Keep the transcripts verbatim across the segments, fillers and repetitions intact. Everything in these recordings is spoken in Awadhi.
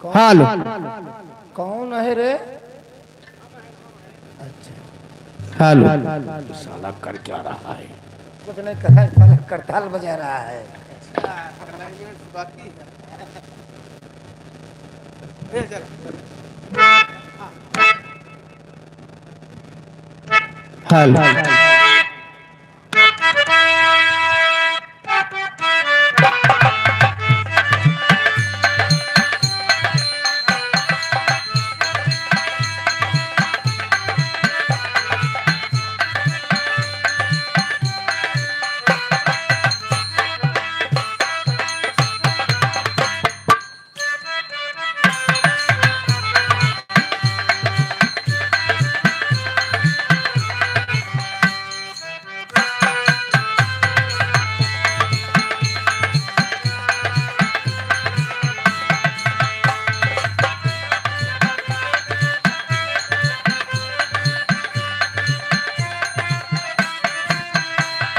कौन? हेलो। कौन है रे? अच्छा। हेलो। साला कर क्या रहा है? कुछ नहीं कर रहा है, साला करताल बजा रहा है। हेलो।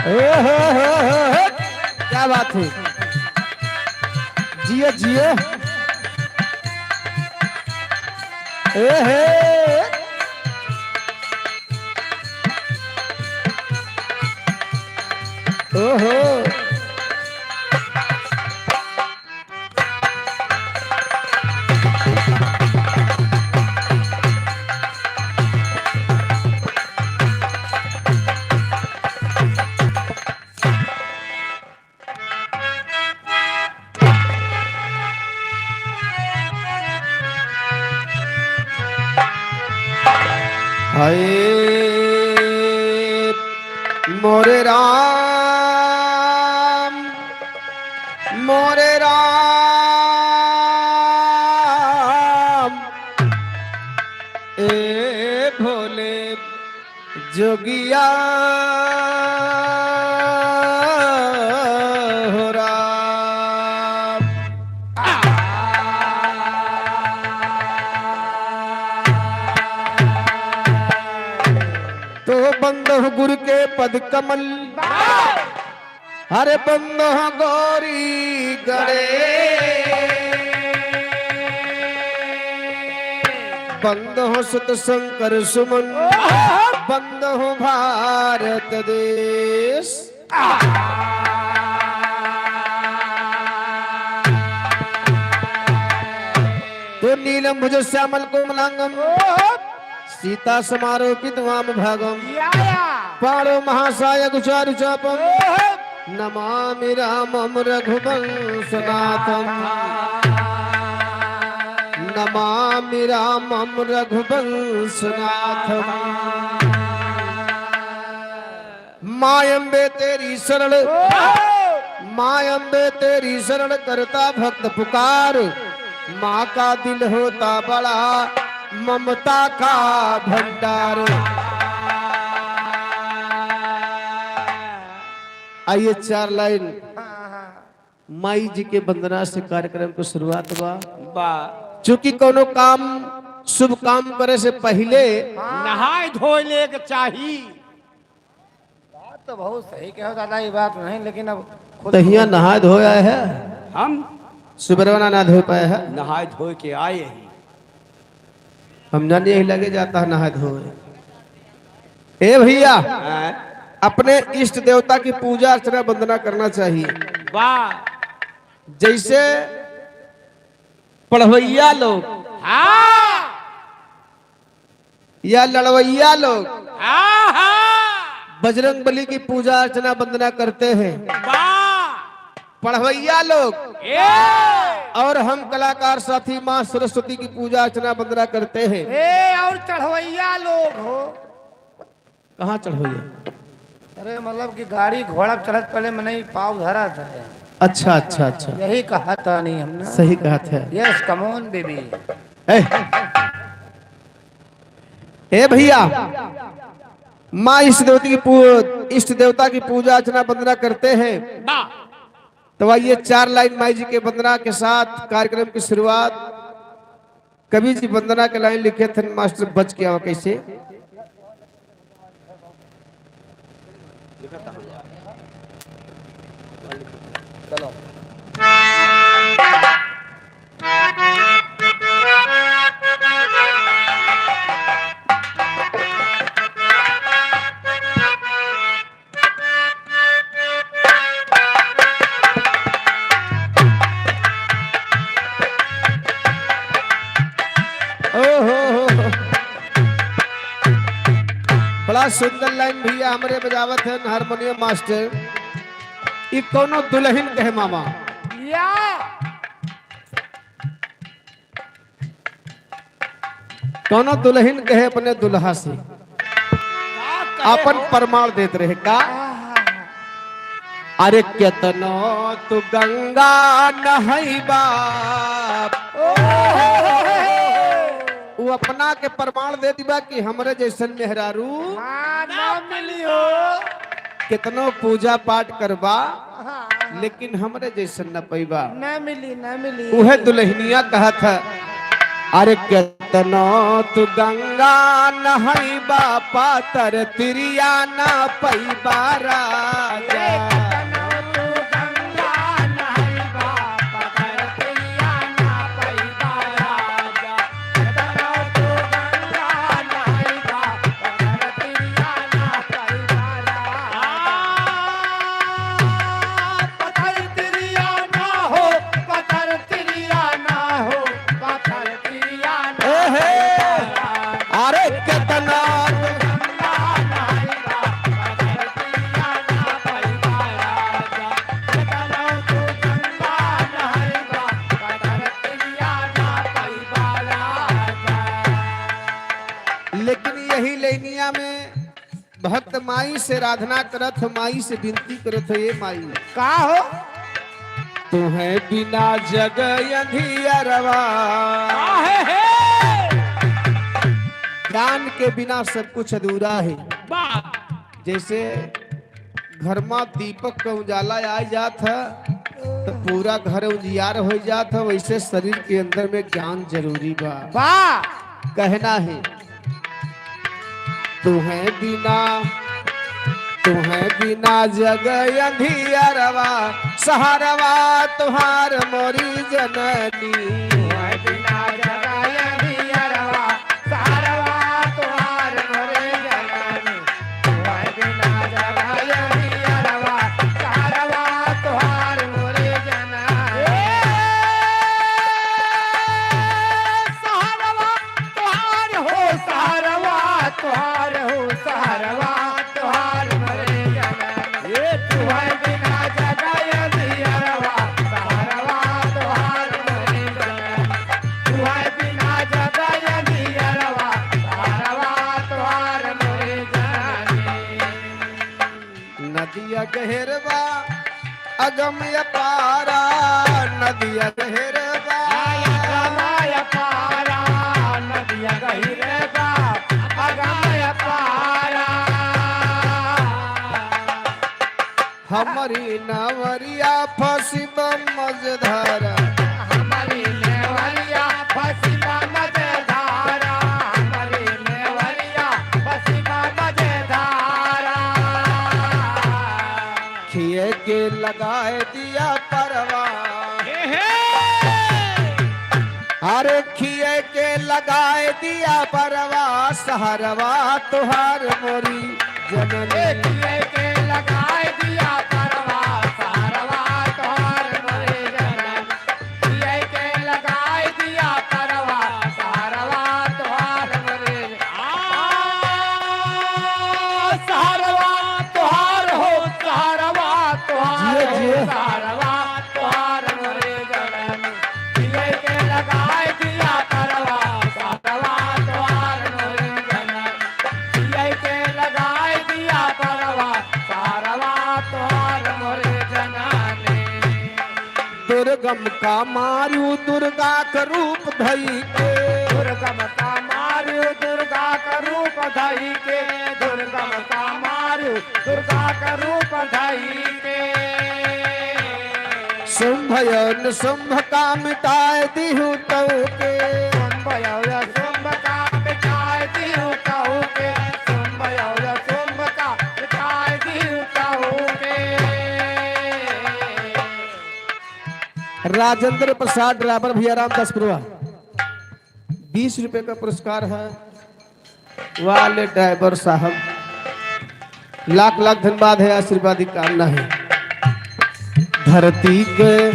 ए हो, हो, हो, हो। क्या बात है? जियो, जियो। ए हे। ओहो। हाय मोरे राम, मोरे राम, ए भोले जोगिया हो राम। तो बंद हो गुरु के पद कमल, अरे बंद हो गौरी गणेश, बंद हो सुत शंकर सुमन, बंद हो भारत देश। तो नीलम भुज श्यामल कोमलांगम, सीता समारोपित वाम भागम, या, या। पाणौ महासायक चारु चापम। ओहो। नमामि रामम रघुवंशनाथम। नमामि रामम रघुवंशनाथम। माँ अम्बे तेरी शरण, ओहो। माँ अम्बे तेरी शरण करता भक्त पुकार, माँ का दिल होता बड़ा ममता का भंडार। आइए, चार लाइन माई जी के वंदना से कार्यक्रम की शुरुआत बा। बा। चूंकि कोनो काम, शुभ काम करे से पहिले नहाए धोए ले के चाही। बात तो बहुत सही कहो दादा, ये बात नहीं, लेकिन अब खुद तो हियाँ नहाए धोए आए हैं। हम सुबरवा ना नहाए धोए पाए हैं। नहाए धोए के आए हैं। हम जाने यही लगे जाता है नहाए धोए। ए भैया, हाँ। अपने इष्ट देवता की पूजा अर्चना वंदना करना चाहिए। वाह। जैसे पढ़वैया लोग, हाँ। या लड़वैया लोग, हाँ, हाँ। बजरंग बली की पूजा अर्चना वंदना करते हैं। वाह। पढ़वैया लोग, ए। और हम कलाकार साथी माँ सरस्वती की पूजा अर्चना वंदना करते हैं। ए, और चढ़वैया लोग हो। कहाँ चढ़वैया? अरे, मतलब कि गाड़ी घोड़ा चढ़त पहले मनई पाँव धरा था। अच्छा, अच्छा, अच्छा। यही कहा था नहीं हमने। सही कहा था। Yes, come on, baby। ए, ए भैया, माँ इष्ट देवता की पू-, इष्ट देवता की पूजा अर्चना वंदना करते हैं। वाह। तो आइए, चार लाइन माई जी के वंदना के साथ कार्यक्रम की शुरुआत। कवि जी वंदना के लाइन लिखे थे, मास्टर बच के आवा कैसे? चलो। बड़ा सुंदर लाइन भैया हमरे बजावत हैं हारमोनियम मास्टर। ई कौनो दुल्हन कहे मामा। या। कौनो दुल्हन कहे अपने दुल्हा से, का कहे आपन हो? प्रमाण देत रहे का? आहा। अरे केतनो तू गंगा नहैबा। ओहो। वो अपना के प्रमाण दे दिबा कि हमरे जैसन मेहरारू हाँ, ना मिली हो। केतनो पूजा पाठ करबा, हाँ। लेकिन हमरे जैसन न पैबा। ना मिली, ना मिली। उहे दुल्हनिया कहत है, अरे केतनो तू गंगा नहैबा, पातर तिरिया ना पैबा राजा। ए हे, अरे केतना लेकिन यही लैनिया में भक्त माई से आराधना करत हो, माई से विनती करत हो, "ए माई, का हो? तुहैं बिना जग अंधियरवा।" काहे हे? ज्ञान के बिना सब कुछ अधूरा है। बा। जैसे घर मा दीपक का उजाला आ जात है, तो पूरा घर उजियार हो जात है, वैसे शरीर के अंदर में ज्ञान जरूरी बा। बा। कहना है, तुहैं बिना, तुहैं बिना जग अंधियरवा, सहारवा तुहार मोरी जननी। तुहैं बिना जग अंधियरवा, सहारवा तुहार मोरी जननी। तुहैं बिना जग अंधियरवा, सहारवा तुहार मोरी जननी। ए, सहारवा तोहार हो, सहारवा तोहार हो, सहारवा तोहार मोरे जनम। ए, तुहैं बिना जग अंधियरवा, सहारवा तोहार मोरे जनम। तुहैं बिना जग अंधियरवा, सहारवा तोहार मोरे जनम। नदिया गहिर बा, अगम अपारा, नदिया गहिर बा। अगम अपारा, नदिया गहिर बा, अगम अपारा। हमरी नवरिया फंसी बा मझधारा। हमरी नवरिया फंसी बा मझधारा, हमरी नवरिया फंसी बा मझधारा। खिए के लगाए दिया परवा। हे, हे। अरे खिए के लगाए दिया परवा, सहरवा तुहार मोरी जनम। ए, खिए के लगाए दिया परवा, सहरवा तुहार मोरी जनम। खिए के लगाए दिया परवा, सहरवा तुहार मोरी। आ, सहरवा तुहार हो, सहरवा तुहार जियो, हो, जियो। सहरवा तुहार मोरी जनम। खिए के लगाए दिया परवा, सहरवा तुहार मोरी जनम। खिए के लगाए दिया परवा, सहरवा तुहार मोरी जनम। दुर्गम का मारू दुर्गा का रूप धई के। दुर्गम का मारू दुर्गा का रूप धई के। दुर्गम का मारू दुर्गा का रूप धई के। शुंभ और शुंभ का मिटाए दिहु तऊ के। शुंभ और शुंभ का मिटाए दिहु तऊ के। शुंभ और शुंभ का मिटाए दिहु तऊ के। राजेंद्र प्रसाद ड्राइवर भैया रामदासपुरवा, बीस रुपए का पुरस्कार है। वाले ड्राइवर साहब, लाख लाख धन्यवाद है, आशीर्वाद की कामना है। धरती के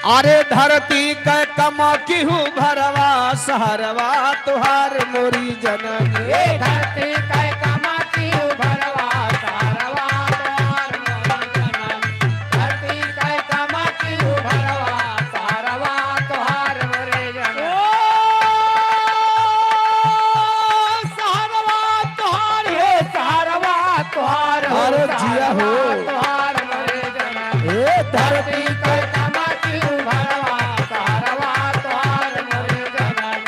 अरे धरती कै कमा किहू भरवा, सहरवा तोहार मोरी जननी। ए धरती कै कमा किहू भरवा, सहरवा तोहार मोरी जननी। धरती कै कमा किहू भरवा, सहरवा तोहार मोरी जननी। ओ सहरवा तोहार, हे सहरवा तोहार, हो अरे जिया हो। सहरवा तोहार मोरी जननी। ए धरती कै कमा किहू भरवा, सहरवा तोहार मोरी जननी।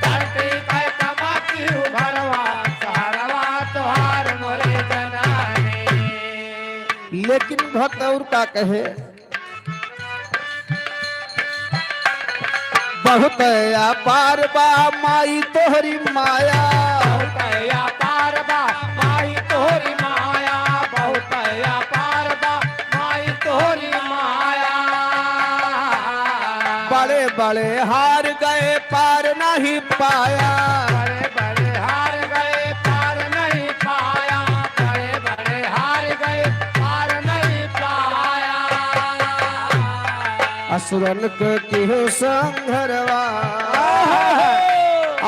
धरती कै कमा किहू भरवा, सहरवा तोहार मोरी जननी। लेकिन भक्त और का कहे, बहुत अपार बा माई तोहरी माया। बहुत अपार बा माई तोहरी माया, बहुत अपार बा माई तोहरी माया। बड़े बड़े हार गए पार नहीं पाया। बड़े बड़े हार गए पार नहीं पाया, बड़े बड़े हार गए पार नहीं पाया। असुरन के किहू संघरवा,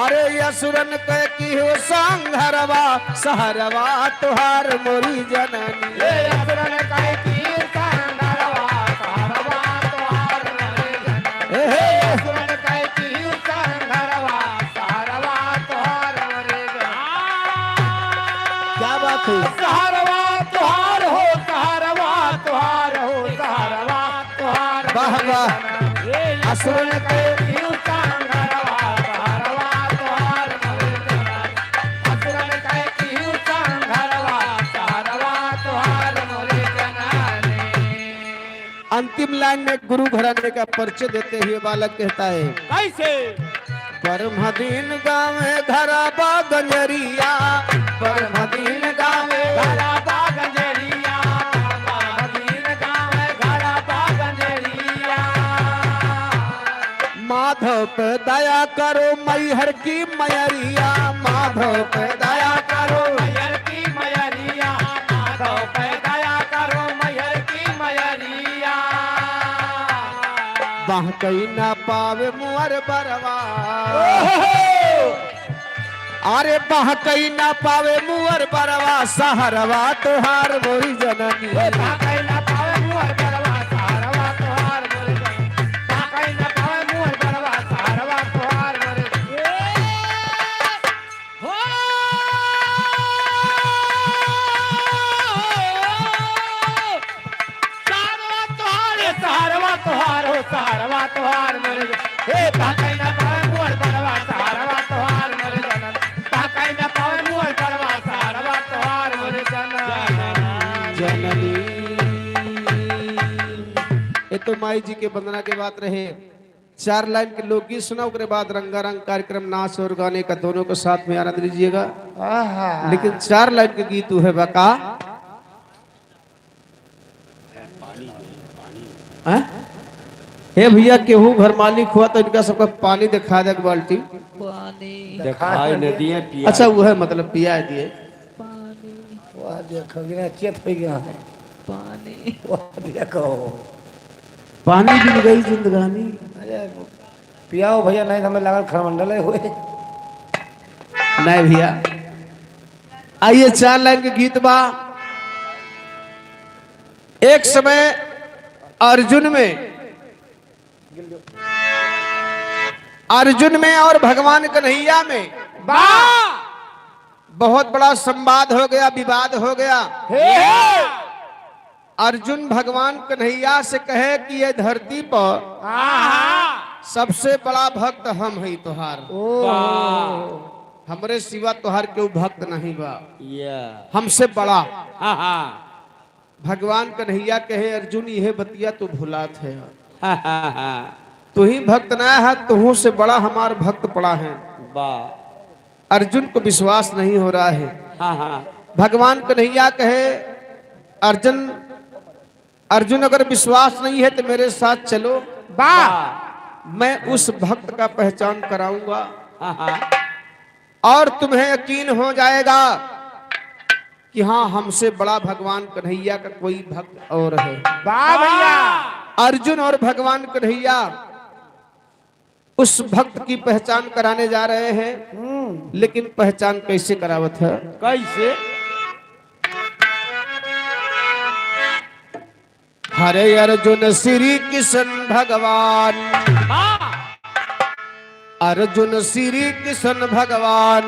अरे असुरन के किहू संघरवा, सहरवा तोहार मोरी जननी। ए असुरन के किहू संघरवा, सहरवा तोहार मोरी जननी। ए हे। असुरन के किहू संघरवा, सहरवा तोहार मोरी जननी। क्या बात है? सहरवा तोहार हो, सहरवा तोहार हो, सहरवा तोहार वाह, वाह। असुरन के अंतिम लाइन में गुरु घराने का परिचय देते हुए बालक कहता है, कैसे? परमदीन गावे घरा बा गंजरिया, परमदीन गावे घरा बा गंजरिया, परमदीन गावे घरा बा गंजरिया। माधव पे दया करो मैहर की मयरिया, माधव पे दया करो मैहर की मयरिया, माधव पे दया करो मैहर की मयरिया। बहकई ना पावे मुअर बरवा। ओहो! अरे बहकई ना पावे मुअर बरवा, सहरवा तोहार मोरी जननी। ए, बहकई ना पावे मुअर बरवा, सहरवा तोहार मोरी जननी। बहकई ना पावे मुअर बरवा, सहरवा तोहार मोरी जननी। हो! सहरवा तोहार, ए सहरवा तोहार हो, सहरवा तोहार मोरे जन। ए, ताकई ना पावे मोर बरवा, सहरवा तोहार मोरे जन। ताकई ना पावे मोर बरवा, सहरवा तोहार मोरे जन। जननी। ये तो माई जी के वंदना के बात रहे। चार लाइन के लोकगीत सुना, ओकरे बाद रंगारंग कार्यक्रम, नाच और गाने का दोनों के साथ में आनंद लीजिएगा। आहा। लेकिन चार लाइन के गीत उहे बा का? हैं? हे भैया, केहू घर मालिक हुआ तो इनका सबका पानी दिखा दे, एक बाल्टी। पानी। दिखाई न दिए, पिया। अच्छा, वो है, मतलब, पिया दिए। पानी। वाह, देखो, बिना चेत हो गया है। पानी। वाह, देखो। पानी बिन गई जिंदगानी। अरे, पियाओ भैया, नहीं तो हमें लागल खरमंडल है हुए। नहीं भैया, आइए, चार लाइन के गीत बा। एक समय अर्जुन में, अर्जुन में और भगवान कन्हैया में बा। बहुत बड़ा संवाद हो गया, विवाद हो गया। हे, हे। अर्जुन भगवान कन्हैया से कहे कि ये धरती पर आहा। सबसे बड़ा भक्त हम हई तोहार। ओ। वाह। हमरे सिवा तोहार केहू भक्त नहीं बा। या। हमसे बड़ा। आहा। भगवान कन्हैया कहे, "अर्जुन, यह बतिया तू भुलात है। तू ही भक्त ना है, तुहू से बड़ा हमार भक्त पड़ा है।" वाह। अर्जुन को विश्वास नहीं हो रहा है। हाँ, हाँ। भगवान कन्हैया कहे, "अर्जुन, अर्जुन, अगर विश्वास नहीं है तो मेरे साथ चलो। वाह। मैं उस भक्त का पहचान कराऊंगा।" हाँ, हाँ। और तुम्हें यकीन हो जाएगा कि हाँ, हमसे बड़ा भगवान कन्हैया का कोई भक्त और है। वाह भैया। अर्जुन और भगवान कन्हैया उस भक्त की पहचान कराने जा रहे हैं, हम्म। लेकिन पहचान कैसे करावत है? कैसे? हरे अर्जुन श्री कृष्ण भगवान, हाँ। अर्जुन श्री कृष्ण भगवान,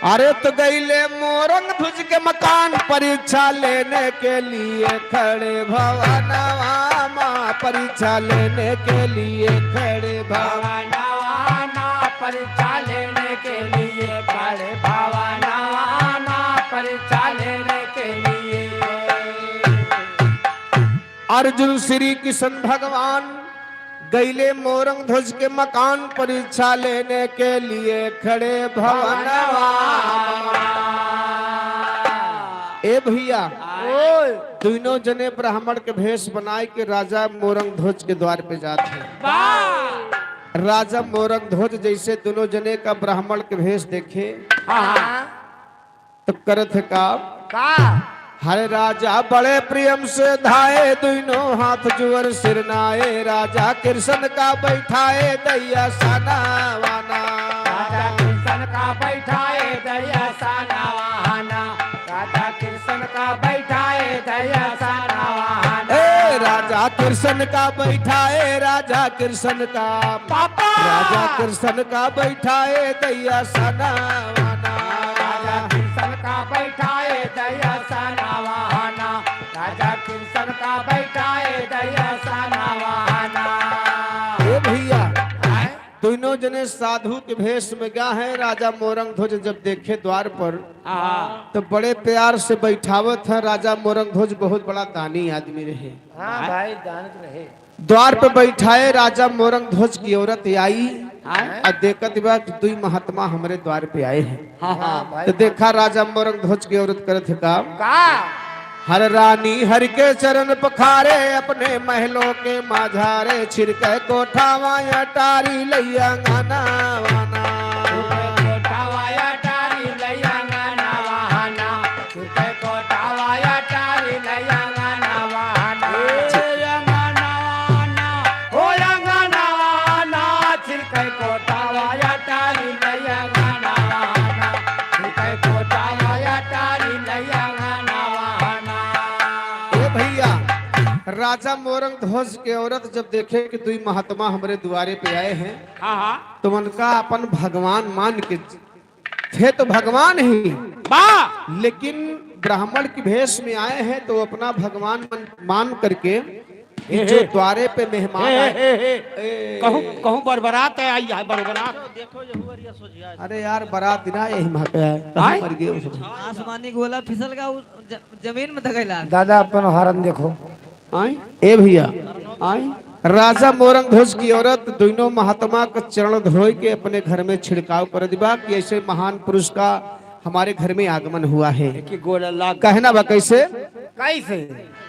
अरे तो गईले मोरंग ध्वज के मकान, परीक्षा लेने के लिए खड़े भवनवा मा, परीक्षा लेने के लिए खड़े भवन। भवनवा ना परीक्षा लेने के लिए खड़े भवनवा ना परीक्षा लेने के लिए। अर्जुन श्री कृष्ण भगवान गईले मोरंग ध्वज के मकान, परीक्षा लेने के लिए खड़े भवनवा। ए भैया, ओए। दोनों जने ब्राह्मण के भेष बनाए के राजा मोरंग ध्वज के द्वार पे जात है। वाह। राजा मोरंग ध्वज जैसे दोनों जने का ब्राह्मण के भेष देखे, हाँ, हाँ। तो करत है का? का? हरे राजा बड़े प्रेम से धाए, दोनों हाथ जुअर सिरनाए, राजा कृष्ण का बैठाए दैया सनावाना। राजा कृष्ण का बैठाए दैया सनावाना, राजा कृष्ण का बैठाए दैया सनावाना। ए, राजा कृष्ण का बैठाए, राजा कृष्ण का पापा। राजा कृष्ण का बैठाए दैया सनावाना। राजा कृष्ण का बैठाए दैया सनावाना। राजा कृष्ण का बैठाए दैया सनावाना। ए भैया, आए? दोनों जने साधु के भेष में गया है। राजा मोरंग ध्वज जब देखे द्वार पर, हाँ। तो बड़े प्यार से बैठावत है। राजा मोरंग ध्वज बहुत बड़ा दानी आदमी रहे। हाँ भाई, दान तो रहे। द्वार पे बैठाए राजा मोरंग ध्वज की औरत आई, हाँ। और देखत बा कि दुई महात्मा हमरे द्वार पे आए हैं। हाँ, हाँ। तो देखा राजा मोरंग ध्वज की औरत करत है काम। का? हर रानी हर के चरण पखारे, अपने महलों के माझारे, छिड़के कोठावा अटारी लैया अंगनावाना। कोठावा अटारी लैया अंगनावाना। छिड़के कोठावा अटारी लैया अंगनावाना। ए अंगनावाना, ओ अंगनावाना, छिड़के कोठावा अटारी लैया अंगनावाना। छिड़के कोठावा अटारी लैया अंगनावाना। ए भैया, राजा मोरंग ध्वज के औरत जब देखे कि दुई महात्मा हमरे दुआरे पे आए हैं, हाँ, हाँ। तो उनका अपन भगवान मान के थे तो भगवान ही, बा। लेकिन ब्राह्मण की भेष में आए हैं तो अपना भगवान मन, मान करके हे, जो हे। द्वारे पे मेहमान हे, आए। हे, हे। ए। कहूँ, कहूँ बरबरात है, आई है बरबरात। अरे यार, बरात ना यही वहाँ पे आए, कहाँ आए? मर गए उसमें। आसमानी गोला फिसल गया, उ ज-, जमीन में धकेला। दादा, अपन हॉर्न देखो। आई? ए भैया, आई? राजा मोरंग ध्वज की औरत दोनों महात्मा का चरण धोए के अपने घर में छिड़काव कर दिबा कि ऐसे महान पुरुष का हमारे घर में आगमन हुआ है। एक ही गोला लाग। कहना बा कैसे? कैसे?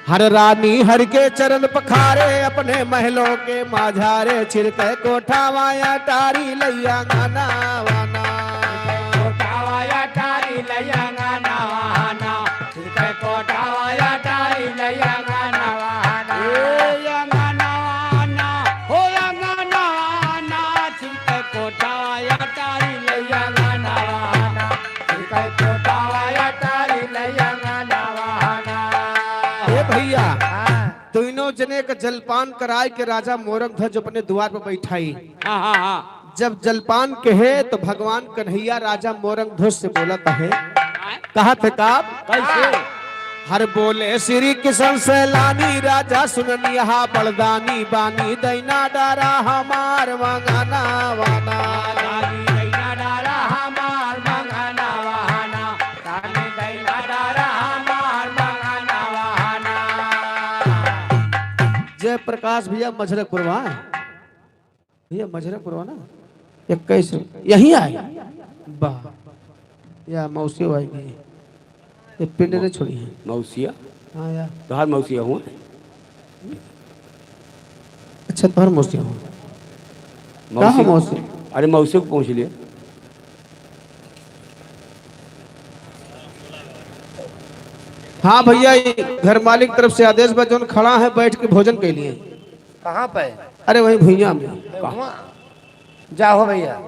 हर रानी हर के चरण पखारे, अपने महलों के माझारे, छिड़के कोठावा अटारी लैया अंगनावाना। कोठावा अटारी लैया अंगनावाना। छिड़के कोठावा अटारी लैया अंगनावाना। ए अंगनावाना, हो अंगनावाना, छिड़के कोठावा अटारी लैया अंगनावाना। छिड़के कोठावा अटारी लैया अंगनावाना। ए भैया, हाँ। दोनों जने का जलपान कराए के राजा मोरंग ध्वज अपने द्वार पर बैठाई। हाँ, हाँ, हाँ। जब जलपान कहे तो भगवान कन्हैया राजा मोरंग ध्वज से बोलत है, कहत है का? कैसे? हर बोले श्री किशन सैलानी, राजा सुननिया बड़दानी, बानी दैना डारा हमार मंगनावाना। बानी दैना डारा हमार मंगनावाना, बानी दैना डारा हमार मंगनावाना। जयप्रकाश भैया मझरक पुरवा। भैया, मझरपुरवा ना? इक्कीस। यहीं आए? वाह। या मौसी आई गई। ये पिंड ने छोड़ी है। मौसिया? हाँ यार। तोहार मौसिया हुआ? अच्छा, तोहार मौसी हुआ। मौसी? कहाँ मौसी? अरे, मौसी को पहुँच लिया। हाँ भैया, ये घर मालिक तरफ से आदेश बा, जौन खड़ा है, बैठ के भोजन के लिए। कहाँ पे? अरे, वहीं भुइयाँ में। अरे, वहाँ। जाओ भैया।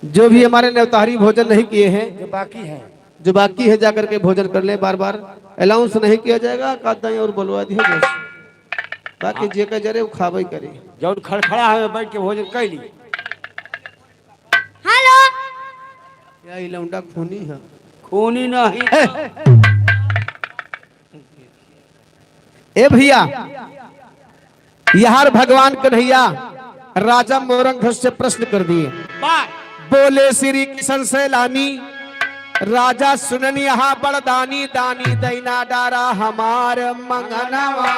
जो भी हमारे नेवतारी भोजन नहीं किए हैं, जो बाकी हैं। जो बाकी है, जाकर के भोजन कर ले। बार बार अनाउंस नहीं किया जाएगा, कहते हैं और बोलवा दिए बस। बाकी जे का जरे, वो खाबे करे। जौन खड़खड़ा है, बैठ के भोजन कर ली। हेलो। या ई लौंडा खूनी है? खूनी नहीं। ए! ए भैया, यार भगवान कन्हैया राजा मोरंग ध्वज से प्रश्न कर दिए। वाह। बोले श्री किशन सैलानी, राजा सुनन यहाँ बड़ दानी, दानी दैना डारा हमार मंगनवा।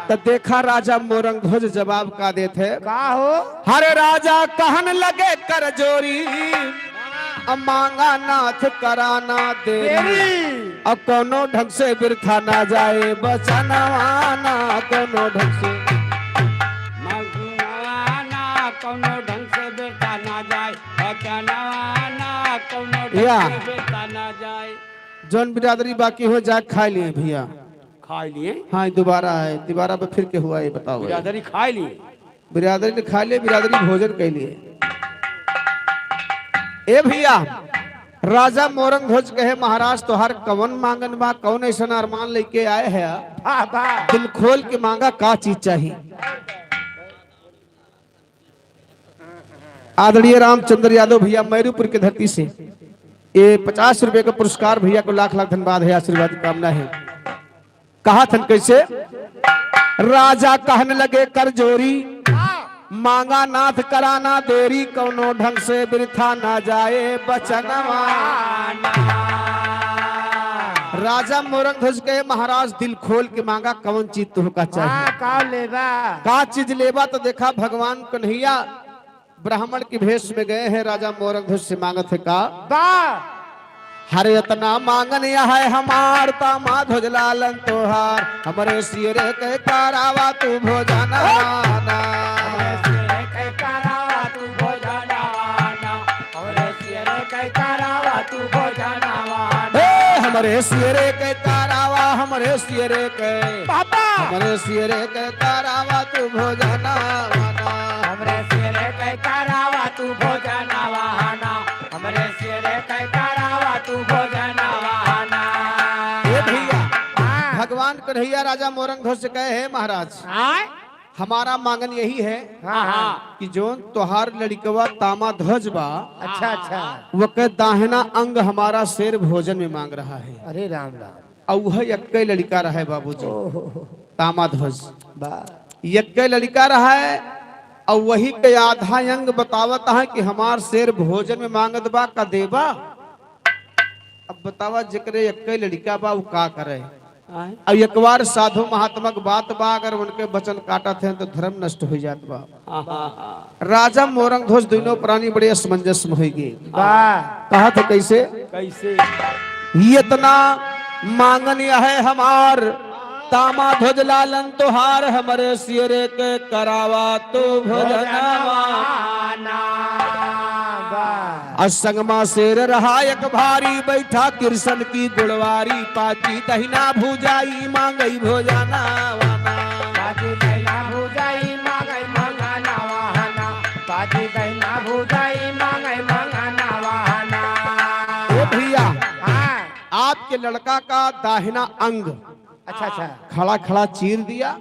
त देखा राजा मोरंग ध्वज जवाब का देत है। का हो? हर राजा कहन लगे कर जोरी, अब मांगा नाथ कराना देरी। देरी। अब कौनो ढंग से बिरथा ना जाए बचनवा ना, कौनो ढंग से। मगनवा ना, कौनो ढंग से बिरथा ना जाए बचनवा ना, कौनो ढंग या। से बिरथा ना जाए। जौन बिरादरी बाकी हो, जा खा लिए भैया। खा लिए? हाँ, दोबारा है, दोबारा पे फिर के हुआ, ये बताओ। बिरादरी खा लिए? बिरादरी ने खा लिए, बिरादरी भोजन कर लिए। ए भैया, राजा मोरंग ध्वज कहे, महाराज, तोहार कवन मांगन बा, कौन ऐसा अरमान लेके आए है? वाह, वाह। दिल खोल के मांगा, का चीज चाहिए? आदरणीय रामचंद्र यादव भैया, मैरूपुर की धरती से ये पचास रुपए का पुरस्कार, भैया को लाख लाख धन्यवाद है, आशीर्वाद की कामना है। कहा थन कैसे? राजा कहन लगे कर जोरी, मांगा नाथ कराना देरी, कौनो ढंग से बिरथा ना जाए बचनवा। राजा मोरंग ध्वज कहे, महाराज, दिल खोल के मांगा, कौन चीज तुहका चाहिए? हाँ, का लेबा? का चीज लेबा? तो देखा, भगवान कन्हैया ब्राह्मण के भेष में गए हैं, राजा मोरंग ध्वज से मांगत है का? बा। हर इतना मांगन यह है हमार, तामा ध्वज लालन तोहार, हमरे सियरे के करावा तू भोजनवा ना। हमरे सियरे के करावा तू भोजनवा ना। हमरे सियरे के करावा तू भोजनवा ना। हे, हमरे सियरे के करावा, हमरे सियरे के। बाबा। हमरे सियरे के करावा तू भोजनवा ना। हमरे सियरे के करावा तू भोजनवा ना। हमरे सियरे के करावा तू भोजनवा ना। ए भैया, हाँ। भगवान कन्हैया राजा मोरंग ध्वज से कहे, "हे महाराज, आय? हमारा मांगन यही है हाँ, हाँ। कि जौन तोहार लड़िकवा तामा ध्वज बा, अच्छा, अच्छा। वके दाहिना अंग हमारा शेर भोजन में मांग रहा है।" अरे राम राम। और वह यक्के लड़िका रहे बाबूजी, ओहो। तामा ध्वज। बा। यक्के लड़िका रहे, और वही के आधा अंग बतावत है कि हमार शेर भोजन में मांगत बा, का देबा? अब बतावा, जेकरे यक्के लड़िका बा, वो का करे? आय। अब एक बार साधु महात्मा के बात बा, अगर उनके वचन काटत हैं, तो धर्म नष्ट हो जात बा। हाँ, हाँ, हाँ। राजा मोरंग ध्वज दोनों प्राणी बड़े असमंजस में होइगे। वाह। कहा था कैसे? कैसे? इतना मांगन यह है हमार, तामा ध्वज लालन तोहार, हमरे सियरे के करावा तू भोजनवा। भोजनवा ना। वाह। और संगमा शेर रहा एक भारी, बैठा कृष्ण की गुणवारी, पाची दहिना भुजाई मांगई भोजनवा ना। पाची दहिना भुजाई मांगई भोजनवा ना। पाची दहिना भुजाई मांगई भोजनवा ना। ओ भैया, हाँ। आपके लड़का का दाहिना अंग अच्छा, अच्छा। खड़ा खड़ा चीर दिया।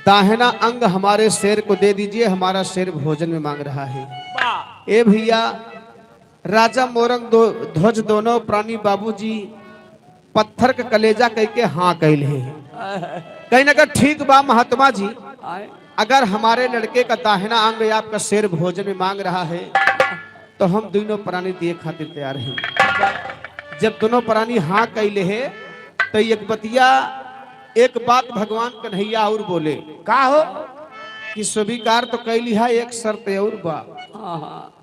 दाहिना अंग हमारे शेर को दे दीजिए, हमारा शेर भोजन में मांग रहा है। वाह। ए भैया, राजा मोरंग दो-, ध्वज दोनों प्राणी बाबूजी पत्थर के कलेजा कह के हाँ कैल है। कहीं ना कहीं ठीक बा महात्मा जी, आय। अगर हमारे लड़के का दाहिना अंग आपका शेर भोजन में मांग रहा है, तो हम दोनों प्राणी दिए खातिर तैयार हैं। जब दोनों प्राणी हाँ कैले है, तो एक बतिया, एक बात भगवान कन्हैया और बोले। का हो? कि स्वीकार तो कैली है, एक शर्त और बा। हाँ, हाँ।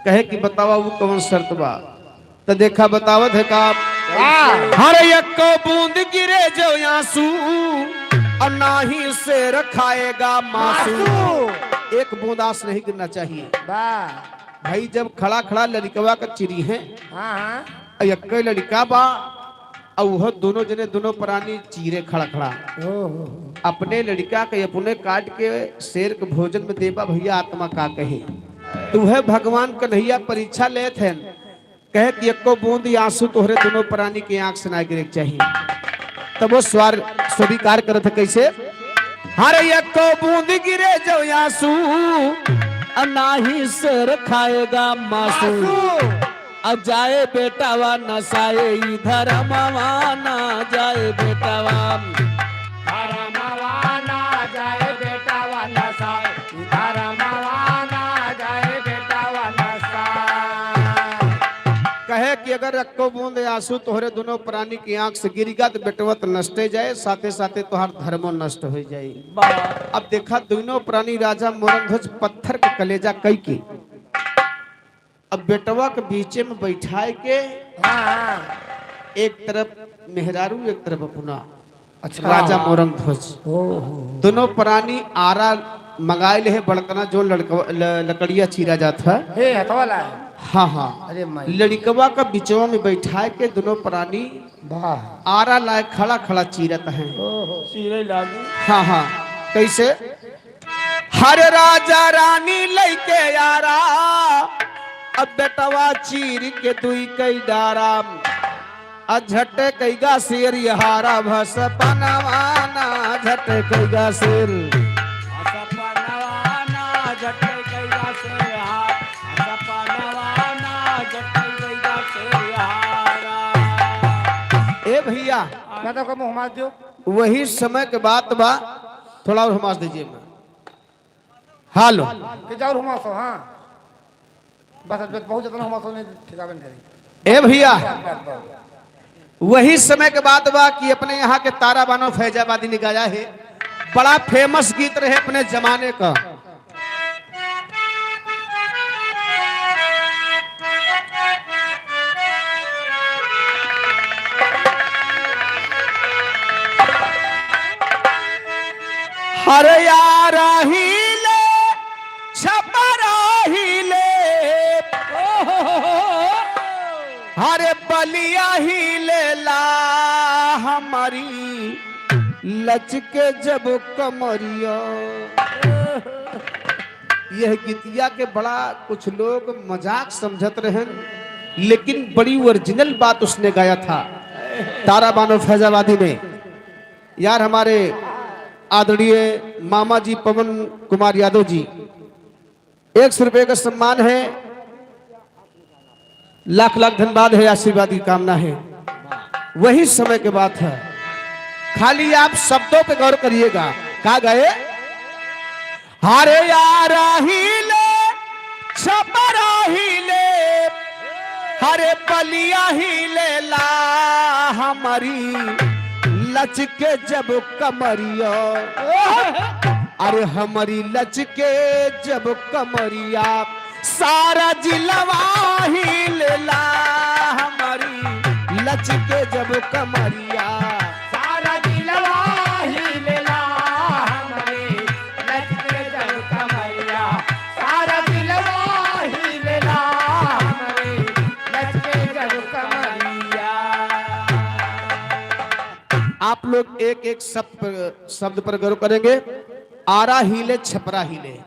कहे कि बतावा वो कौन शर्त बा? तो देखा बतावत है का? वाह। हर एक बूंद गिरे जो आंसू, और ना ही शेर खाएगा मासू। मासू। एक बूंद आंस नहीं गिरना चाहिए। वाह। भाई, जब खड़ा खड़ा लड़िकवा का चिरी है, हाँ, हाँ। और यक्के लड़िका बा, अब वह दोनों जने, दोनों प्राणी चीरे खड़ा खड़ा। ओहो। अपने लड़िका के अपने काट के शेर के भोजन में देबा भइया, आत्मा का कहे। तो वह भगवान कन्हैया परीक्षा लेत हैं, कहे कि एको बूंद आंसू तोहरे दोनों प्राणी के आंख से ना गिरे के चाहिए। तब वो स्वर स्वीकार करत है कैसे? हर एको बूंद गिरे जो आंसू, अ नाही शेर खाएगा मासू। मासू। अब जाए बेटावा नसाए, ई धरमवा ना जाए बेटावा। धरमवा ना जाए बेटावा नसाए, ई धरमवा ना जाए बेटावा नसाए। कहे कि अगर एको बूंद आंसू तोहरे दोनों प्राणी की आंख से गिरिगा तो बेटवा तो नष्टे जाए, साथे साथे तोहार धर्मो नष्ट हो जाए। वाह। अब देखा दोनों प्राणी राजा मोरंगध्वज पत्थर के कलेजा कई के अब बेटवा के बीचे में बैठाए के हाँ, हाँ। एक तरफ मेहरारू, एक तरफ अपना अच्छा। राजा मोरंगध्वज। ओहो। दोनों प्राणी आरा मंगाए ले है बड़कना, जो लड़कवा-, ल-, लकड़िया चीरा जात है। हे, हथवा ला है। हाँ, हाँ। अरे माई। लड़िकवा का बिचवा में बैठाए के दोनों प्राणी वाह। आरा लाए खड़ा खड़ा चीरत हैं। ओहो। चीरे लागी। हाँ, हाँ। कैसे? हर राजा रानी लइके आरा, अब बेटवा चीर के दुई कई डारा। आ झटे कईगा शेर यहारा, भस पनवाना झटे कईगा शेर। भस पनवाना झटे कईगा शेर यहारा, भस पनवाना झटे कईगा शेर यहारा। ए भइया, मैं तो कहूँ हुमास दियो। वही समय के बात बा, थोड़ा और हुमास दीजिए मैं। हेलो। कि जाओ हुमासो, हाँ। बस, बस, बहुत ज्यादा हुमासो नहीं, ठिकावन करी। ए भइया, बस, बस, बस। वही समय के बात बा कि अपने यहाँ के तारा बानो फैजाबादी ने गाया है, बड़ा famous गीत रहे अपने जमाने का। हर यार हिले, छपरा हिले, हर बलिया हिलेला, हमारी लचके जब कमरिया। यह गीतिया के बड़ा कुछ लोग मजाक समझत रहन, लेकिन बड़ी original बात उसने गाया था तारा बानो फैजाबादी ने। यार, हमारे आदरणीय मामा जी पवन कुमार यादव जी, एक सौ रुपये का सम्मान है, लाख लाख धन्यवाद है, आशीर्वाद की कामना है। वही समय के बात है, खाली आप शब्दों पे गौर करिएगा। का गए? हर यार हिले, छपरा हिले, हर बलिया हिलेला, हमारी लचके जब कमरिया। अरे हमारी लचके जब कमरिया, सारा जिलवा हिलेला, हमारी लचके जब कमरिया। सारा जिलवा हिलेला, हमारी लचके जब कमरिया। सारा जिलवा हिलेला, हमारी लचके जब कमरिया। आप लोग एक एक शब्द पर, शब्द पर गौर करेंगे। आरा हिले, छपरा हिले।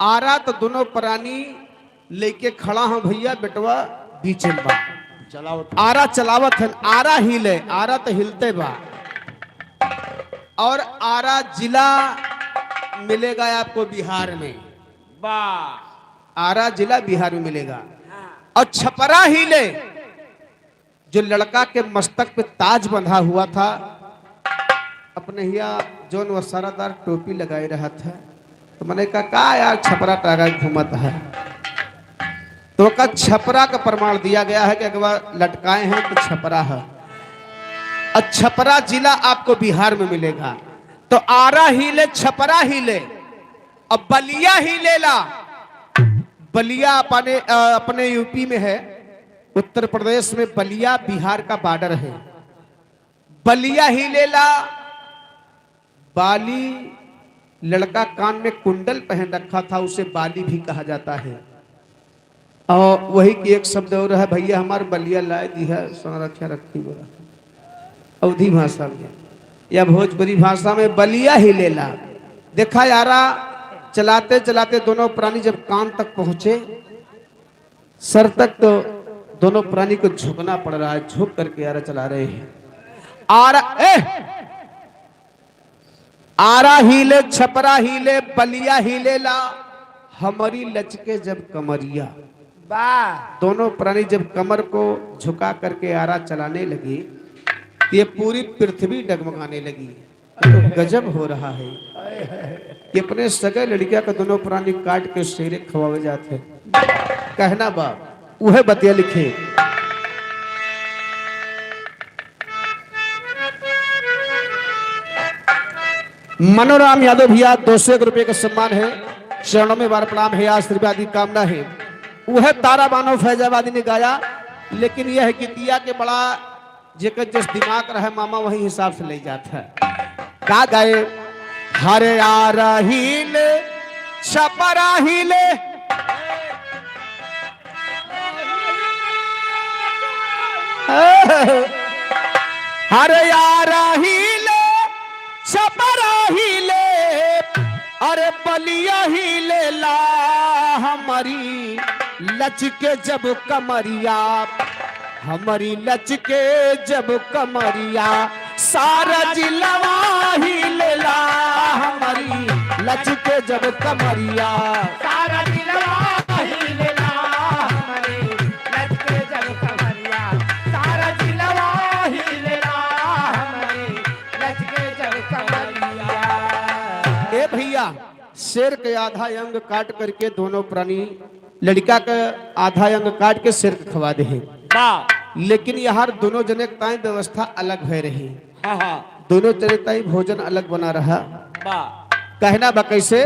आरा तो दोनों प्राणी लेके खड़ा हूँ भइया, बेटवा बीचे में बा। चलावत। आरा चलावत है, आरा हिले, आरा तो हिलते बा। और आरा जिला मिलेगा आपको बिहार में। वाह। आरा जिला बिहार में मिलेगा। हाँ। और छपरा हिले, जो लड़का के मस्तक पे ताज बंधा हुआ था, अपने हिया जौन वह सारादार टोपी लगाए रहत है, तो मने कहा, "का यार छपरा टागा घूमत है?" तो का छपरा का प्रमाण दिया गया है कि अगवा लटकाए हैं तो छपरा है। और छपरा जिला आपको बिहार में मिलेगा। तो आरा हिले, छपरा हिले, अब बलिया हिलेला। बलिया अपने, अ, अपने यूपी में है, उत्तर प्रदेश में बलिया बिहार का बॉर्डर है। बलिया हिलेला, बाली, लड़का कान में कुंडल पहन रखा था, उसे बाली भी कहा जाता है। और वही की एक शब्द और है, भइया हमार बलिया लाए दी है, संरक्षा रखी बोला। अवधी भाषा में या भोजपुरी भाषा में बलिया हिलेला। देखा यारा, चलाते चलाते दोनों प्राणी जब कान तक पहुंचे, सर तक, तो दोनों प्राणी को झुकना पड़ रहा है, झुक करके यारा चला रहे हैं। आरा, ए! आरा हिले, छपरा हिले, बलिया हिलेला, हमरी लचके जब कमरिया। वाह। दोनों प्राणी जब कमर को झुका करके आरा चलाने लगी, ये पूरी पृथ्वी डगमगाने लगी। तो गजब हो रहा है कि अपने सगे लड़किया का दोनों प्राणी काट के शेरे खवावे जात है। कहना बा, उहे बतिया लिखे। मनोराम यादव भैया, दो सौ एक रुपये का सम्मान है, चरणों में बार प्रणाम है, आशीर्वाद की कामना है। उहे तारा बानो फैजाबादी ने गाया, लेकिन यह गीतिया के बड़ा जेकर जस दिमाग रहे मामा, वही हिसाब से ले जात है। का गाए? हरे आ रही ले, छपरा ही ले। हरे आ रही ले, छपरा ही ले, अरे बलिया ही ले ला, हमारी लचके जब कमरिया, हमारी लचके जब कमरिया, सारा जिलवा ही ले ला, हमारी लचके जब कमरिया। सारा जिलवा ही ले ला, हमारी लचके जब कमरिया, सारा जिलवा ही ले ला, हमारी लचके जब कमरिया। ए भैया, शेर के आधा अंग काट करके दोनों प्राणी, लड़का के आधा अंग काट के शेर के खवा दे हैं। वाह। लेकिन यार दोनों जने के ताई व्यवस्था अलग भय रही। हाँ, हाँ। दोनों जने ताई भोजन अलग बना रहा। वाह। कहना बा कैसे?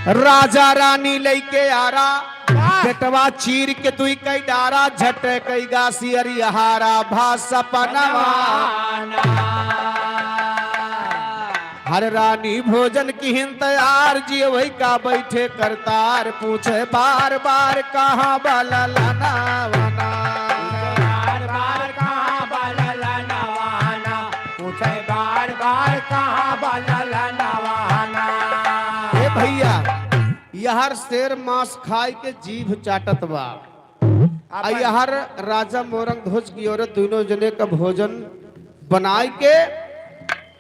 राजा रानी लइके आरा, वाह। बेटवा चीर के दुई कई डारा, झट कई गासी अरिहारा, भा सपनवा। हर रानी भोजन किहिन तैयार, जियवै का बैठे करतार, पूछे बार बार कहाँ बा ललनवा ना। बार बार कहाँ बा ललनवा ना, पूछे बार बार कहाँ बा ललनवा ना। ए भैया, यहर शेर मांस खाए के जीभ चाटत बा। आ अपन यहर राजा मोरंग ध्वज की औरत दोनों जने का भोजन बनाए के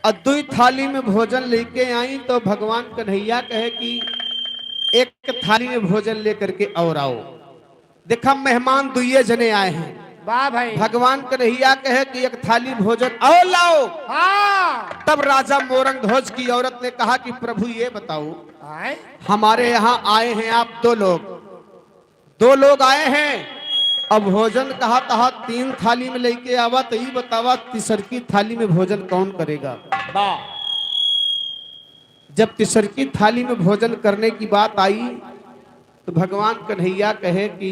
और दुई थाली में भोजन लेके आई, तो भगवान कन्हैया कहे कि एक थाली में भोजन लेकर के और आओ। देखा, मेहमान दुइये जने आए हैं। वाह भाई। भगवान कन्हैया कहे कि एक थाली भोजन और लाओ। हाँ। तब राजा मोरंग ध्वज की औरत ने कहा कि प्रभु, ये बताओ, आए? हमारे यहाँ आए हैं आप दो लोग, दो लोग आए हैं, अब भोजन कहा तहा तीन थाली में लेके आवा, तो ई बतावा, तीसरकी थाली में भोजन कौन करेगा? वाह। जब तीसरकी थाली में भोजन करने की बात आई, तो भगवान कन्हैया कहे कि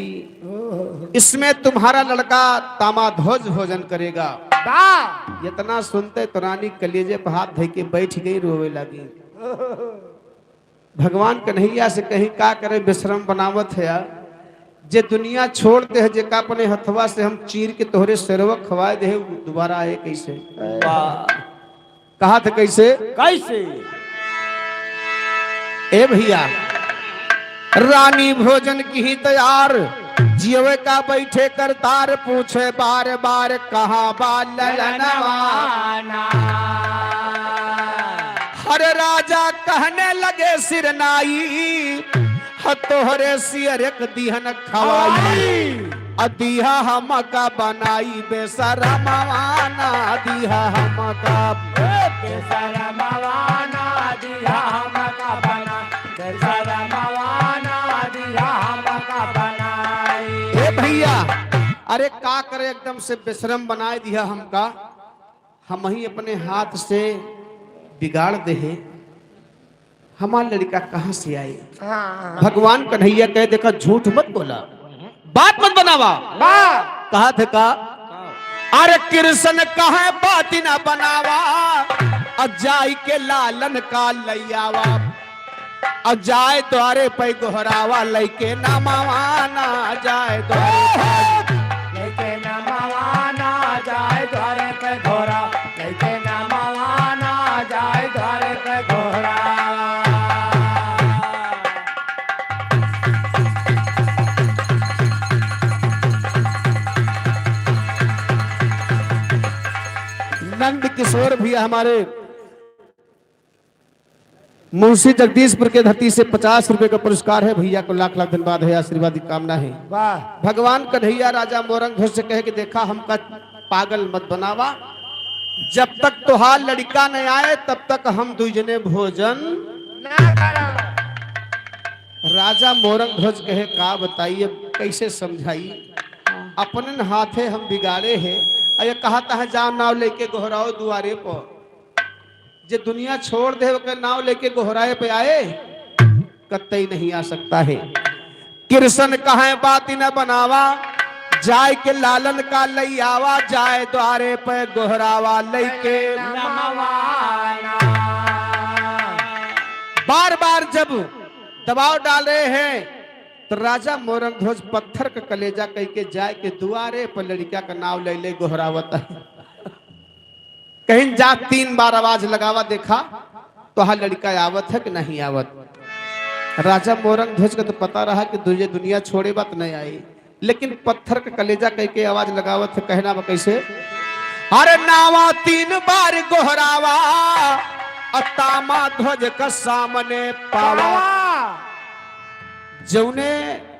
इसमें तुम्हारा लड़का तामाध्वज भोजन करेगा। वाह। इतना सुनते तो रानी कलेजे पर हाथ धइ के बैठ गई, रोवे लगी। भगवान कन्हैया से कहीं का करे, बेशरम बनावत है यार। जे दुनिया छोड़ दे है, जेका अपने हथवा से हम चीर के तोहरे सेरवा खवाए दे है, उ दोबारा आए कैसे? वाह। कहा था कैसे? कैसे? ए भैया, रानी भोजन किही तैयार, जियवे का बैठे करतार, पूछे बार बार कहाँ बा ललनवा ना। हर राजा कहने लगे सिरनाई, ह तोहरे सियर एक दिहन खवाई। अदिहा हमका बनाई बेशरमवा ना, अदिहा हमका। ए, बेशरमवा ना, अदिहा हमका बना, बेशरमवा ना, अदिहा हमका बनाई। ए भैया, अरे का करे, एकदम से बेशरम बनाए दिहा हमका। हमही अपने हाथ से बिगाड़ देहे, हमार लड़का कहाँ से आए? हाँ। भगवान कन्हैया कहे, देखा, झूठ मत बोला, बात मत बनावा। वाह। कहा थे का? अरे कृष्ण कहे बात न बनावा, अब जाई के लालन का लैयावा। अब जाए द्वारे पे गोहरावा, लइके नमवा ना जाए द्वारे पे। लइके नमवा ना जाए द्वारे पे गोहरा, नंद किशोर भैया हमारे मुंशी जगदीशपुर के धरती से पचास रुपए का पुरस्कार है। भैया को लाख लाख धन्यवाद है, आशीर्वाद की कामना है। वाह। भगवान कन्हैया राजा मोरंग ध्वज से कहे कि देखा, हमका पागल मत बनावा, जब तक तोहार लड़िका न आए तब तक हम दुइ जने भोजन। ना करो। राजा मोरंग ध्वज कहे का बताई, अब कैसे समझाई, अपने न हाथे हम बिगाड़े हैं। अरे कहत है जाओ नाव लेके गोहराओ दुआरे पर, जे दुनिया छोड़ दे ओकर नाव लेके गोहराए पे आए, कतई नहीं आ सकता है। कृष्ण कहे बात न बनावा, जाए के लालन का लई आवा, जाए द्वारे पे गोहरावा लइके। नमवाना। बार बार जब दबाव डाल रहे हैं तो राजा मोरंग ध्वज पत्थर का कलेजा कह के जाए के दुआरे पर लड़िका का नाव ले ले गोहरावत है। कहीं जा तीन बार आवाज लगावा, देखा तोहार लड़िका आवत है कि नहीं आवत। राजा मोरंग ध्वज का तो पता रहा कि दुनिया, दुनिया छोड़े बात नहीं आई, लेकिन पत्थर का कलेजा कह के आवाज लगावत है। कहना बा कैसे? अरे नावा तीन बार गोहरावा, अ तामा ध्वज का सामने पावा। जौने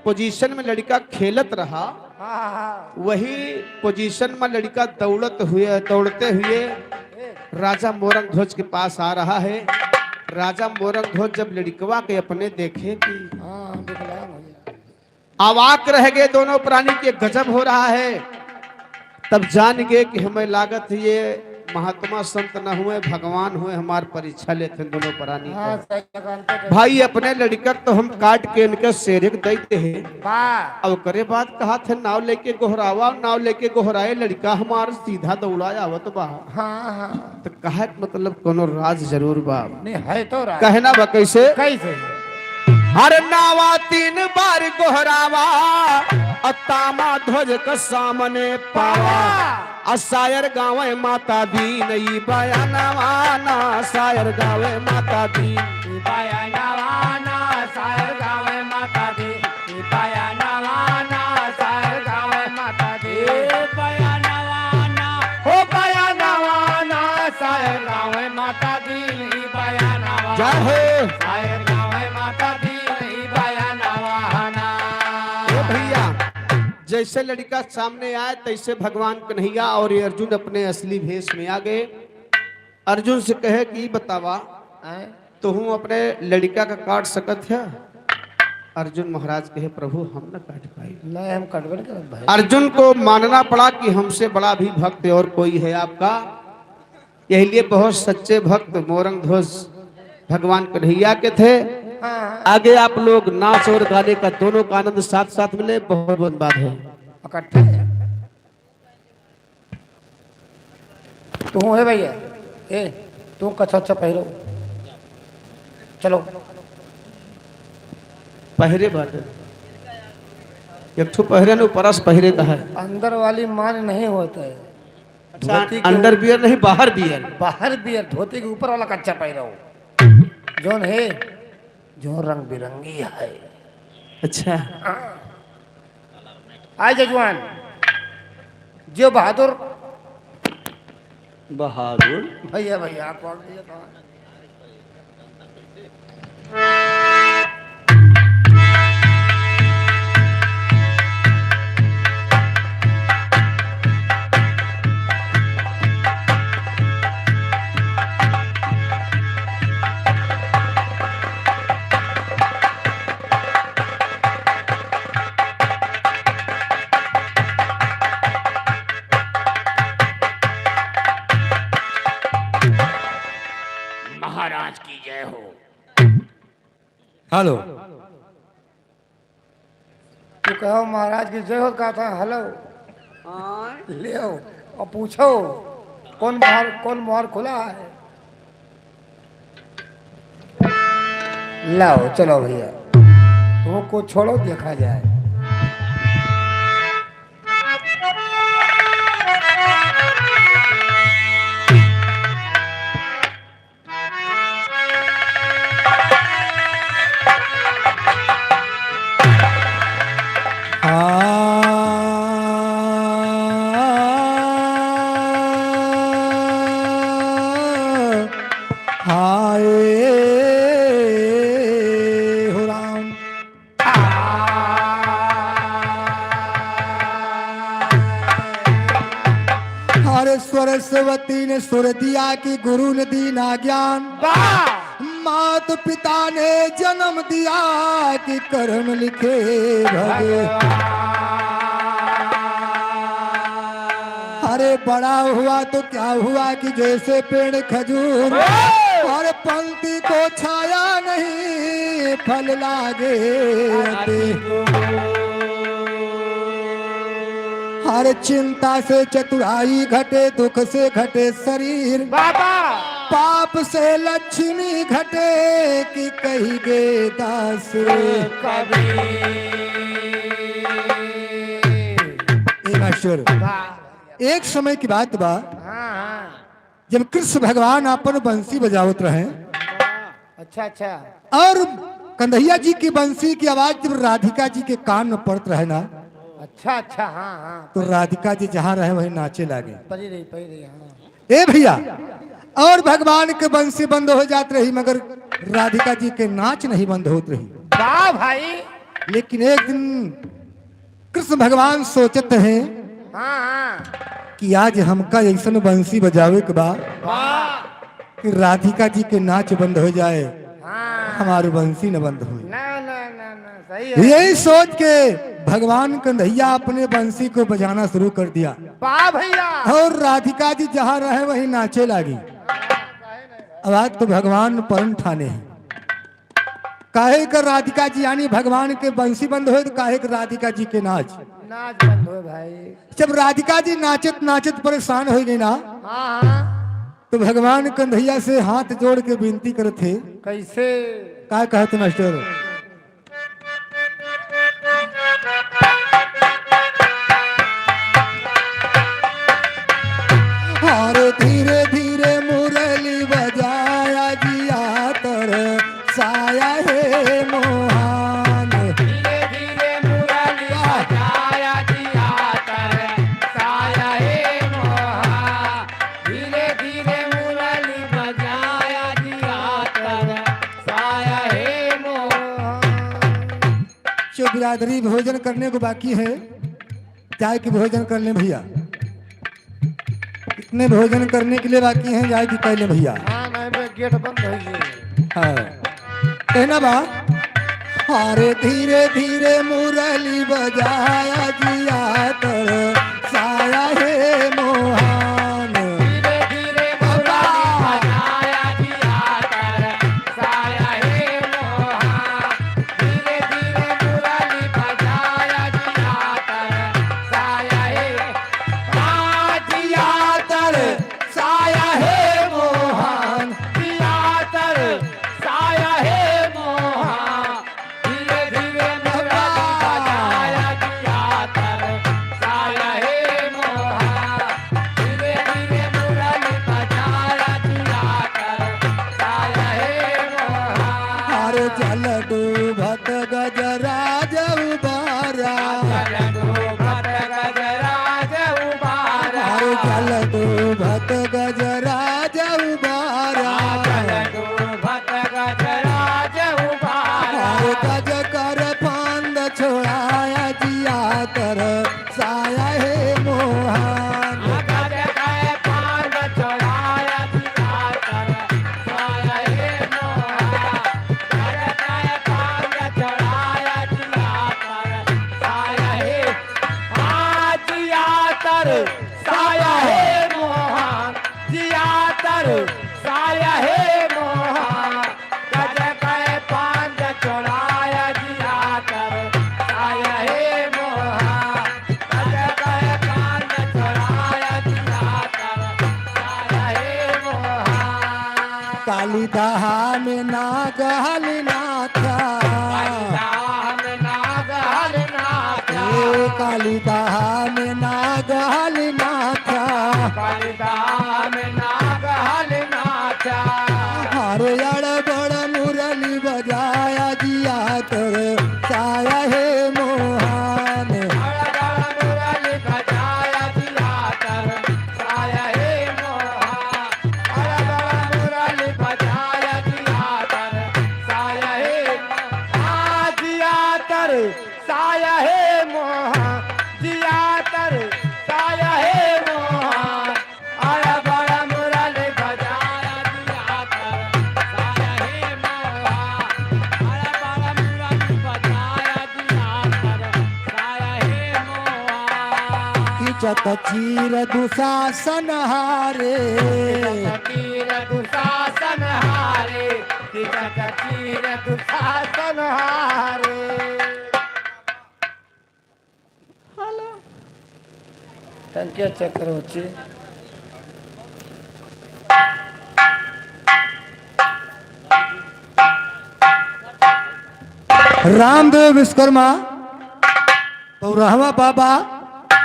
पोजीशन में लड़िका खेलत रहा, हाँ, हाँ, हाँ। वही पोजीशन में लड़िका दौड़त हुए, दौड़ते हुए राजा मोरंग ध्वज के पास आ रहा है। राजा मोरंग ध्वज जब लड़िकवा के अपने देखे कि हाँ, विकलांग हो गया। अवाक रह गए दोनों प्राणी के, गजब हो रहा है। तब जान गए कि हमें लागत है ये महात्मा संत न हुए, भगवान हुए, हमार परीक्षा लेते हैं दोनों प्राणी हाँ, का। सही लगान पे भाई, अपने लड़िका तो हम काट के इनके शेरे के दे दे हैं। वाह। अब ओकरे बाद कहा थे नाव लेके गोहरावा, नाव लेके गोहराए, लड़िका हमार सीधा दौड़ा आवत बा। हाँ, हाँ। तो कहे के मतलब कोनो राज जरूर बा। नहीं, है तो राज। कहना बा कैसे? कैसे? हर नावा तीन बार गोहरावा, अ तामा ध्वज क सामने पावा। पावा। अ सायर गावे माता दीन, ई बयानवा ना, सायर गावे माता दीन। ई बयानवा ना, सायर गावे माता दीन। ई बयानवा ना, सायर गावे माता दीन। ई बयानवा ना, हो बयानवा ना, सायर गावे माता दीन, ई बयानवा। जय हो। सायर गावे माता दीन, ई बयानवा ना। ए भैया, जैसे लड़िका सामने आए, तैसे भगवान कन्हैया और ये अर्जुन अपने असली भेष में आ गए। अर्जुन से कहे कि "ई बतावा, आए? तुहूँ अपने लड़िका का काट सकत है?" अर्जुन महाराज कहे, "प्रभु, हम न काट पाई।" नहीं, हम काटबे न करब भाई। अर्जुन को मानना पड़ा कि हमसे बड़ा भी भक्त और कोई है आपका। यही लिए बहुत सच्चे भक्त मोरंग ध्वज भगवान कन्हैया के थे। हाँ। आगे आप लोग नाच और गाने का दोनों का आनंद साथ साथ मिले। बहुत बहुत धन्यवाद है। इकट्ठे। तू है भैया, ए, तू कच्छा अच्छा पहिरो। चलो। पहिरे बाटे। एक ठो पहिरे न, ऊपरा से पहिरे का है। अंदर वाली मान नहीं होता है। अच्छा, धोती के underwear नहीं, बाहर wear। बाहर wear, धोती के ऊपर वाला कच्छा पहिरो। जौन है, जो रंग बिरंगी है। अच्छा। हाँ। आए जजवान, जो बहादुर। बहादुर? भैया, भैया, आप कौन भैया, कौन? महाराज की जय हो। हेलो। तू कहो महाराज की जय हो, कहा था हेलो। हाँ। ले आओ और पूछो कौन मोहर, कौन मोहर खुला है। लाओ, चलो भैया, तुमको छोड़ो, देखा जाए। सरस्वती ने सुर दिया कि गुरु ने दीना ज्ञान। वाह! मात पिता ने जन्म दिया कि कर्म लिखे भगवान। भगवान। अरे बड़ा हुआ तो क्या हुआ कि जैसे पेड़ खजूर, ओए! और पंक्ति को छाया नहीं, फल लागे अति। अति। हर चिंता से चतुराई घटे, दुख से घटे शरीर। बाबा। पाप से लक्ष्मी घटे कि कही गे दास कबीर। ए मास्टर, वाह। एक समय की बात बा, हाँ, हाँ। जब कृष्ण भगवान अपन बंसी बजावत रहे, अच्छा, अच्छा। और कन्हैया जी की बंसी की आवाज जब राधिका जी के कान में पड़त रहे ना, अच्छा, अच्छा, हाँ, हाँ। तो राधिका जी जहाँ रहे वहीं नाचे लागे। पड़ी रही, पड़ी रही, हाँ। ए भैया, और भगवान के बंसी बंद हो जात रही, मगर राधिका जी के नाच नहीं बंद होत रही। वाह भाई। लेकिन एक दिन कृष्ण भगवान सोचत हैं हाँ, हाँ। कि आज हमका ऐसन बंसी बजावे के बा वाह। कि राधिका जी के नाच बंद हो जाए, हाँ। हमार बंसी न बंद होए। ना, ना, ना, ना, सही है। यही सोच के भगवान कन्हैया अपने बंसी को बजाना शुरू कर दिया। वाह भैया। और राधिका जी जहाँ रहे वहीं नाचे लागी। अब आज तो भगवान परन ठाने हैं। काहे कर राधिका जी यानी भगवान के बंसी बंद होए तो काहे कर राधिका जी के नाच? नाच बंद होए भाई। जब राधिका जी नाचत नाचत परेशान हो गई ना, हाँ, हाँ। तो भगवान कन्हैया से हाथ जोड़ के विनती करत थे। कैसे? का कहत मास्टर? अरे धीरे धीरे मुरली बजाया जिया तर साया हे मोहान। धीरे धीरे मुरली बजाया जिया तर साया हे मोहान। धीरे धीरे मुरली बजाया जिया तर साया हे मोहान। जो बिरादरी भोजन करने को बाकी है, जाए के भोजन कर लें भैया। इतने भोजन करने के लिए बाकी हैं, जाए के कर लें भैया। हाँ, नहीं बे, गेट बंद हो गए। हाँ। कहना बा, अरे धीरे धीरे मुरली बजाया जिया तर साया हे मोहान। धीरे धीरे मुरली बजाया जिया तर साया हे मोहान। धीरे धीरे मुरली बजाया जिया तर साया हे, आ जिया तर साया हे मोहान, जिया तर साया हे मोहान। धीरे धीरे मुरली बजाया जिया तर साया हे मोहान। धीरे धीरे मुरली बजाया जिया तर साया हे मोहान। अरे जल डूबत गजराज उबारा। जल डूबत गजराज उबारा। अरे जल डूबत गजराज उबारा। जल डूबत गजराज उबारा। अरे गज कर फांद छोड़ाया जिया तर साया हे मोहान। गज कर फांद छोड़ाया जिया तर साया हे मोहान। गज कर फांद छोड़ाया जिया तर साया हे, हाँ, जिया तर साया हे मोहान। जिया तर साया हे मोहान। गज कर फांद छोड़ाया जिया तर साया हे मोहान। गज कर फांद छोड़ाया जिया तर साया हे मोहान। काली दहा में नाग हल नाथा। काली दहा में नाग हल नाथा। ए काली दहा में नाग हल नाथा। काली दहा में नाग हल नाथा। अरे अड़ बड़ मुरली बजाया जिया तर साया हे मोहान। अड़ बड़ मुरली बजाया जिया तर साया हे मोहान। अड़ बड़ मुरली बजाया जिया तर साया हे, आ जिया तर साया हे मोहान। जिया तर साया हे मोहान। चीर दुशासन हारे। चीर दुशासन हारे, चीर दुशासन हारे। हेलो। टंकिया चक्र होची। रामदेव विश्वकर्मा, पौरहवा बाबा,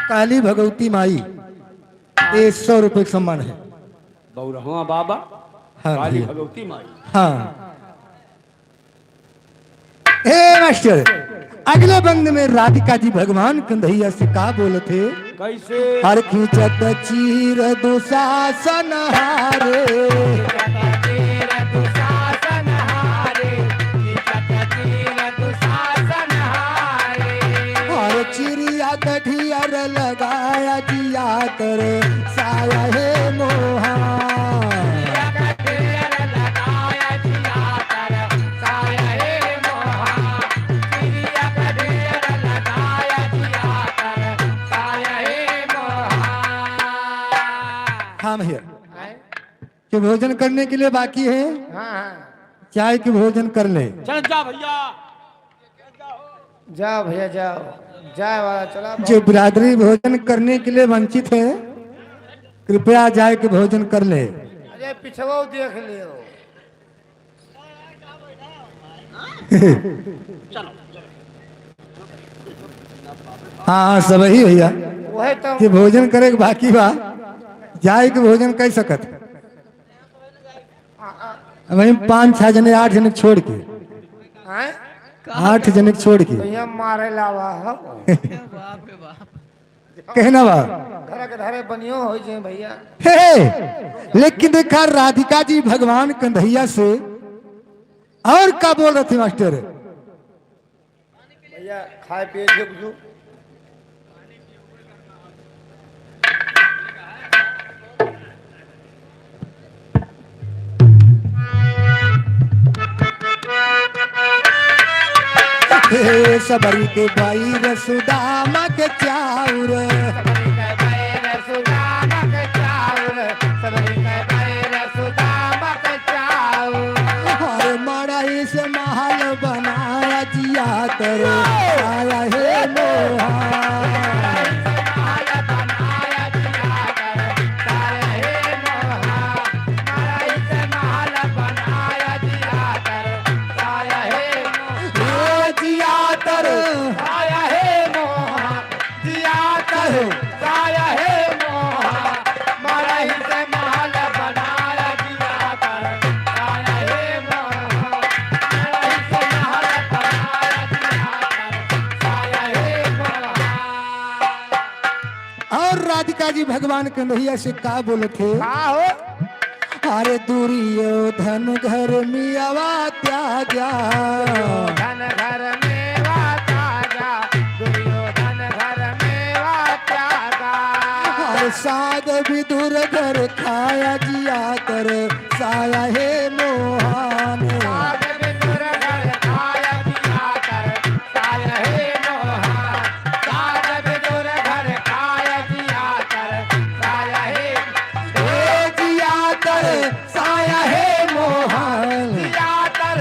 काली भगवती माई, ये सौ रुपये का सम्मान है। बौरहवा बाबा, हाँ काली भैया। भगवती माई। हाँ। ए मास्टर, अगले बंद में राधिका जी भगवान कन्हैया से का बोलत है? कैसे? हर खींचत चीर दुशासन हारे। हर चिरिया कठियर लगाया जिया कर साया हे मोहा। हम हियर। आए? कि भोजन करने के लिए बाकी है, हाँ, हाँ। जाए कि भोजन कर ले। चल जा भैया। जा भैया, जाओ। जाए वाला चला। जो बिरादरी भोजन करने के लिए वंचित है, कृपया जाए कि भोजन कर ले। अरे पिछवो देख लियो। हाँ, हाँ, सब ही भैया वही तो। कि भोजन करे के बाकी बा, जाए के भोजन कर सकत। वहीं पाँच छह जने, आठ जने छोड़ के, आए? आठ जने छोड़ के। भैया मारे लावा हो। बाप रे बाप। कहना बा। घर के धरे बनियो हो जे भैया। हे, हे, लेकिन देखा राधिका जी भगवान कन्हैया से और का बोल रहे थे मास्टर? भैया खाए पिए के कुछ। हे सबरी के बाई रसुदामा के चाउर। सबरी के बाई रसुदामा के चाउर। सबरी के बाई रसुदामा के चाउर। अरे मड़ई से महल बनाया जिया कर साया हे मोहा। हे जिया कर साया हे मोहा। जिया कर साया हे मोहा, मड़ई से महल बनाया जिया कर साया हे मोहा, मड़ई से महल बनाया जिया कर साया हे मोहा। और राधिका जी भगवान कन्हैया से का बोलत है? का हो? अरे दुर्योधन घर मेवा त्यागा। दुर्योधन घर मेवा त्यागा। दुर्योधन घर मेवा त्यागा। अरे साग विदुर घर खाया जिया कर साया हे मोहान। साग विदुर घर खाया जिया कर साया हे मोहान। साग विदुर घर खाया जिया कर साया हे ए जिया कर साया हे मोहन। जिया कर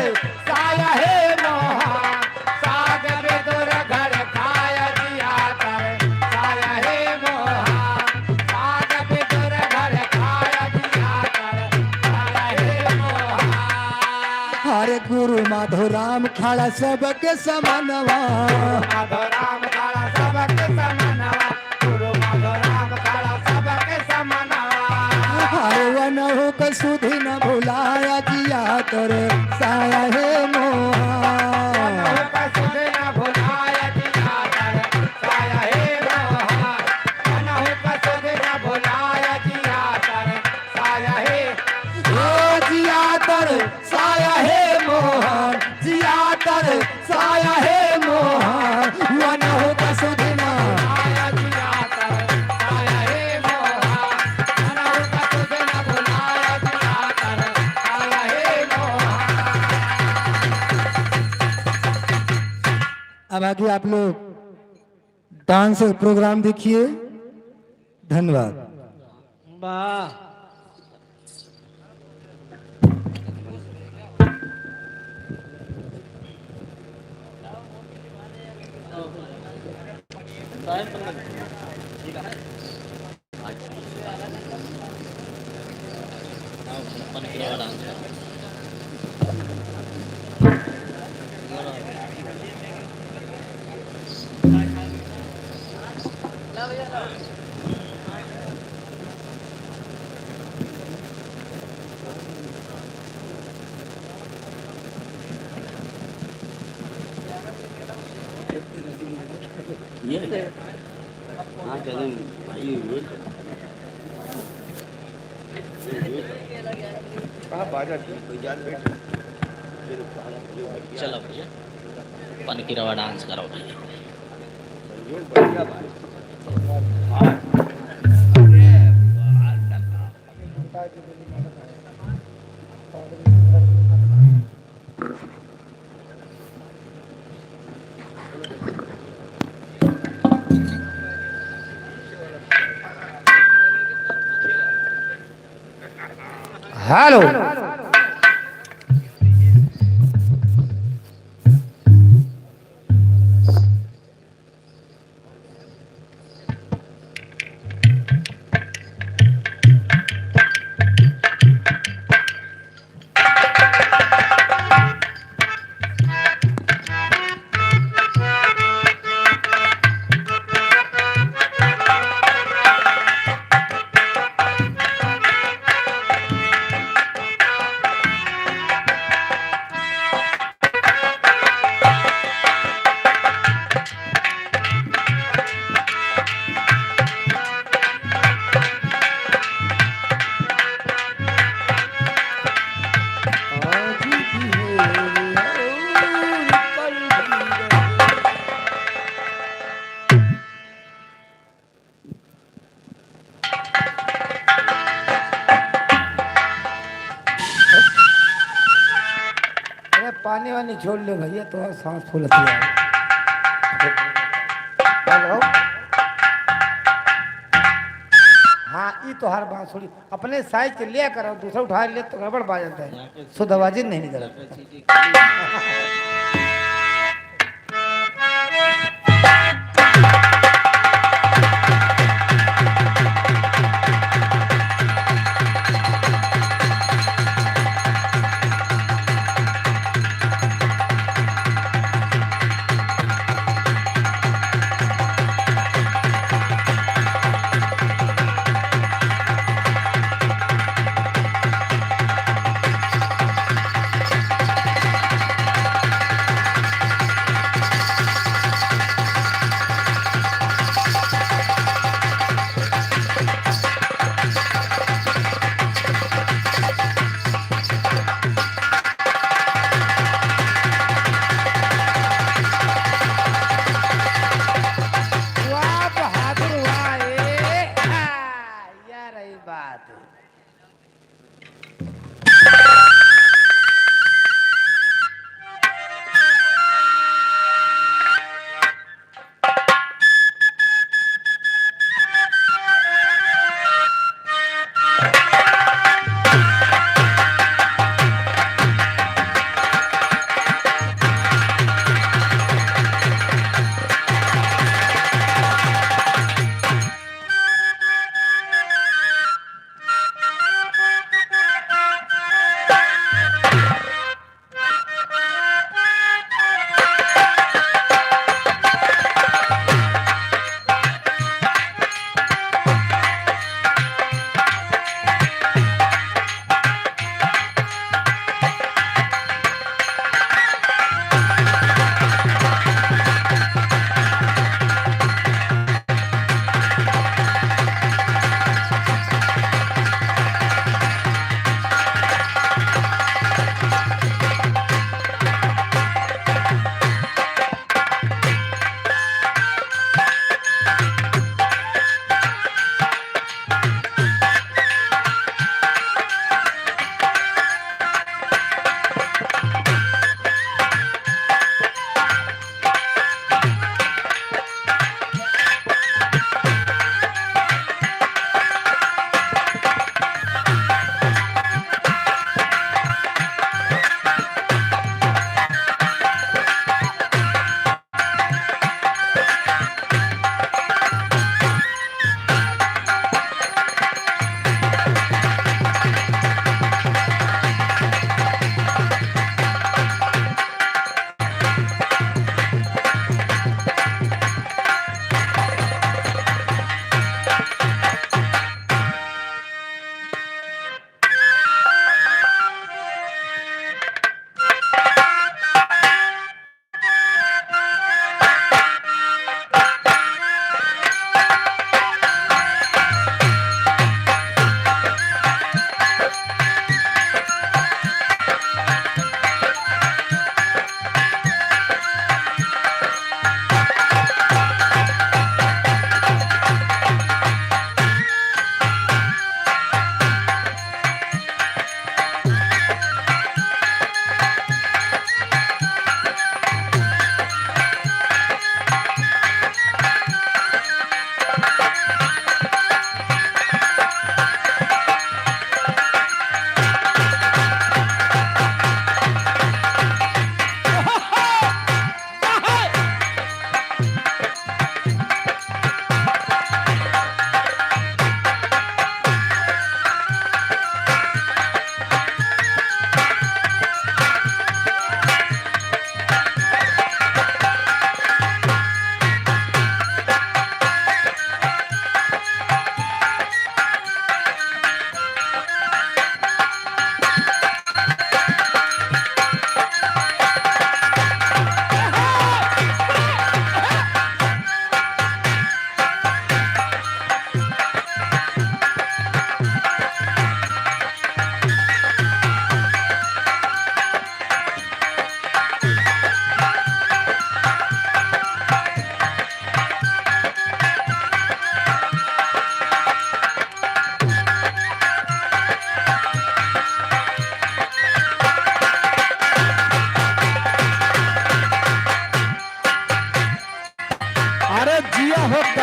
साया हे मोहन। साग विदुर घर खाया जिया कर साया हे मोहन। साग विदुर घर खाया जिया कर साया हे मोहन। हरे गुरु माधो राम खड़ा सबके समनवा। माधो राम खड़ा सबके समनवा। गुरु माधो राम खड़ा सबके समनवा। अरे वनहु क सुधि न भुलाया जिया कर साया हे मोहा। वनहु क सुधि न भुलाया जिया कर साया हे मोहा। वनहु क सुधि न भुलाया जिया कर साया हे। ओ जिया कर साया हे मोहन, जिया तर साया हे मोहन, वनहु क सुधि न। अब आगे आप लोग डांस प्रोग्राम देखिए। धन्यवाद। वाह। ये है। हाँ, चलो, भाई, ये। हाँ, बाजा ठीक, कोई जान बैठ। चलो भैया, पनकी रवा डांस करो भैया। बढ़िया बात। हेलो। अरे पानी वानी छोड़ ले भैया, तोहार सांस फूलत है। हेलो। हाँ, ई तोहार बांसुरी अपने साइज के लिया करो, दूसरा उठा ले तो गड़बड़ बाजत है, शुद्ध आवाज ही नहीं निकलत। वाह बहादुर वाह, ए, आ, या रही बात।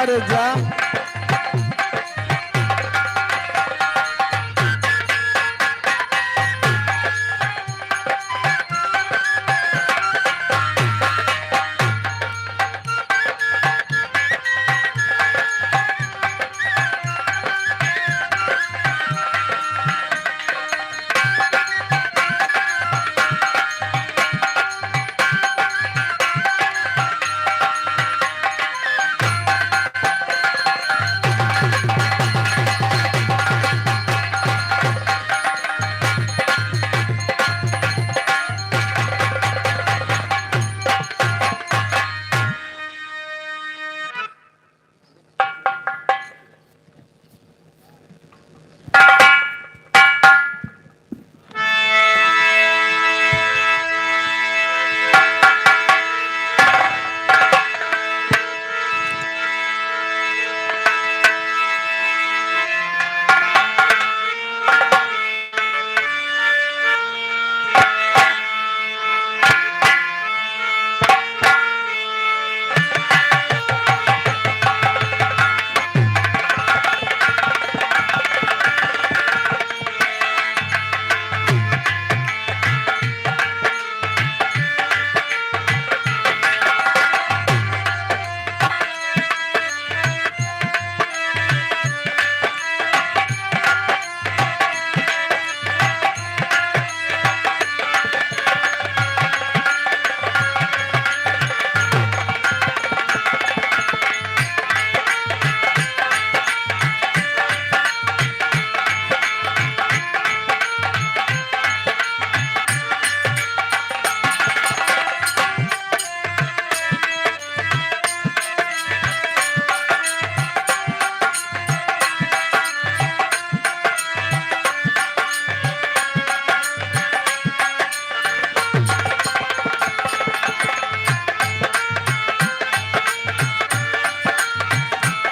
अरे जा।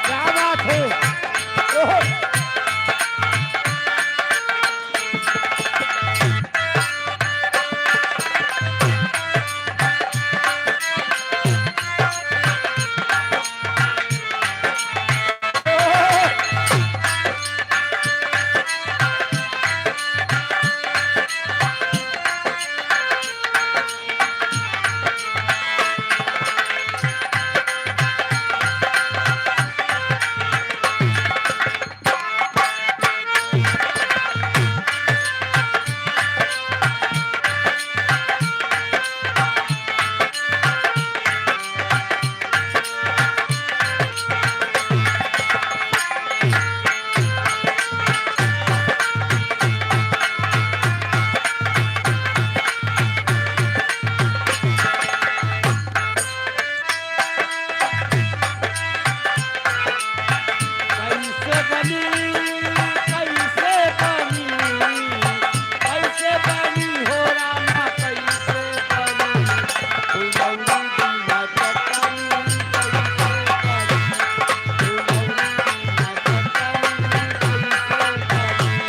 क्या बात है। ओहो। कैसे बनी, कैसे बनी, कैसे बनी हो रामा, कैसे बनी? फुलौरी बिना चटनी कैसे बनी? फुलौरी बिना चटनी कैसे बनी?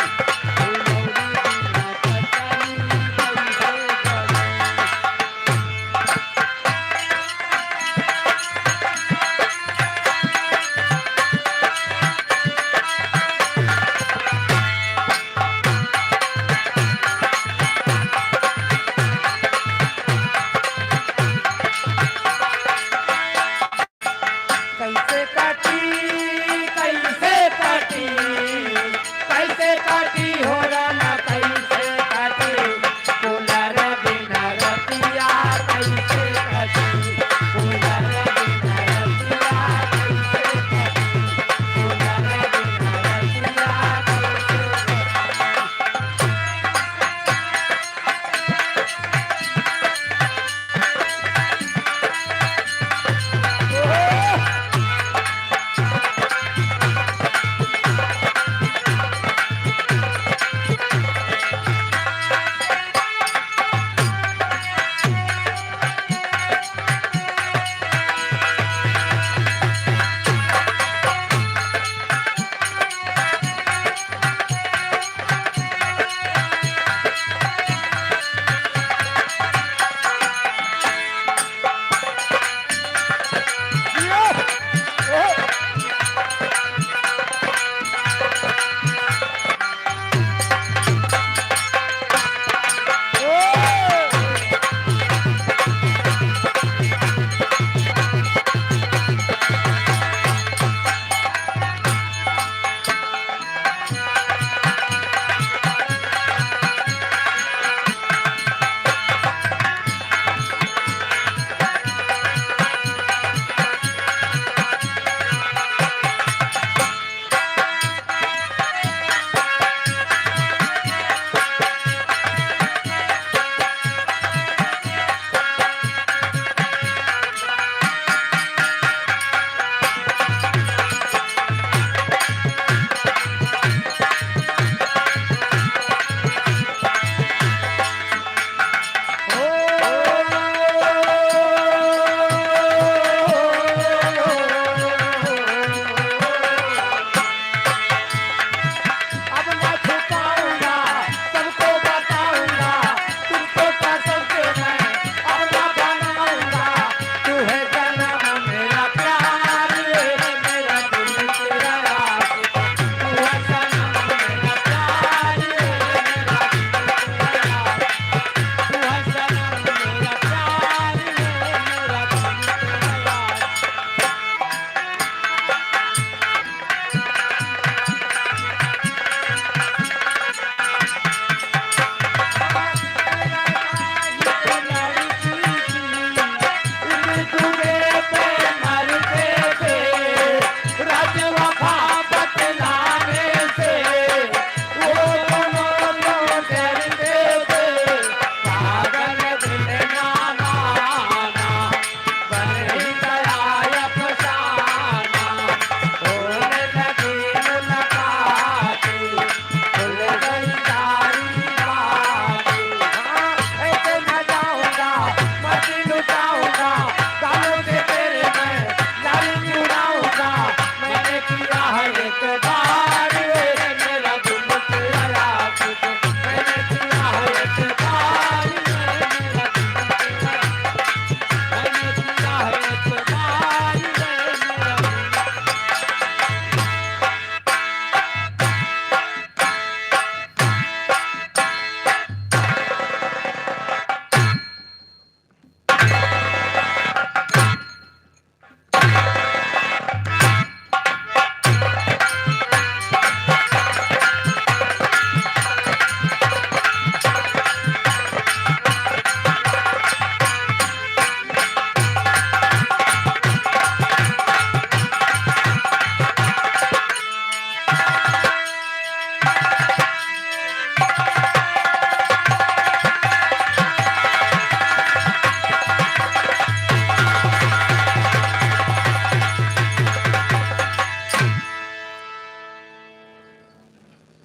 फुलौरी बिना चटनी कैसे बनी?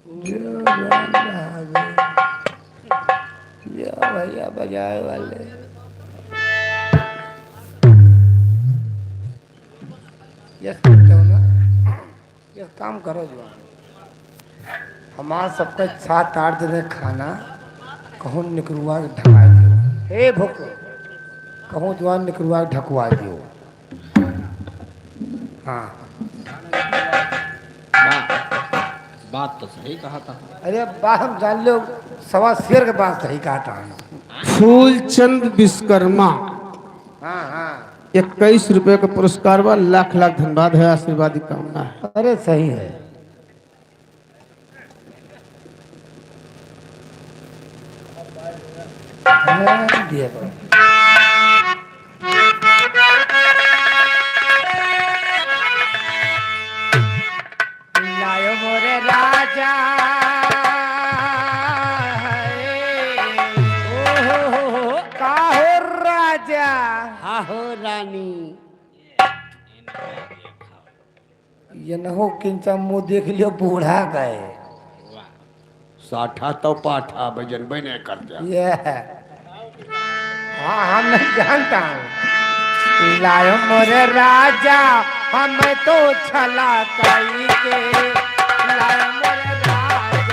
जो राम महादेव। यो भैया बजाए वाले। यस, कहो ना। यस, काम करो जो। हमार सबका सात आठ दिन खाना, कहूँ निकरुआ के ढका दियो। हे भूख, कहूँ जवान निकरुआ के ढकवा दियो। हाँ। बात, बात तो सही कहा था। अरे बा, हम जान लो, सवा शेर के बात सही कहा था। फूलचंद विश्वकर्मा। हाँ, हाँ। इक्कीस रुपये का पुरस्कार बा, लाख लाख धन्यवाद है, आशीर्वाद की कामना है। अरे सही है। हाँ, दिया बा। लायो मोरे राजा, ओहो, का हो राजा? हा हो रानी। ये न हो किंचा मुँह देख लियो बूढ़ा गए। साठा तो पाठा बजन बने कर दिया। ये। हाँ, हम नहीं जानता हूँ। लायो मोरे राजा, हम तो छला कई के। लायो मोरे राजा,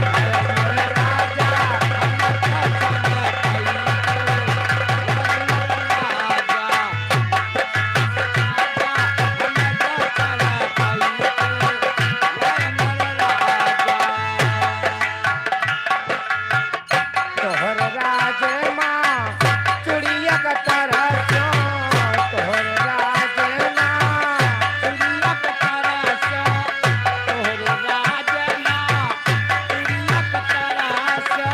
लायो मोरे राजा, हम तो छला कई के। लायो मोरे राजा। तोहर राज मा चुड़िया का तरह सो, तोहर राज मा चुड़िया का तरह सो, तोहर राज मा चुड़िया का तरह सो।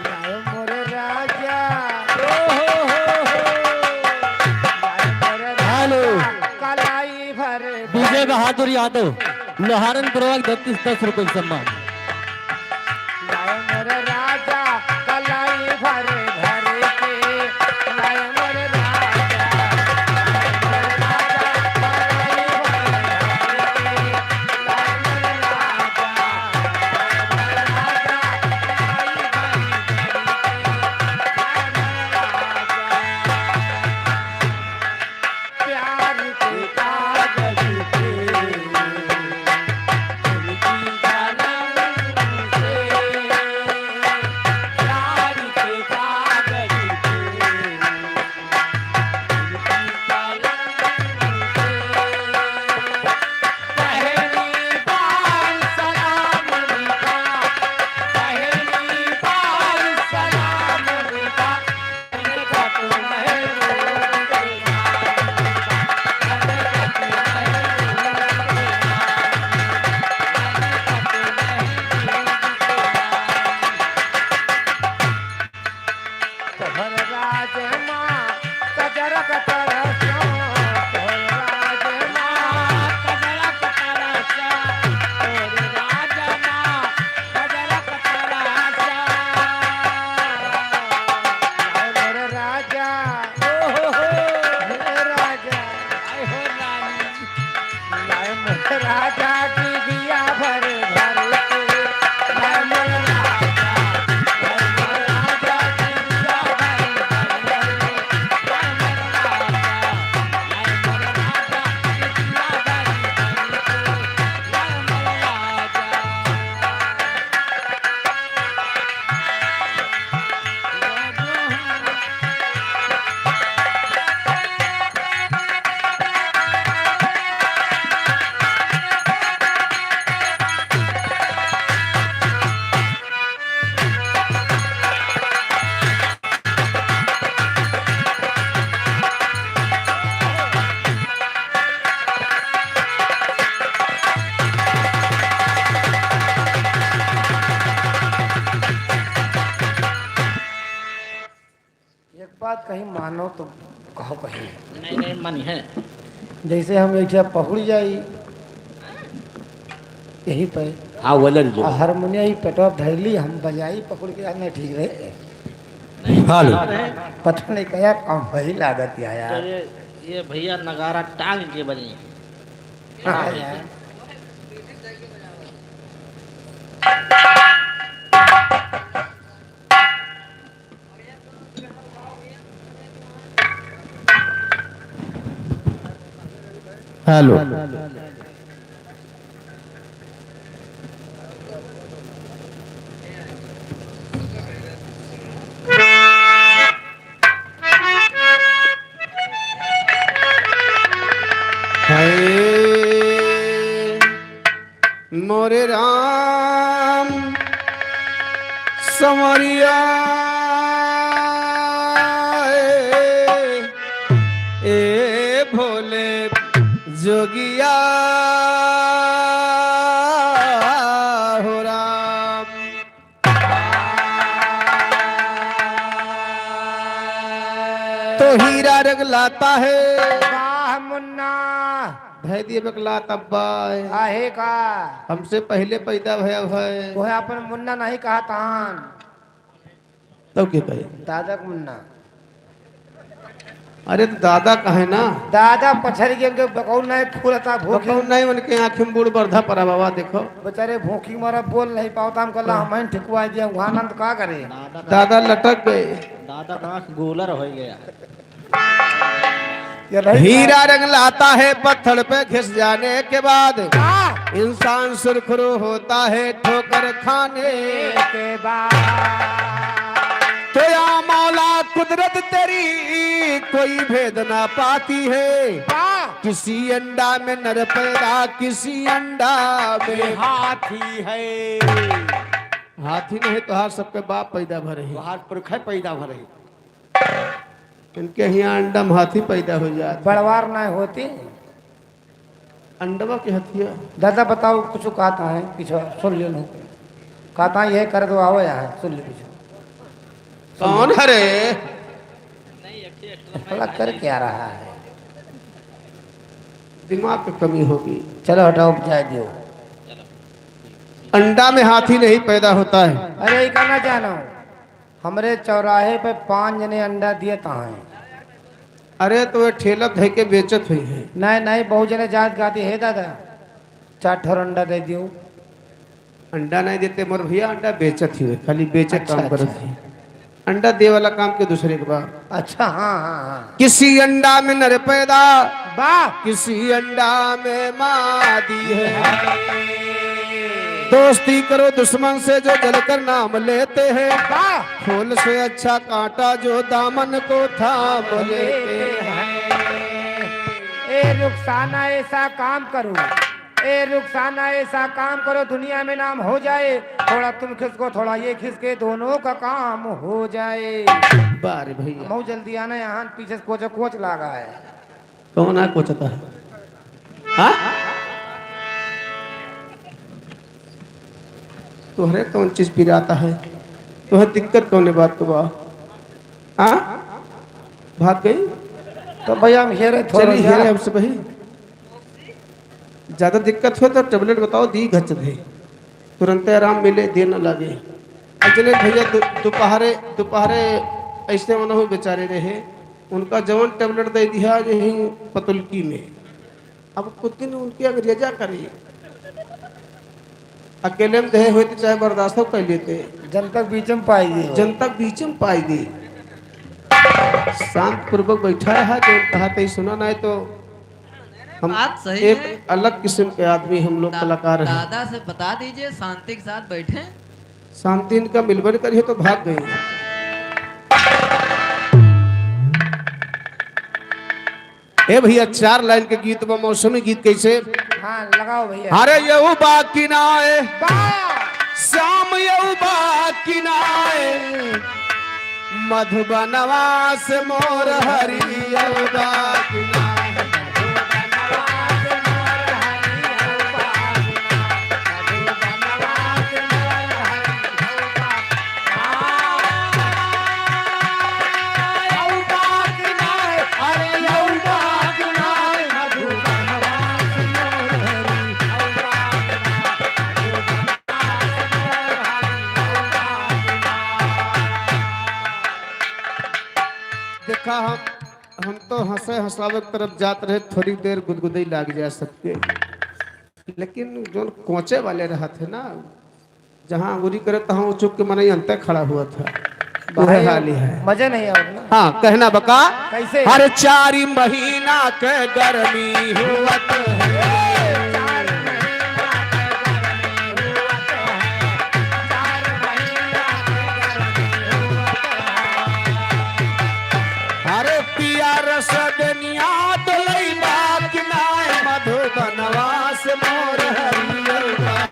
लायो मोरे राजा। ओ हो हो हो। लायो मोरे राजा। हेलो। कलाई भर विजय बहादुर यादव, लोहारन प्रभाग, दस दस रुपये सम्मान। लायो मोरे राजा, कलाई भर भर के। लायो मोरे राजा, लायो मोरे राजा, कलाई भर भर के। तोहर राज मा कजरक तरसो, तोहर राज मा कजरक तरसो, तोहर राज मा कजरक तरसो। अरे राजा, ओ हो हो, हे राजा, आय हो रानी। लाए मोर राजा की दिया भर भर के, लाए मोर राजा, लाए मोर राजा की दिया भर भर के, लाए मोर राजा, लाए मोर राजा की दिया भर भर के, लाए मोर राजा। एक बात कहीं मानो तो कहो कहीं। नहीं, नहीं, मन है। जैसे हम एक ठे पहुड़ जाई, यही पे। हाँ, वलन जो। आ हारमोनिया ही पेटवा धैली, हम बजाई पकड़ के, नहीं ठीक रहे। नहीं, हेलो। पता नहीं क्या काम वही लागत या यार। तो ये, ये भैया नगारा टांग के बजी। हाँ यार। हेलो। हाय मोरे राम संवरिया, ए, ए भोले जोगिया हो राम। तो हीरा रंग लाता है। वाह मुन्ना। धै दिए बकलात अब्बा। आहे का? हमसे पहिले पैदा भया है। तोहे अपन मुन्ना नहीं कहा तान। तब के कहे? दादा के मुन्ना। अरे तो दादा कहे ना। दादा पछड़ के उनके बकौल नहीं खुलता, भूखी। बकौल नहीं, उनके आँखी में बूढ़ बरधा परा बाबा, देखो। बेचारे भूखी मरा बोल नहीं पावता, हम कहला हाँ। हम ठिकवा दिया, वहाँ आनंद का करे? दादा का दादा लटक गए। दादा का आँख गोलर हो गया। ये रही हीरा रंग लाता है पत्थर पे घिस जाने के बाद, हाँ। इंसान सुरखरू होता है ठोकर खाने के बाद। तो या मौला कुदरत तेरी कोई भेद ना पाती है। वाह। किसी अंडा में नर पैदा, किसी अंडा में हाथी है। हाथी नहीं तो हर सबके बाप पैदा भरे हैं। हर पुरखा पैदा भरे हैं। इनके हियाँ अंडा में हाथी पैदा हो जात। बड़वार ना होती। अंडवा के हथिया। दादा बताओ, कुछ कहता है, पीछे सुन लियो नहीं। कहता है, "ये कर दो, आओ यहाँ, सुन लियो पीछे।" कौन है रे? भला कर क्या रहा है? दिमाग की कमी होगी। चलो हटाओ, जाए दियो। अंडा में हाथी नहीं पैदा होता है। अरे, ये कहना चाहना हूँ। हमरे चौराहे पे पाँच जने अंडा दिए ताहें। अरे, तो वे ठेला धइ के बेचत हुई हैं। नहीं, नहीं, बहुत जने जात गाती, "हे दादा, चार ठो अंडा दे दियो।" अंडा नहीं देते मोर भैया, अंडा बेचत ही हुए, खाली बेचे अच्छा, काम करत अच्छा। ही। अंडा दे वाला काम के दूसरे के बा। अच्छा, हाँ, हाँ, हाँ। किसी अंडा में नर पैदा, वाह। किसी अंडा में मादी है। दोस्ती करो दुश्मन से जो जलकर नाम लेते हैं। वाह। फूल से अच्छा कांटा जो दामन को थाम लेते हैं। ए रुखसाना, ऐसा काम करो, ए रुखसाना, ऐसा काम करो, दुनिया में नाम हो जाए। थोड़ा तुम खिसको, थोड़ा ये खिसके, दोनों का काम हो जाए। बारे भैया। बहुत जल्दी आना यहाँ, पीछे से कोच कोच लागा है। कौन है कोचता है? हाँ? तोहरे कौन चीज पिराता है? तोहरे दिक्कत कौन बात को बा? हाँ? भाग गई? तो भैया हम हेरे थोड़ा चली, यार। हेरे हमसे भाई। ज्यादा दिक्कत हो तो tablet बताओ, दी घच दे, तुरंते आराम मिले, देर न लागे। अजले भैया दु-, दोपहरे, दोपहरे ऐसे मनहु बेचारे रहे, उनका जवन tablet दे दिया यही पतुलकी में। अब कुछ दिन उनके अंग्रेजा करी, अकेले में देहे होते चाहे बर्दाश्त कर लेते। जनता के बीच में पाई दी। जनता के बीच में पाई दी। शांत पूर्वक बैठा रहा, जो कहा तही सुना, नहीं तो हम बात सही एक है। अलग किस्म के आदमी हम लोग दा-, कलाकार हैं। दादा से बता दीजिए शांति के साथ बैठे। शांति इनका मिलबे न करिए तो भाग गए। ए भैया, चार लाइन के गीत बा, मौसमी गीत कैसे? हाँ, लगाओ भैया। अरे यहू बा कि नाय, बा। श्याम यहू बा कि नाय, मधुबनवा से मोर हरियऊ बा कि नाय। देखा, हम, हम तो हंसे हंसावे की तरफ जात रहे, थोड़ी देर गुदगुदई लाग जाए सबके। लेकिन जौन कोचे वाले रहत है ना, जहाँ अंगुरी करे, तहाँ वो चुप के मनई अंते खड़ा हुआ था। वह भाई, हाल ही है। मजे नहीं आवत ना। हाँ, कहना बका। कैसे? हर चार महीना के गर्मी हुआ तो है। अरे पिया रस दुनिया तो लई बाकी नाय मधुबनवा से मोर हरियवा।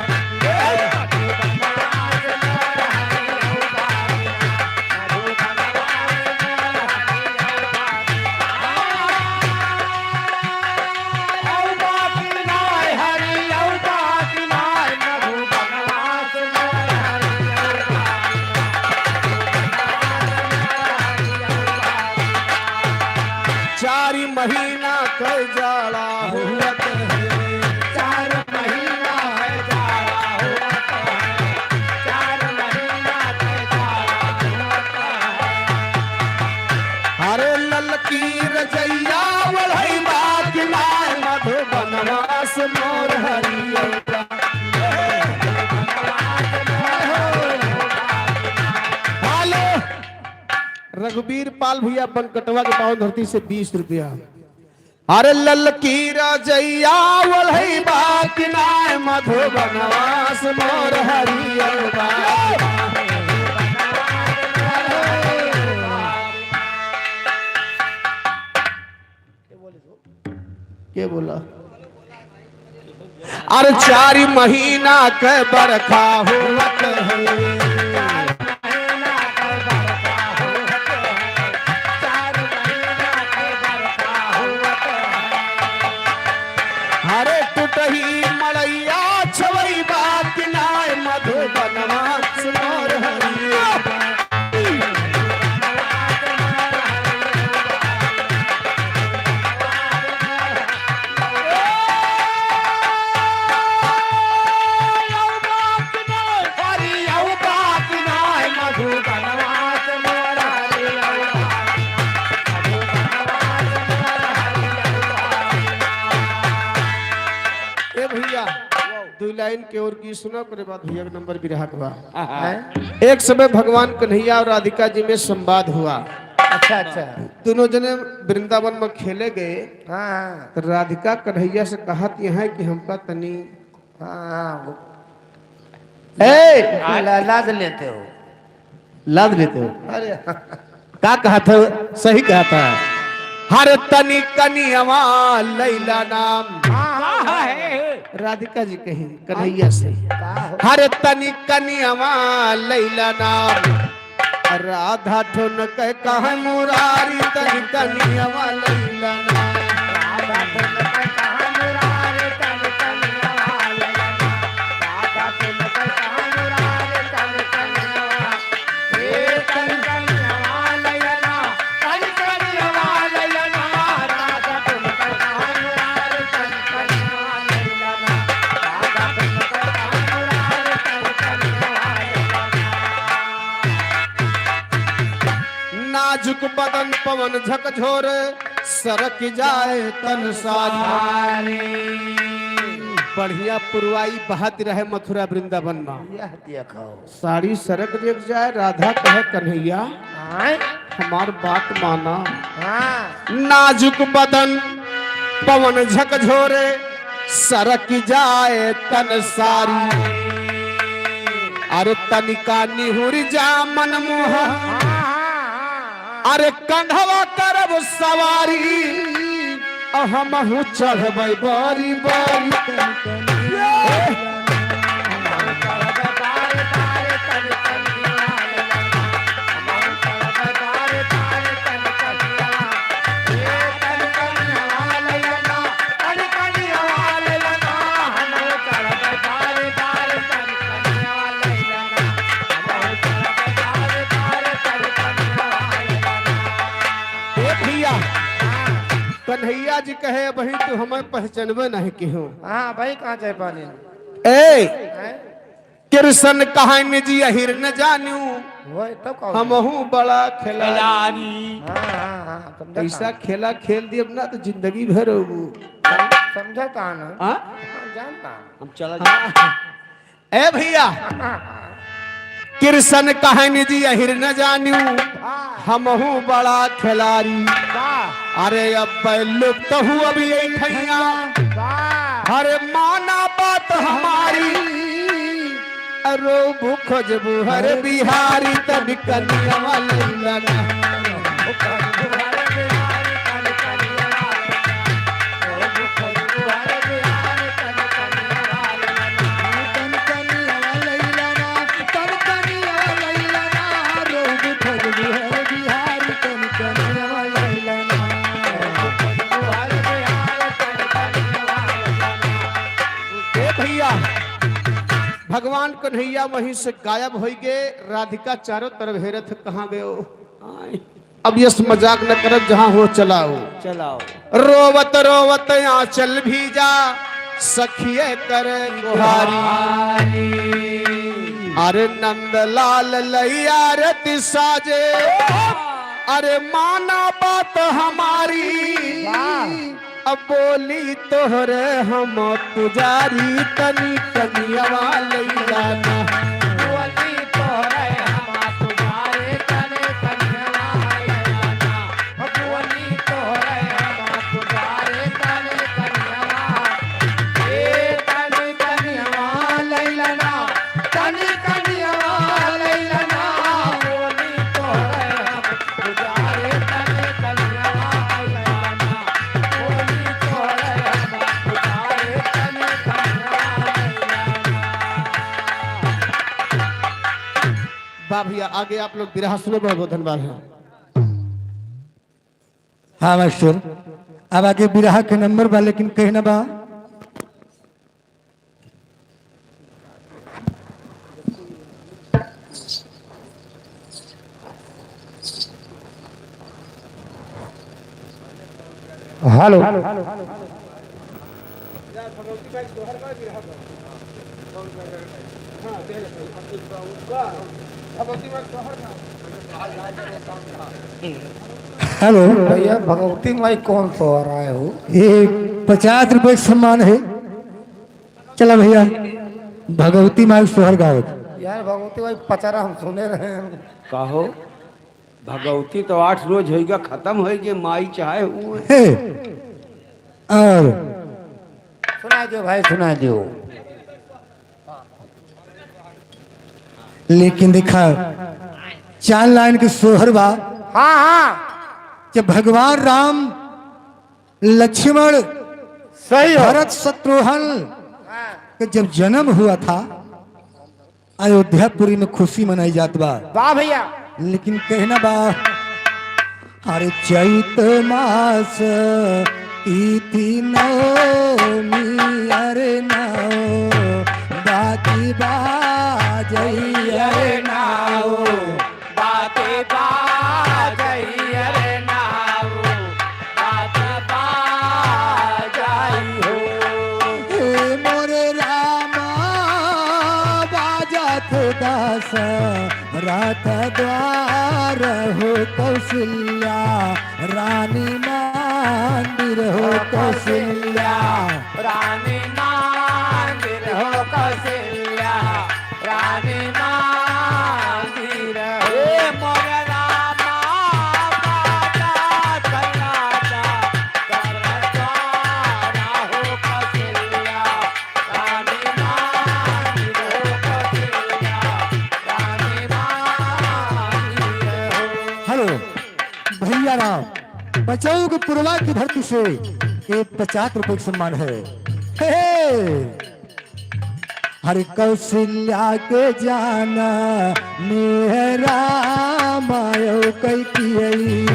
चार महीना के जाड़ा हुआ तो है। चार महीना है जाड़ा हुआ तो है। चार महीना है जाड़ा हुआ तो है। अरे ललकी रजैया ओढ़ई बाकी नाय मधुबनवा से मोर हरियवा। हेलो, रघुवीर पाल भैया, बनकटवा के पावन धरती से बीस रुपया। अरे ललकी रजैया ओढ़ई बाकी नाय मधुबनवा से मोर हरियवा। के बोला? अरे चार महीना के बरखा होत है। अरे टूटही मड़ैया छवई बाकी नाय मधुबनवा से मोर हरियवा। ए भैया, दो लाइन के और गीत सुना, ओकरे बाद भैया के नंबर बिरहा के बा। आहा। हैं? एक समय भगवान कन्हैया और राधिका जी में संवाद हुआ। अच्छा, अच्छा। दोनों जने वृंदावन में खेले गए। हाँ, हाँ। तो राधिका कन्हैया से कहत यहाँ कि हमका तनी हाँ, हाँ, वो ए! ला-, लाद लेते हो। लाद लेते हो। अरे। का कहत हो? सही कहत है। हर तनी कनियवा लैला नाम। हाँ, हाँ, हाँ। राधिका जी कहीं कन्हैया से। का हो? हर तनी कनियवा लैला नाम। राधा ठुनकै कहै मुरारी तनी कनियवा लैला ना। राधा ठुनकै कहै मुरारी तनी कनियवा लैला ना। राधा ठुनकै कहै मुरारी तनी कनियवा, ए तनी कनियवा लैला ना, तनी कनियवा लैला ना। राधा ठुनकै कहै मुरारी तनी कनियवा लैला ना। राधा ठुनकै कहै मुरारी तनी कनियवा लैला ना। नाजुक बदन पवन झकझोरे, सरक जाए तन सारी। बढ़िया पुरवाई बहत रहे मथुरा वृंदावन में। यह देखो। साड़ी सरक देख जाए, राधा कहे कन्हैया, आय? हमार बात माना। हाँ। नाजुक बदन पवन झकझोरे, सरक जाए तन सारी। अरे तनिका निहुर जा मन मोह, अरे कंधवा करब सवारी, आ हमहू चढ़बै बारी बारी। ए भैया, कन्हैया जी कहे, "अबहीं तू हमें पहचानबे नहीं किहो।" हाँ, भाई, कहाँ जाए पानी? ए, हैं? कृष्ण कहानी जी अहिर न जानू, वही तो कहूँ। हमहू बड़ा खिलाड़ी। खिलाड़ी। हाँ, हाँ, हाँ, समझा ऐसा कहाँ? खेला खेल दियब ना तो जिंदगी भर होबू। सम-, समझा कहाँ ना? हाँ? जानता। हम चला जाए। ए भैया, कृष्ण कहन जी अहिर न जान्यू, हमहू बड़ा खिलाड़ी। वाह। अरे अब लुप्त हु अब ये ठैया, वाह। अरे माना बात हमारी, रोबू खोजबू हर बिहारी तन कनिया लैला ना। ए भैया, भगवान कन्हैया वहीं से गायब होइ गए। राधिका चारों तरफ हेरत, कहाँ गयो? आय। अब यस मजाक न करत, जहाँ हो चलाओ। चलाओ। रोवत रोवत आँचल भीजा, सखिए करे गुहारी। अरे नंदलाल लई आरती साजे, अरे माना बात हमारी। वाह। अब बोली तोहरे हम पुजारी, तनी कनियवा लैला ना। बोली तोहरे हम पुजारी, तनी कनियवा लैला ना। बोली तोहरे हम पुजारी, तनी कनियवा। ए तनी कनियवा लैला ना, तनी कनियवा लैला ना। बोली तोहरे हम वाह भैया, आगे आप लोग बिरहा सुनो, बहुत बहुत धन्यवाद है। हाँ मास्टर, अब आगे बिरहा के नंबर बा, लेकिन कहना बा। हेलो। हेलो। भैया, भगवती माई कौन सोहर आए हो? ये पचास रुपए के सम्मान है। चला भैया, भगवती माई सोहर गावत। यार, भगवती माई पचारा हम सुने रहे हैं। कहो, भगवती तो आठ रोज होइगा, खतम होइगे, माई चाहे हुए। हे, और सुना दो भाई, सुना दो। लेकिन देखा, चार लाइन के सोहर बा। हाँ, हाँ। जब भगवान राम, लक्ष्मण, सही हो। भरत, शत्रुघ्न हाँ। के जब जन्म हुआ था, अयोध्यापुरी में खुशी मनाई जात बा। वाह भैया। लेकिन कहना बा, अरे चैत मास तिथि नवमी, अरे नौ बाती बाजई, अरे नौ बाती बाजई, अरे नौ बाती बाजई हो। हे मोरे रामा, बाजत दस रथ द्वार हो कौशल्या रानी मंदिर हो कौशल्या। रानी मंदिर हो कौशल्या, रानी मंदिर हो। ए मोर रामा, बाजा चला जा, कर द्वार हो कौशल्या। हेलो, भैया राम, बचाऊ के पुरवा की धरती से एक पचास रुपए का सम्मान है। हे, हे। हर कौशल्या के जाना मेरा मायो कैकियई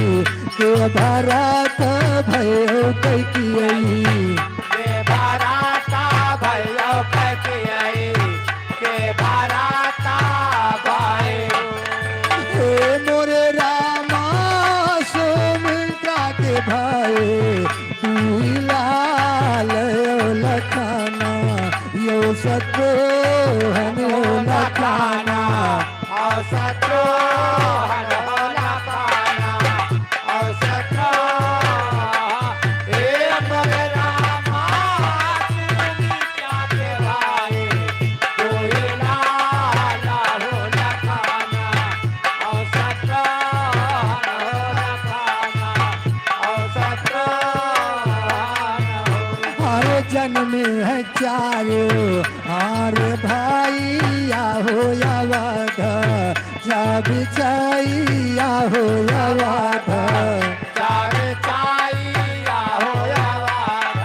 के भरत भयो कैकियई। के भरत भयो कैकियई, के भरत भयो। हे मोरे रामा, सुमित्रा के भाई, दुई लाल यो लखाना, यो शत्रुघ्न यो लखाना। और शत्रुघ्न हो ना पाना, और शत्रु, हे मोरे रामा, में है चारो, आरे भैया हो अवध, सब चैया हो अवध। चार चैया हो अवध,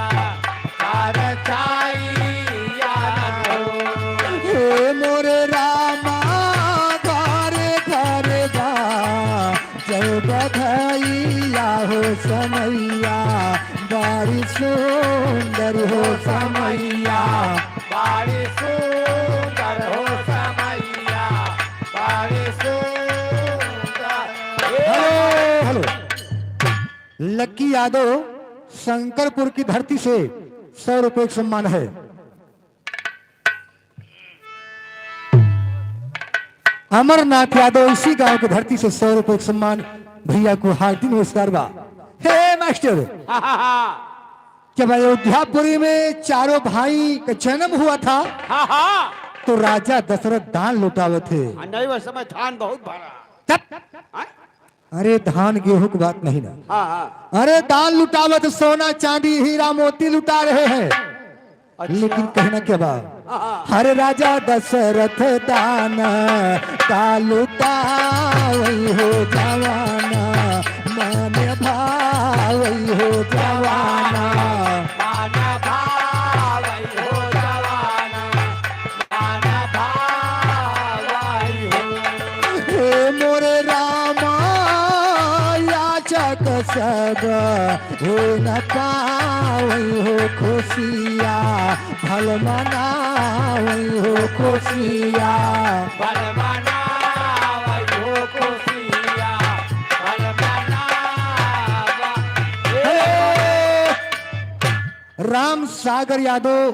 चार चैया हो। हे मोरे रामा, घर घर बा जय बधैया हो समैया, बड़ी सुंदर हो समैया। बड़ी सुंदर हो समैया, बड़ी सुंदर। Hello, hello. लक्की यादव, शंकरपुर की धरती से सौ रुपये का सम्मान है। अमरनाथ यादव, इसी गांव की धरती से सौ रुपये का सम्मान, भैया को हार्दिक नमस्कार बा। हे मास्टर, हाँ, हाँ, हाँ। जब अयोध्यापुरी में चारों भाई का जन्म हुआ था, हाँ, हाँ। तो राजा दशरथ धान लुटावत है। हाँ, नहीं, वह समय धान बहुत भरा। तब हाँ? अरे धान गेहूं की बात नहीं ना। हाँ, हाँ। अरे धान लुटावत, सोना चांदी हीरा मोती लुटा रहे हैं। अच्छा। लेकिन कहना क्या बा? हाँ, हाँ। हर राजा दशरथ दान का लुटावई हो जवाना, मान भावई हो जवाना। मान भावई हो जवाना। हे मोरे रामा, याचक सब हे न पावई हो खुशिया, भल मनावई हो खुशिया। भल मनावई हो खुशिया, भल मनावा-, हे! राम सागर यादव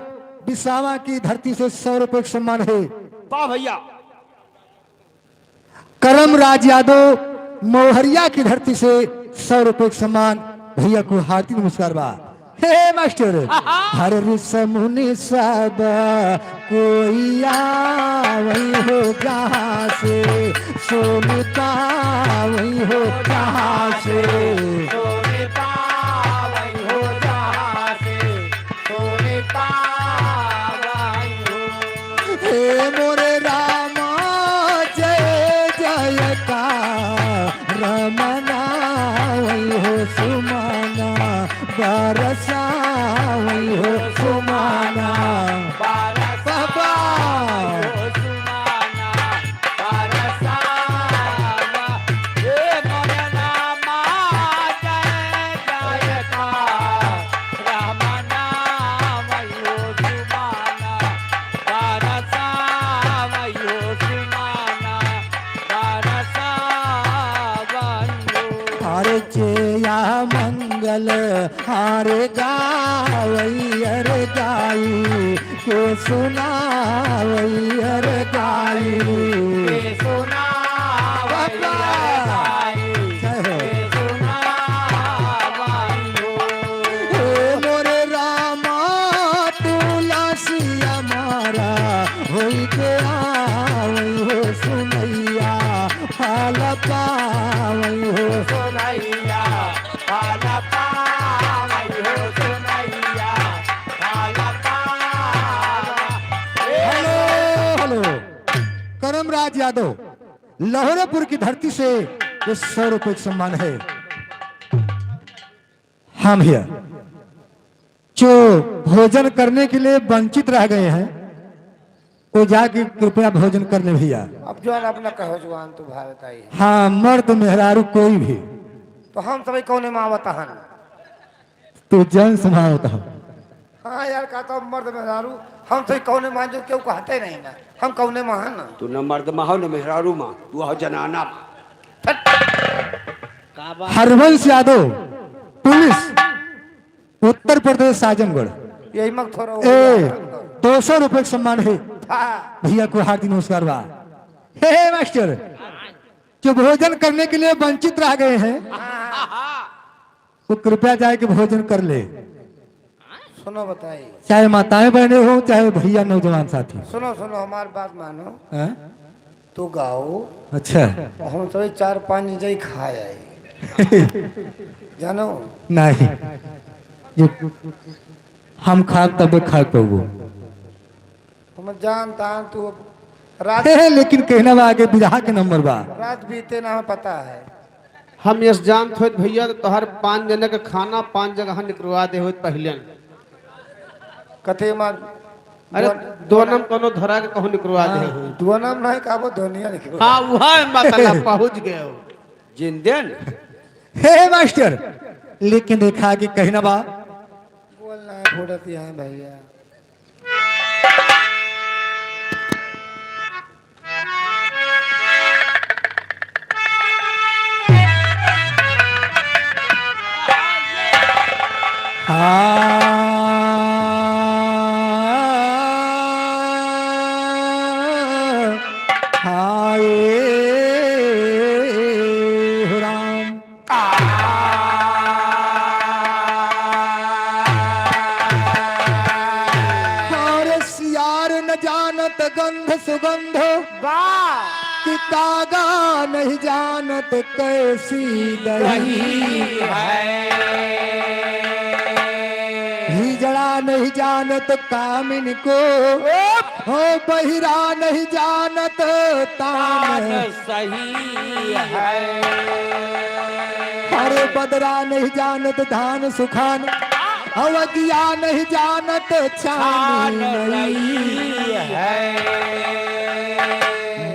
बिसावा की धरती से सौ रुपये का सम्मान है। वाह भैया। करम राज यादव मौहरिया की धरती से सौ रुपये का सम्मान, भैया को हार्दिक नमस्कार बा। हे, हे मास्टर, हाँ, हाँ। हर ऋषि मुनि सब कोई आवई हो जहाँ से, सोने पावई हो जहाँ से। सोने पावई हो जहाँ से, सोने पावई हो। हे मोरे रामा, जय जयकार मनावई हो सुमाना, बरसावई हो सुमाना। बाबा। अरे चेया मंगल हार गावई अर गाई, के सुनावई अर गाई। के सुनावई अर गाई। जय हो। के सुनावई हो। हे मोरे रामा तुलसी अमारा, होई के आवई हो सुनैया, फल पावई हो सुनैया। Hello, hello. करमराज यादव, लहोरापुर की धरती से ये सौ रुपये का सम्मान है। हाँ भैया, जो भोजन करने के लिए वंचित रह गए हैं, वो जाके कृपया भोजन कर ले भैया। अब जौन अपना कहो जुआन तू भारत आई है। हाँ, मर्द मेहरारू कोई भी। तो हम सभी कौने मावत हन? तू जन समावत हो। हाँ यार, का तो मर्द मेहरारू, हम सभी कौने मान जो क्यों कहते नहीं ना, हम कौने महान ना। तू न मर्द मा हो, न मेहरारू मा, तू हो जनाना। हट। का बात? हरवंश यादव, पुलिस, उत्तर प्रदेश, आजमगढ़। यही मग थोड़ा हो ए, गया। दो सौ रुपये का सम्मान है। हाँ। भैया को हार्दिक नमस्कार बा। हे, हे, मास्टर, जो भोजन करने के लिए वंचित रह गए हैं, हाँ। वो कृपया जाए के भोजन कर ले। सुनो बताई। चाहे माताएं बहनें हो, चाहे भैया नौजवान साथी। सुनो, सुनो, हमार बात मानो। हैं? तू गाओ। अच्छा। हम तो चार पाँच जई खाए आई। जानो? नहीं। ये हम खाब तबे खाए पउबो। हम जानता हूँ तू अब रात हे, हे, लेकिन कहना बा आगे बिरहा के नंबर बा। रात बीते ना हमें पता है। हम यस जानत होत भइया तो तोहर पाँच जने के खाना पाँच जगह निकरवा दे होत पहिले। कथे माँ अरे दोन- दोनम कोनो धरा के कहूँ निकरवा दे हाँ, होत। दोनम नहीं कहबो धोनिया निकरवा। हाँ, वह मतलब पहुँच गए हो। जिंदन। हे, हे मास्टर, लेकिन देखा कि कहना बा। बोलना है फूटत यहाँ भइया। हाँ, हाँ, ए हो राम। और सियार न जानत गंध सुगंध, वाह। कि कागा नहीं जानत कैसी दही। दही है। हिजड़ा नहीं जानत कामिन को, ओप। हो बहिरा नहीं जानत तान। तान सही है। अरे बदरा नहीं जानत धान सुखान, अवगिया नहीं जानत छान छान नहीं नहीं। है।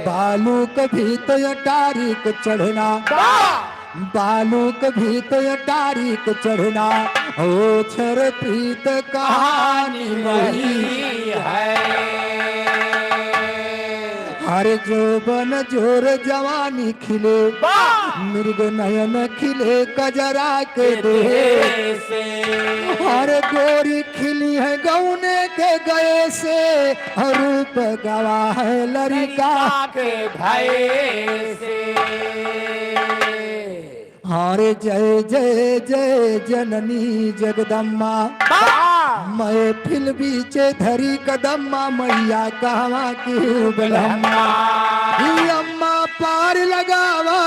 बालू कभी तो अटारी को चढ़ना, वाह। बालू कभी तो अटारी को चढ़ना, ओ छर प्रीत कहानी वही है। हर जोबन जोर जवानी खिले, वाह! मृग नयन खिले कजरा के के देह देह से। हर गोरी खिली है गौने के गए से, हर रूप गवा है लरिका। लरिका के भय से। हरे जय जय जय जननी जगदम्मा। वाह! महफिल बीचे धरी कदम्मा, मैया कहवा की उबलम्मा। ई अम्मा पार लगावा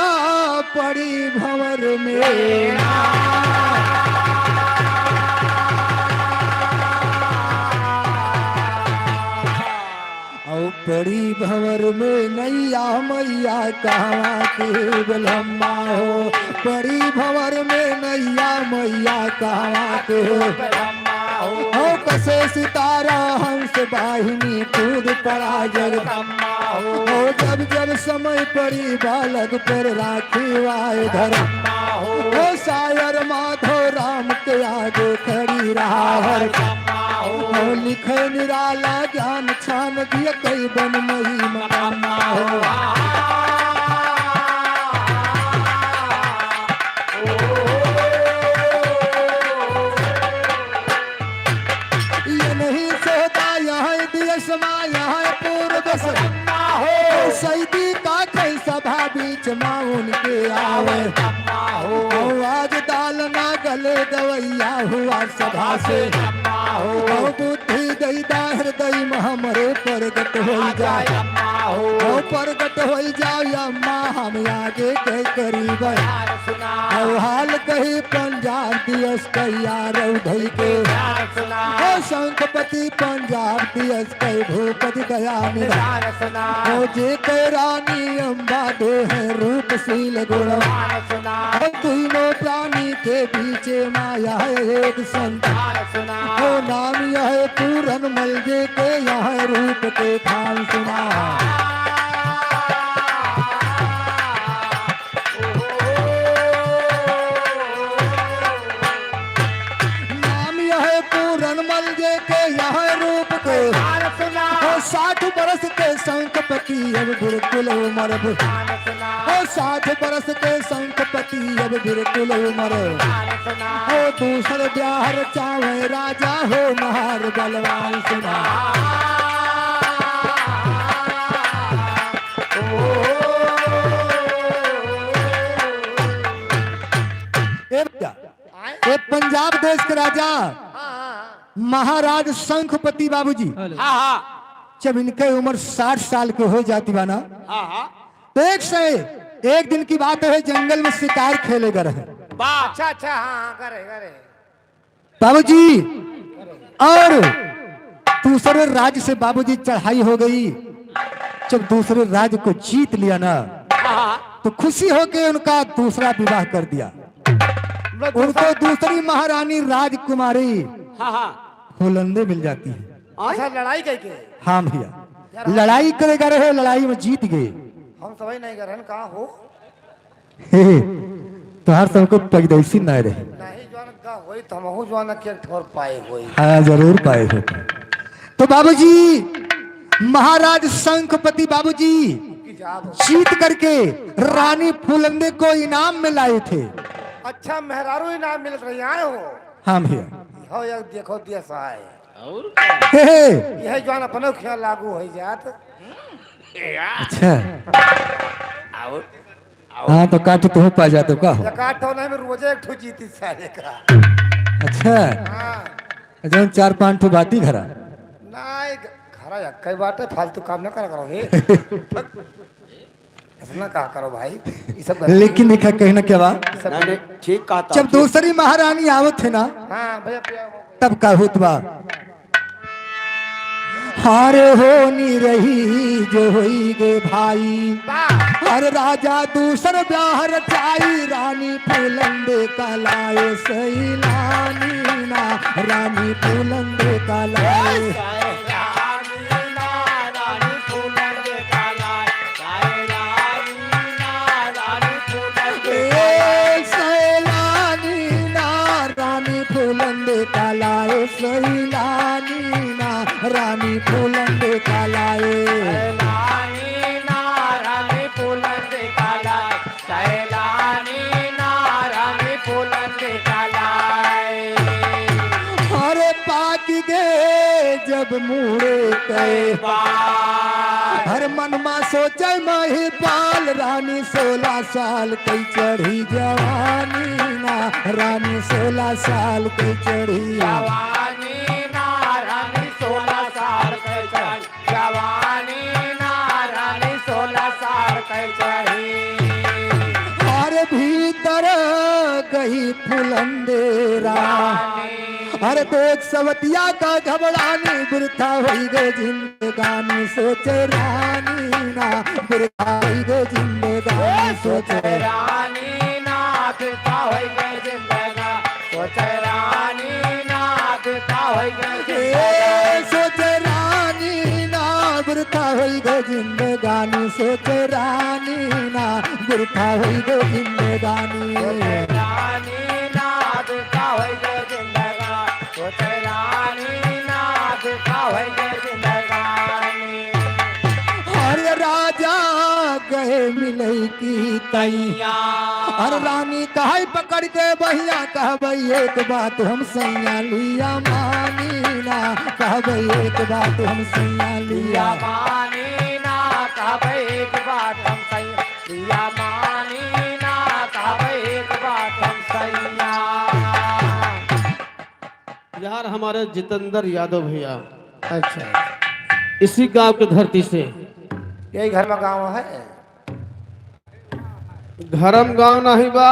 पड़ी भंवर में। औ पड़ी भंवर में नैया मैया कहवा के बलम्मा हो, पड़ी भंवर में नैया मैया कहवा के हो। हो कसे सितारा हंस वाहिनी कूद पड़ा जग। हो जब जब समय पड़ी बालक पर राखी वाए धर। हो सायर माधो राम के आगे खड़ी रहा हर। हो लिखे निराला ज्ञान छान दिए कई बन महिमा। ये नहीं सोदा यहाँ दिए समा यहाँ पूर्व से। हो सैदी का कई सभा बीच मा उनके आवे। हो आज दाल ना गले गवैया हुआ सभा से। हो बुद्धि दैदा हृदय में हमरे प्रगट हो जाए। हो प्रगट हो जाए अम्मा हम आगे के करीब। हो हाल कही पंजाब दियस तैयार उधई के। हो शंखपति पंजाब दियस कई भूपति दया निधान। हो जे के रानी अम्बा दे है रूपशील गुण। हो तीनों प्राणी के बीच माया है एक संत। हो नाम यह पूरन मल जे के यह रूप के खान सुना। नाम यह पूरन मल जे के यह रूप के। हो साठ बरस के शंखपति अब बिल्कुल उमर। हो साठ बरस के शंखपति अब बिल्कुल उमर। हो दूसर ब्याह रचावे राजा हो महार बलवान सुना। ए भैया, आए? ए पंजाब देश के राजा हाँ, हाँ, हाँ। महाराज शंखपति बाबूजी, हाँ, हाँ। जब इनके उम्र साठ साल के हो जाती बा ना, हाँ, हाँ। तो एक से एक दिन की बात है, जंगल में शिकार खेले गए रहे। वाह। अच्छा, अच्छा, हाँ, हाँ, करे, करे। बाबूजी, और दूसरे राज्य से बाबूजी चढ़ाई हो गई। जब दूसरे राज्य को जीत लिया ना, हाँ। तो खुशी होके उनका दूसरा विवाह कर दिया। मतलब उनको दूसरा दूसरी महारानी राजकुमारी हाँ, हाँ। फूलंदे मिल जाती है। अच्छा, लड़ाई करके? हाँ भैया, लड़ाई करेगा रहे, लड़ाई में जीत गए। हम सबै नहीं करन का हो। हे, हे, तोहार सबको पैदाइशी ना रहे। नहीं, जौन का होई, तो हमहू जौन के एक ठोर पाए होई। हाँ, जरूर पाए होते। तो बाबूजी, महाराज शंखपति बाबूजी की जाब हो। जीत करके रानी फूलंदे को इनाम में लाए थे। अच्छा, मेहरारू इनाम मिलत रही आए हो। हाँ भैया। हो, एक देखो दिया सहाय। और हे, हे। यह जौन अपने ख्याल लागू हो जात। अच्छा। और हाँ, तो काट तू पा जाते का हो? एक आठ ठो नहीं, मैं रोजे एक ठो जीती सारे का। अच्छा। हाँ। जौन चार पाँच ठो बाती घरा। नहीं, घरा एक कई बात है, फालतू काम ना करा करो हे। इतना कहा करो भाई, ये सब गलती लेकिन देखा, कहीं ना क्या बा? ये सब नहीं, नहीं, गलती। ठीक कहा था, जब ठीक। दूसरी महारानी आवत है ना, हाँ, भैया, पिया हो। तब का होत बा? हार होनी रही जो होई गे भाई। वाह। हर राजा दूसर ब्याह रचाई, रानी फूलंदे का लाए सैलानी ना, रानी फूलंदे का लाए। ए सैलानी ना, रानी फूलंदे का लाए, सैलानी ना, रानी फूलंदे का लाए। सैलानी ना, रानी फूलंदे का लाए। सैलानी ना, रानी फूलंदे का लाए। अरे पाक गे जब मुड़े कई बार। हर मन मा सोचे महिपाल, रानी सोलह साल कई चढ़ी जवानी ना, रानी सोलह साल कई चढ़ी। जवानी ना, रानी सोलह साल कई चढ़ी। जवानी ना, रानी सोलह साल कई चढ़ी। अरे भीतर गई फुलंदेरा। रानी। अरे देख सवतिया का घबरानी, बिरथा होई गे जिंदगानी, सोचे रानी ना, बिरथा होई गे जिंदगानी, सोचे रानी ना, बिरथा होई गे जिंदगानी, सोचे रानी ना, बिरथा होई गे ए, जिंदगानी। सोचे रानी ना, बिरथा होई गे जिंदगानी, सोचे रानी ना, बिरथा होई गे जिंदगानी। सोचे रानी ना, बिरथा होई गे जिंदगानी। सोचे रानी ना, बिरथा होई गे जिंदगानी। अरे राजा गए मिलई की तैया। अरे रानी कहे पकड़ के बहिया, कहबे एक बात हम सैया लिया मानी ना, कहबे एक बात हम सैया लिया। लिया मानी ना, कहबे एक बात हम सैया। लिया मानी ना, कहबे एक बात हम सैया। यार, हमारे जितेंद्र यादव भैया। अच्छा। इसी गांव के धरती से। यही घर में गांव है? घरम गांव नहीं बा,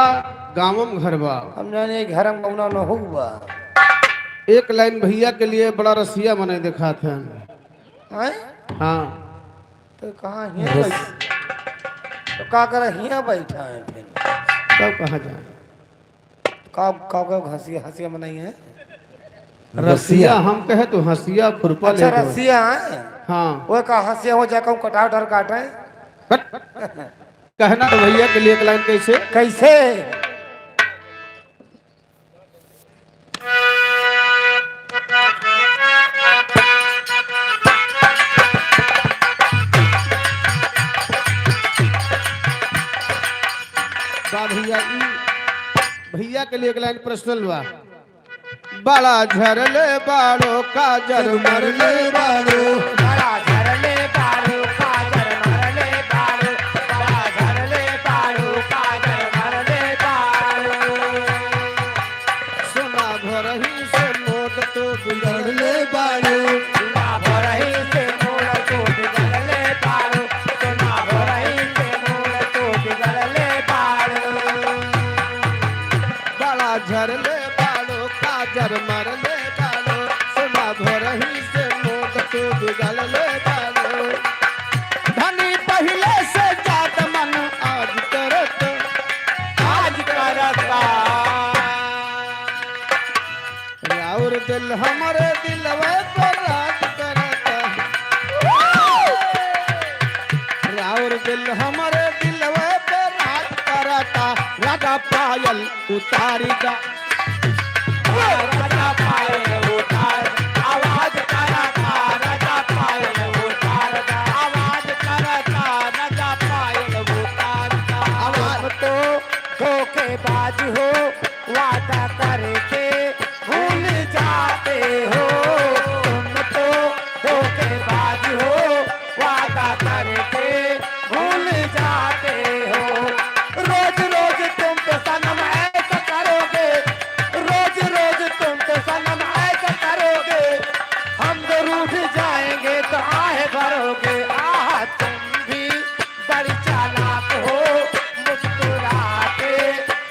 गांवम घर बा। हम जाने घरम गांव ना हो बा। एक लाइन भैया के लिए बड़ा रसिया मने देखात है। हैं? हाँ। तो कहाँ हियाँ रस- बैठ-, तो का करे हियाँ बैठा है फिर? तब कहाँ जाए? का, का, का हंसिया, हंसिया मनाई है? रसिया। रसिया हम कहे तो हंसिया खुरपा अच्छा, ले दो। रसिया है? हाँ। वो का हंसिया हो जाए, कहूँ कटाव डर काटे? हट। कहना तो भैया के लिए एक लाइन कैसे? कैसे? बा भैया, ई भैया के लिए एक लाइन पर्सनल बा। बड़ा झरले बाड़ो काजर मरले बाड़ो। बड़ा झरले बाड़ो काजर मरले बाड़ो। बड़ा झरले बाड़ो काजर मरले बाड़ो। सोना भरही से मोट तो बिगड़ले बाड़ो। सोना भरही से मोट तो बिगड़ले बाड़ो। सोना भरही से मोट तो बिगड़ले बाड़ो। बड़ा झरले बाड़ो काजर मरले बाड़ो। सोना बिगड़ले बाबू। धनी पहिले से जात मन आज करत, आज करता। राउर दिल हमरे दिलवे पे राज करता। राउर दिल हमरे दिलवे पे राज करता। राजा पायल उतारी दा। राजा पायल उतार, आवाज करता, राजा पायल उतार, आवाज करता, राजा पायल उतार। आवाज। तुम तो धोखेबाज हो, वादा करके भूल जाते हो। तुम तो धोखेबाज हो, वादा करके भूल जाते हो। रोज रोज तुम तो सनम ऐसा करोगे, रोज रोज तुम तो सनम ऐसा करोगे, हम तो रूठ जाएंगे तो आहे भरोगे। आह, तुम भी बड़ी चालाक हो, मुस्कुरा के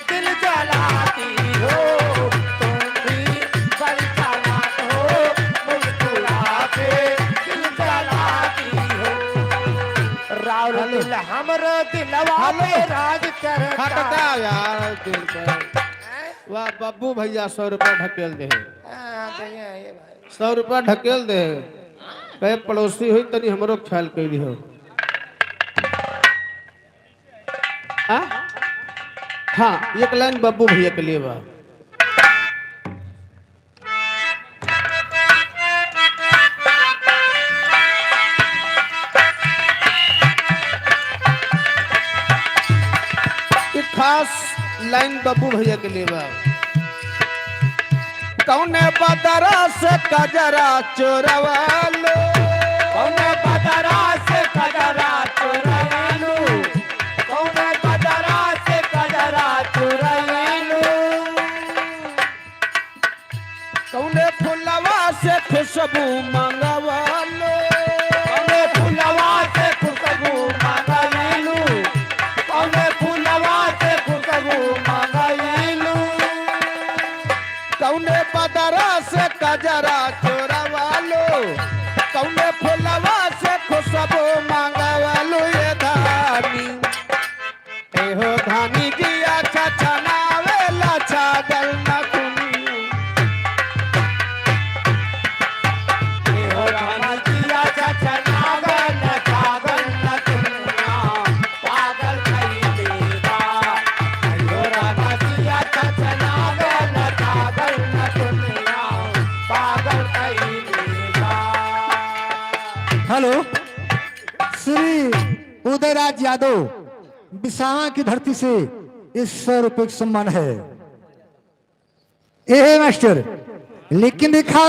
दिल जलाती हो। तुम भी बड़ी चालाक हो, मुस्कुरा के दिल जलाती हो। राउर हेलो। दिल हमरो दिलवा हेलो। पे राज करता। हटता यार, दिल पर। हैं? वाह, बब्बू भैया सौ रुपया ढकेल दे। हाँ, भैया, ये भाई। सौ रुपया ढकेल दे। कहे पड़ोसी हुई, तनी हमरो ख्याल कइली हो। हाँ? हाँ, एक लाइन बब्बू भैया के लिए बा। ये खास लाइन बब्बू भैया के लिए बा। कौने बदरा से कजरा चोरवा लो? कौने बदरा से कजरा चोरवा लो? कौने बदरा से कजरा चोरवा लो? कौने फुलवा से खुशबू मंगवा लो? कौने फुलवा से खुशबू मंगवा लो? कौने फुलवा से खुशबू मंगवा लो? कौने बदरा से कजरा चोरवा लो? कौने फुलवा से खुशबू मंगवा लो? ये धानी, ए हो धानी जिया छछनावेला छागल नथुनिया। ए हो धानी जिया छछनावेला छागल नथुनिया। पागल कइले बा। अयो राधा सिया छछनावेला छागल नथुनिया। पागल कइले बा। हेलो, श्री उदयराज यादव, बिसावा की धरती से इस सौ रुपये का सम्मान है। ए मास्टर, लेकिन देखा,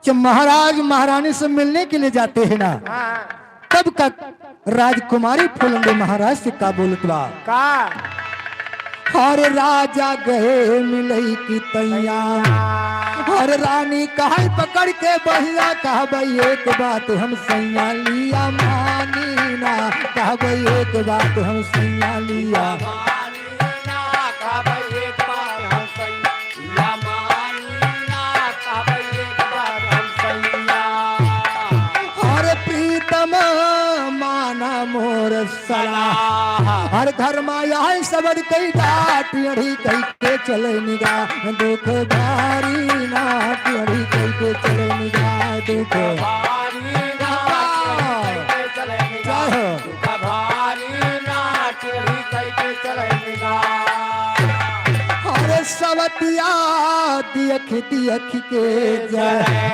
जब महाराज महारानी से मिलने के लिए जाते हैं ना, हाँ। तब का राजकुमारी फूलन देवी महाराज से का बोलत बा? का? हर राजा गए मिलई की तैया, हर रानी कहै पकड़ के बहिया, कहबै एक बात हम सैया लिया मानी ना, कहबै एक बात हम सैया लिया। अरे प्रीतम माना मोर सलाह। अरे घर मा आए सबद कई डांट, अड़ी कई के चले निगाह। दुख भारी ना, अड़ी कई के चले निगाह। दुख भारी ना, अड़ी कई के चले निगाह। जय हो। अरे सवतिया दियख दियख के जरे।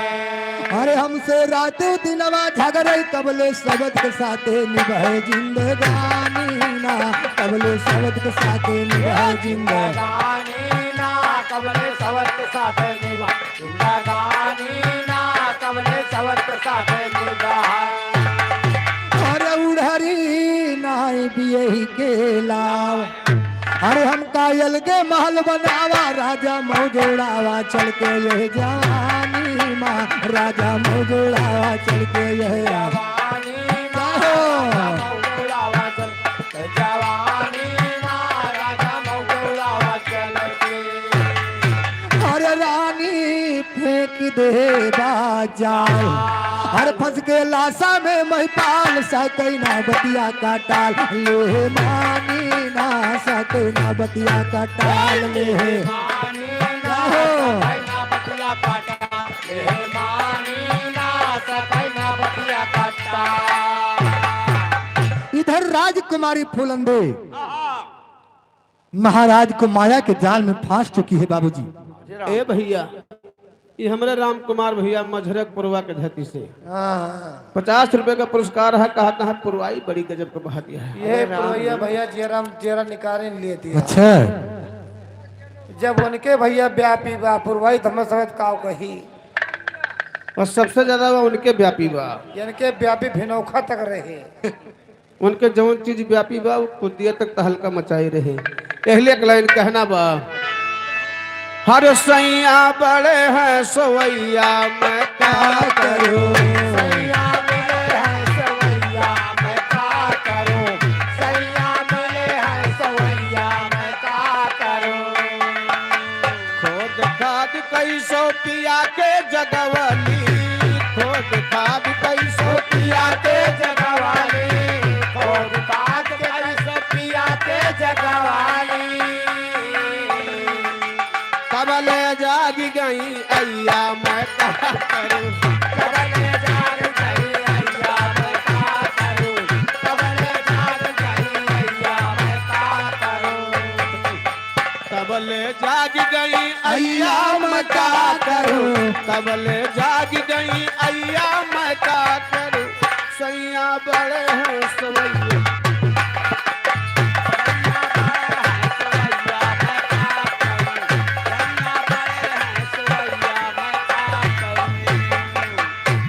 अरे हमसे रातों दिनवा झगड़े, कबले सवत के साथे निभाए जिंदगानी ना, कबले सवत के साथे निभाए जिंदगानी ना, कबले सवत के साथे निभाए जिंदगानी ना, कबले सवत के साथे निभाए। अरे उड़हरी नाई बियही के लाव। अरे हमका अलगे महल बनावा, राजा मौज उड़ावा चल के यह जवानी मा, राजा मौज उड़ावा चल के यह जवानी मा, मौज उड़ावा चल के जवानी मा, राजा मौज उड़ावा चल के। अरे रानी फेंक दे बाजार। अरे फंस के लासा में महिपाल, सकै ना बतिया का टाल, ले मानी ना, सकै ना बतिया का टाल, ले मानी ना, हो। सकै ना बतिया का टाल, ले मानी ना, सकै ना बतिया का टाल। इधर राजकुमारी फूलन देवी महाराज को माया के जाल में फांस चुकी है बाबूजी। ए भैया, ये हमरे राम कुमार भैया मझरक पुरवा के धरती से हाँ, हाँ। पचास रुपए का पुरस्कार है, कहत है पुरवाई बड़ी गजब का बहा दिया है। ये पुरवैया भैया जेरा, जेरा निकाले लिए दिया। अच्छा। जब उनके भैया व्यापी बा पुरवाई तो हम समझ काव कही। और सबसे ज्यादा वो उनके व्यापी बा। इनके व्यापी भिनौखा तक रहे। उनके जौन चीज व्यापी बा, वो कुदिया तक तहलका मचाई रहे। एहले एक लाइन कहना बा, हर सैया बड़े हैं सवैया, मैं का करूं? सैया मिले हैं सवैया, मैं का करूं? सैया मिले हैं सवैया, मैं का करूं? खोद खाद कई सौ पिया के जगवाली, खोद खाद कई सौ पिया के जगवाली, खोद खाद कई सौ पिया के जगवाली। कबले जाग गई अइया मैं का करूं? कबले जाग गई अइया मैं का करूं? कबले जाग गई अइया मैं का करूं? तबले जाग गई अइया मैं का करूं, तबले जाग गई अइया मैं का करूं, सैया बड़े हैं सवैया।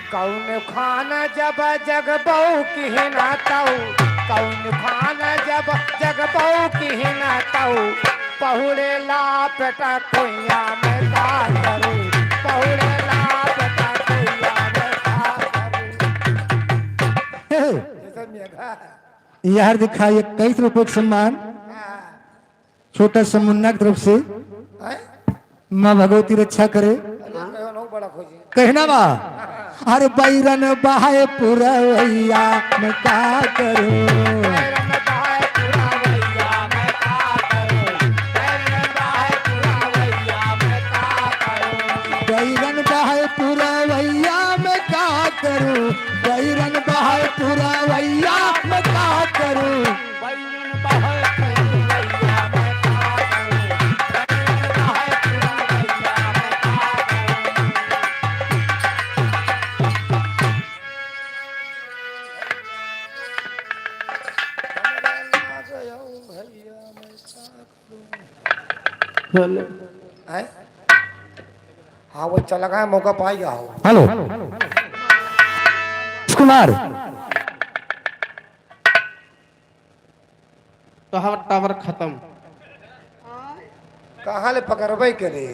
कौन खान जब जगबऊ की ना तऊ, कौन खान जब जगबऊ की ना तऊ, पहुड़े लापेटा कुइया में का करूं, पहुड़े लापेटा कुइया में का करूं। हे, हे। जैसे मेघा। यार दिखा, इक्कीस रुपये का सम्मान। हाँ। छोटा सा मुन्ना की तरफ से। हैं? माँ भगवती रक्षा करे। अरे, कहो ना, बड़ा खोजी। कहना बा, अरे बैरन बहाए पुरवैया, मैं का करूं? बैरन बहाए पुरवैया, मैं का करूं? बैरन बहाए पुरवैया, मैं का करूं? बैरन बहाए पुरवैया, मैं का करूं? बैरन बहाए पुरवैया, मैं का करूं? हेलो। हैं? हाँ, वो चला गया, मौका पाई गया हो। हेलो। कुमार। तोहार टावर खत्म। कहाँ ले पकड़बे करे?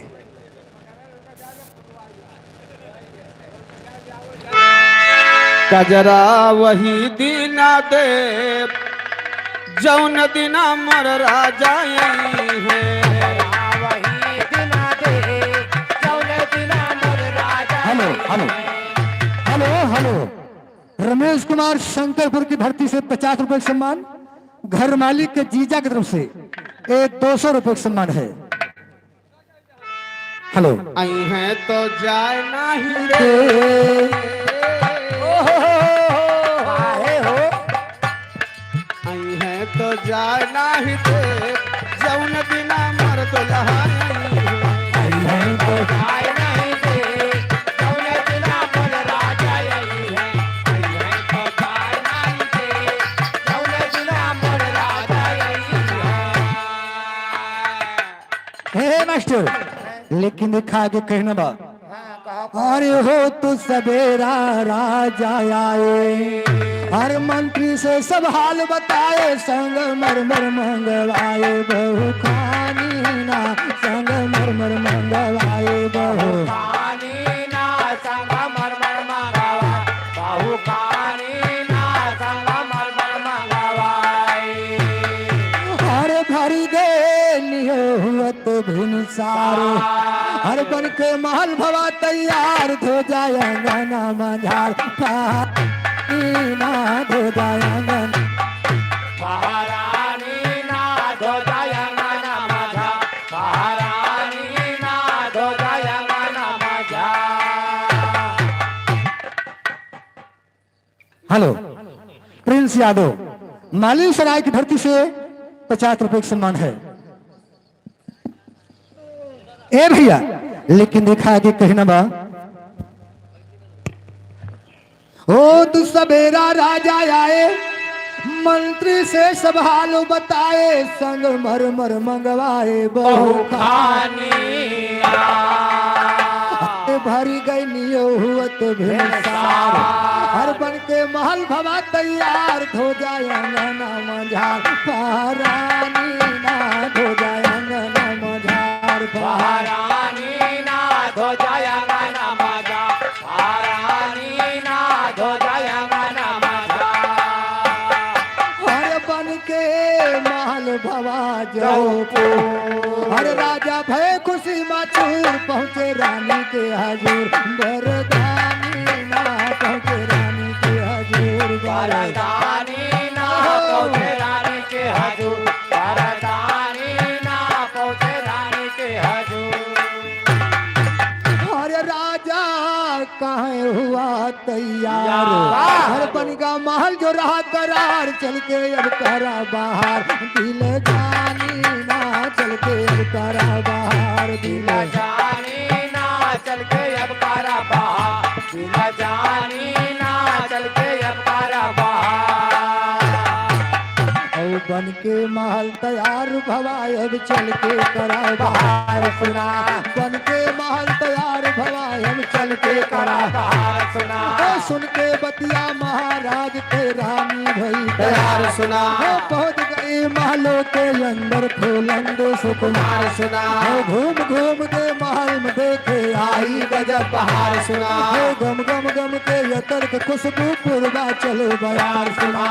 कजरा वही दिना दे, जौन दिना मोर राजा आई है। वही दिना दे, जौन दिना मोर राजा हेलो, आई हेलो। है। Hello, hello. रमेश कुमार शंकरपुर की धरती से पचास रुपए का सम्मान, घर मालिक के जीजा की तरफ से एक दो सौ रुपए का सम्मान है। हेलो। आई हैं तो जाए नहीं दे। ओहो। आहे हो। आई हैं तो जाए नाही दे, जौन दिना मोर दुल्हा आई है। आई हैं तो जाए नाही दे, जौन दिना मोर राजा आई है। आई हैं तो जाए नाही दे, जौन दिना मोर राजा आई है। हे मास्टर, लेकिन देखा आगे कहना बा। हाँ, कहा, कहा। अरे हो तो सवेरा राजा आए, हर मंत्री से सब हाल बताए, संगमरमर मंगवाए बहू खानी ना, संगमरमर मंगवाए बहू। खानी ना, संगमरमर मंगवाए बहू खानी ना, संगमरमर मंगवाए। अरे भरी दे नियो हुअत भिनसार। हर बन के महल भवा तैयार, धो जाए अंगना मझार, पानी ना धो जाए अंगन। महारानी ना धो जाए अंगना मझार, महारानी ना धो जाए अंगना मझार। हेलो, प्रिंस यादव, माली सराय की धरती से पचास रुपए का सम्मान है। ए भइया, लेकिन देखा आगे कहना बा। होत सवेरा राजा आए, मंत्री से सब हाल बताए, संगमरमर मंगवाए बहु बहु खानिया। खानिया। भरी गई नियो हुअत भिनसार। हर बन के महल भवा तैयार, धो जाए अंगना मझार, पहरानी ना धो जाए अंगना मझार, पहरानी पहरानी ना धो जाए अंगना मझार, पहरानी ना धो जाए अंगना मझार। हर बन के महल भवा जौपुर। हर राजा भय खुशी माचूर, पहुँचे रानी के हजूर। वरदानी ना पहुँचे रानी के हजूर। वरदानी ना पहुँचे रानी के हजूर। वरदानी ना पहुँचे रानी के हजूर। अरे राजा काहे हुआ तैयार। वाह। घर बन का महल जो रहा करार, चल के अब करा बाहर, दिल जानी ना, चल के अब करा बाहर, दिल दिल जानी ना, चल के अब करा बाहर, दिल जानी ना, चल के अब करा बाहर। औ बन के महल तैयार भवा, अब चल के करा बाहर सुना। बन के महल तैयार भवा, अब चल के करा बाहर सुना। ओ सुन के बतिया महाराज के रानी भई तैयार सुना। ओ पहुँच गई महलों के अंदर फूलन दे सुकुमार सुना। ओ घूम घूम के महल में देखे आई गजब बहार सुना। ओ गम गम गम के अतर के खुशबू पुरवा चले बयार सुना।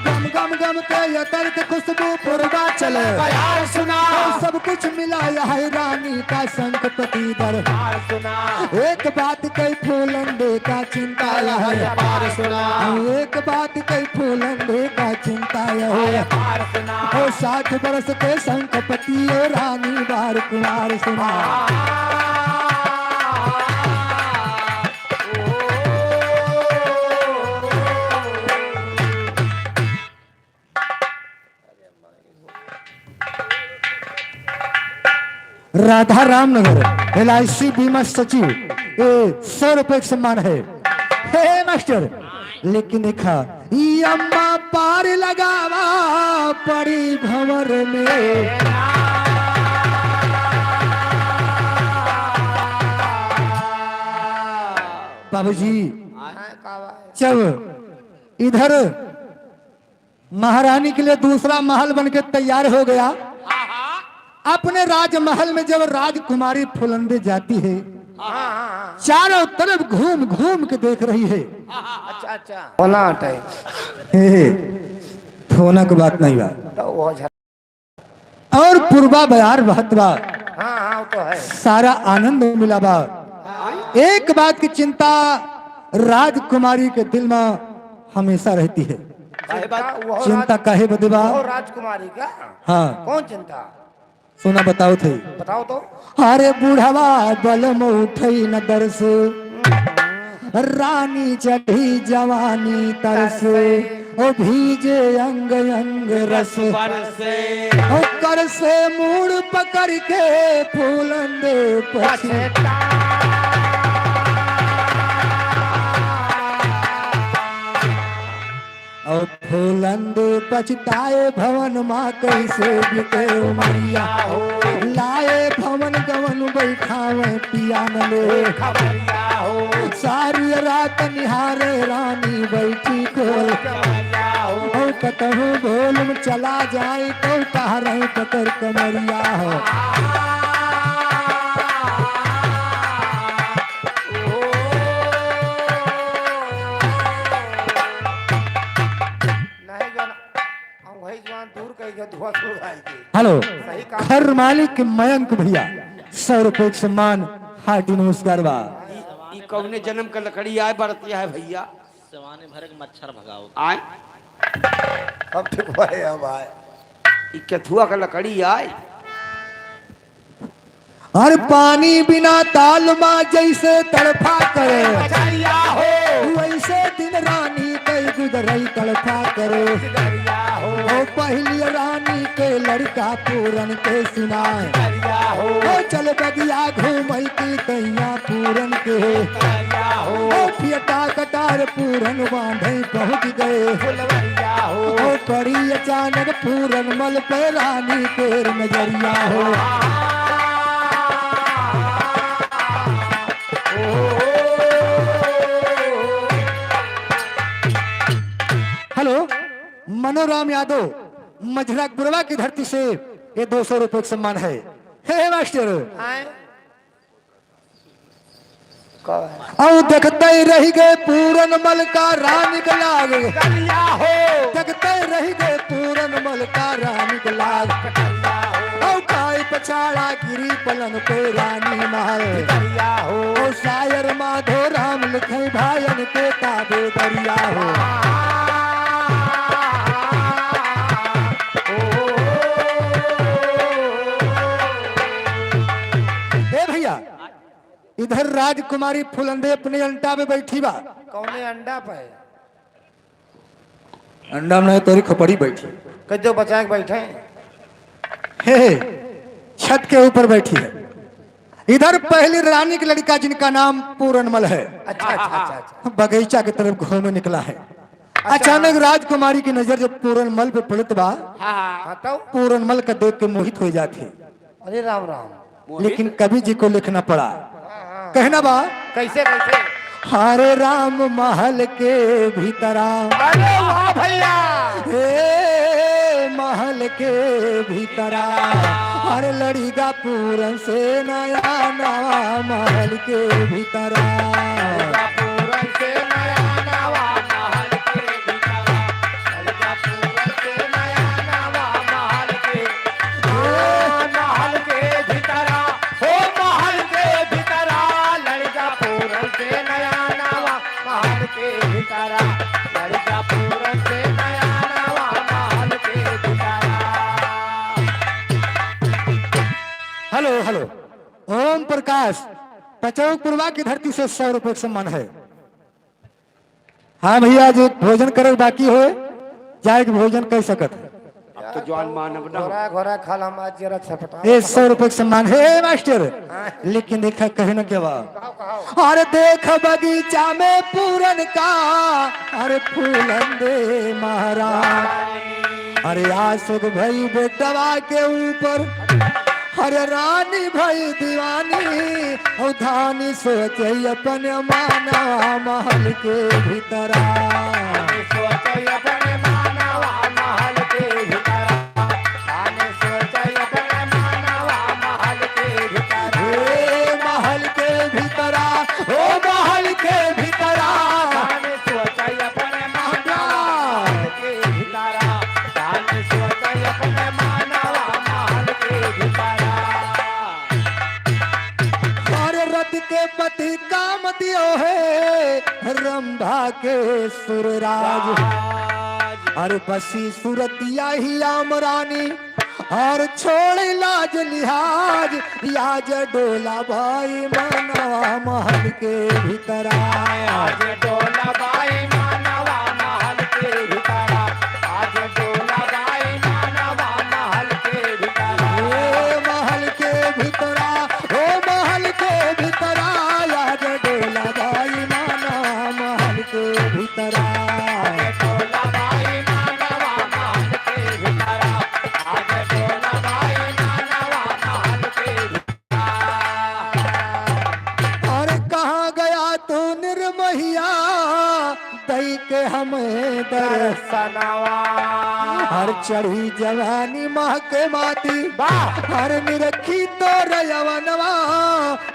गम गम गम के अतर के खुशबू पुरवा चले। बयार सुना। और सब कुछ मिला यह रानी का संकपति दरबार सुना। एक बात कई फूलन दे का चिंता यह। बयार सुना। एक बात कई फूलन दे का चिंता यह। बयार सुना। ओ साठ बरस के संकपति ओ रानी बार कुमार सुना। राधा रामनगर एल आई सी बीमा सचिव, ए, सौ रुपए का सम्मान है। हे मास्टर, लेकिन देखा, ई अम्मा पार लगावा पड़ी भंवर में। बाबूजी, हाँ, का बा? जब इधर महारानी के लिए दूसरा महल बन के तैयार हो गया। हाँ, हाँ। अपने राजमहल में जब राजकुमारी फुलंदे जाती है, हाँ, हाँ, हाँ। चारों तरफ घूम घूम के देख रही है। अच्छा, अच्छा। होना हटे। हे, हे, होना की बात नहीं बा। तो वो झ- और पुरबा बयार बहत बा। हाँ, हाँ, वो तो है। सारा आनंद मिला बा। हाँ। एक बात की चिंता राजकुमारी के दिल में हमेशा रहती है। काहे बात? वो चिंता राज-, काहे बदे बा? वो राजकुमारी का? हाँ। कौन चिंता? सुना बताओ थे। बताओ तो। अरे बुढ़वा बलम उठई न दरस, रानी चढ़ी जवानी तरस, ओ भीजे अंग अंग रस, ओ कर से मूड़ पकड़ के फूलन दे पछता। और फूलन दे पछताए भवन माँ कैसे बीते उमरिया हो। लाए भवन गवन बैठावे पिया न ले खबरिया हो। सारी रात निहारे रानी बैठी खोल खबरिया हो। और कतहु भोल में चला जाए तो कह रहे पकड़ कमरिया हो। धुआं सुलगाई दे। हेलो, सही काम। घर मालिक मयंक भैया, सौ रुपये के सम्मान, हार्दिक नमस्कार बा। ई, ई कौने जन्म का लकड़ी आए बरतिया है भैया? जवानी भर के मच्छर भगाओ। आए? अब ठीक भाई, अब आए। ई केथुआ का लकड़ी आए? अरे पानी बिना ताल मा जैसे तड़फा करे, कजरिया हो। वैसे दिन रानी कई गुजरई तड़फा करे। कजरिया हो। ओ पहली रानी के लड़का पूरन के सुनाए। कजरिया हो। ओ चल बगिया घूमई की दैया पूरन के। कजरिया हो। ओ फियटा कटार पूरन बांधे पहुँच गए। फुलवरिया हो। ओ पड़ी अचानक पूरन मल पे रानी तेर नजरिया हो। हेलो, मनोराम यादव, मझरा गुरवा की धरती से ये दो सौ रुपये का सम्मान है। हे, हे मास्टर। आए। का है? औ देखते रह गए पूरन मल का रानी के लाग। कलिया हो। देखते रह गए पूरन मल का रानी के लाग। कलिया हो। औ काई पछाड़ा गिरी पलंग पे रानी महल। कलिया हो। औ शायर माधो राम लिखे भायन के ताबे दरिया हो। ए भैया, इधर राजकुमारी फुलंदे अपने अंडा में बैठी बा। कौने अंडा पे? अंडा में नहीं, तोरी खोपड़ी बैठी। कद्दो बचा के बैठे। हे, हे, छत के ऊपर बैठी है। इधर पहली रानी के लड़का जिनका नाम पूरनमल है, अच्छा, अच्छा, अच्छा, अच्छा। बगीचा की तरफ घूमे निकला है। अच्छा। अचानक राजकुमारी की नजर जब पूरनमल पे पड़त बा, हाँ, हाँ। हाँ, तो? पूरनमल का देख के मोहित हो जात है। अरे राम राम। मोहित? लेकिन कवि जी को लिखना पड़ा। हाँ, हाँ। कहना बा, कैसे, कैसे? हरे राम महल के भीतरा। अरे वाह भैया। हे महल के भीतरा। हर लड़िगा पूरन से नया नवा महल के भीतरा। लड़िगा पूरन से नया नवा महल के भीतरा। लड़िगा पूरन से नया नवा महल के, ओ महल के भीतरा, हो महल के भीतरा, लड़िगा पूरन से नया नवा महल के भीतरा, लड़िगा पूरन से नया नवा महल के भीतरा। हेलो, हेलो, ओम प्रकाश, पचौक पुरवा की धरती से सौ रुपये का सम्मान है। हाँ भैया, जे भोजन करे बाकी होए, जाए के भोजन कर सकत है। अब तो जवान मानव ना हो। घोड़ा, घोड़ा खाल हम आज जरा छटपटा। ए, सौ रुपये का सम्मान है, ए, मास्टर। हाँ। लेकिन देखा, कहे न के बा। कहो, कहो। अरे देख बगीचा में पूरन का, अरे फूलन दे महाराज। अरे आशिक भई बेटवा के ऊपर, अरे रानी भई दीवानी, औ धानी सोचे अपन मानवा महल के भीतरा। सोचे अपन मानवा महल के भीतरा। धानी सोचे अपन मानवा महल के भीतरा। हे महल के भीतरा, ओ महल के भीतरा। धानी सोचे अपन मानवा महल के भीतरा। धानी सोचे अपन मानवा महल के भीतरा। अरे रति के पति काम दियो है रंभा के सुरराज। राज। अरे बसी सुरतिया ही आम रानी, अरे छोड़ लाज लिहाज, आज डोला भाई मनवा महल के भीतरा। आज डोला भाई मनवा महल के भीतरा। आज डोला भाई मनवा महल के भीतरा। ओ महल के भीतरा, ओ महल के भीतरा, आज डोला भाई मनवा महल के भीतरा। आज डोला भाई मनवा महल के भीतरा। आज डोला भाई मनवा महल के भीतरा। अरे कहाँ गया तू निर्महिया, दई के हमें दर्शनवा। हर चढ़ी जवानी महके माटी, वाह। हर निरखी तोर यवनवा,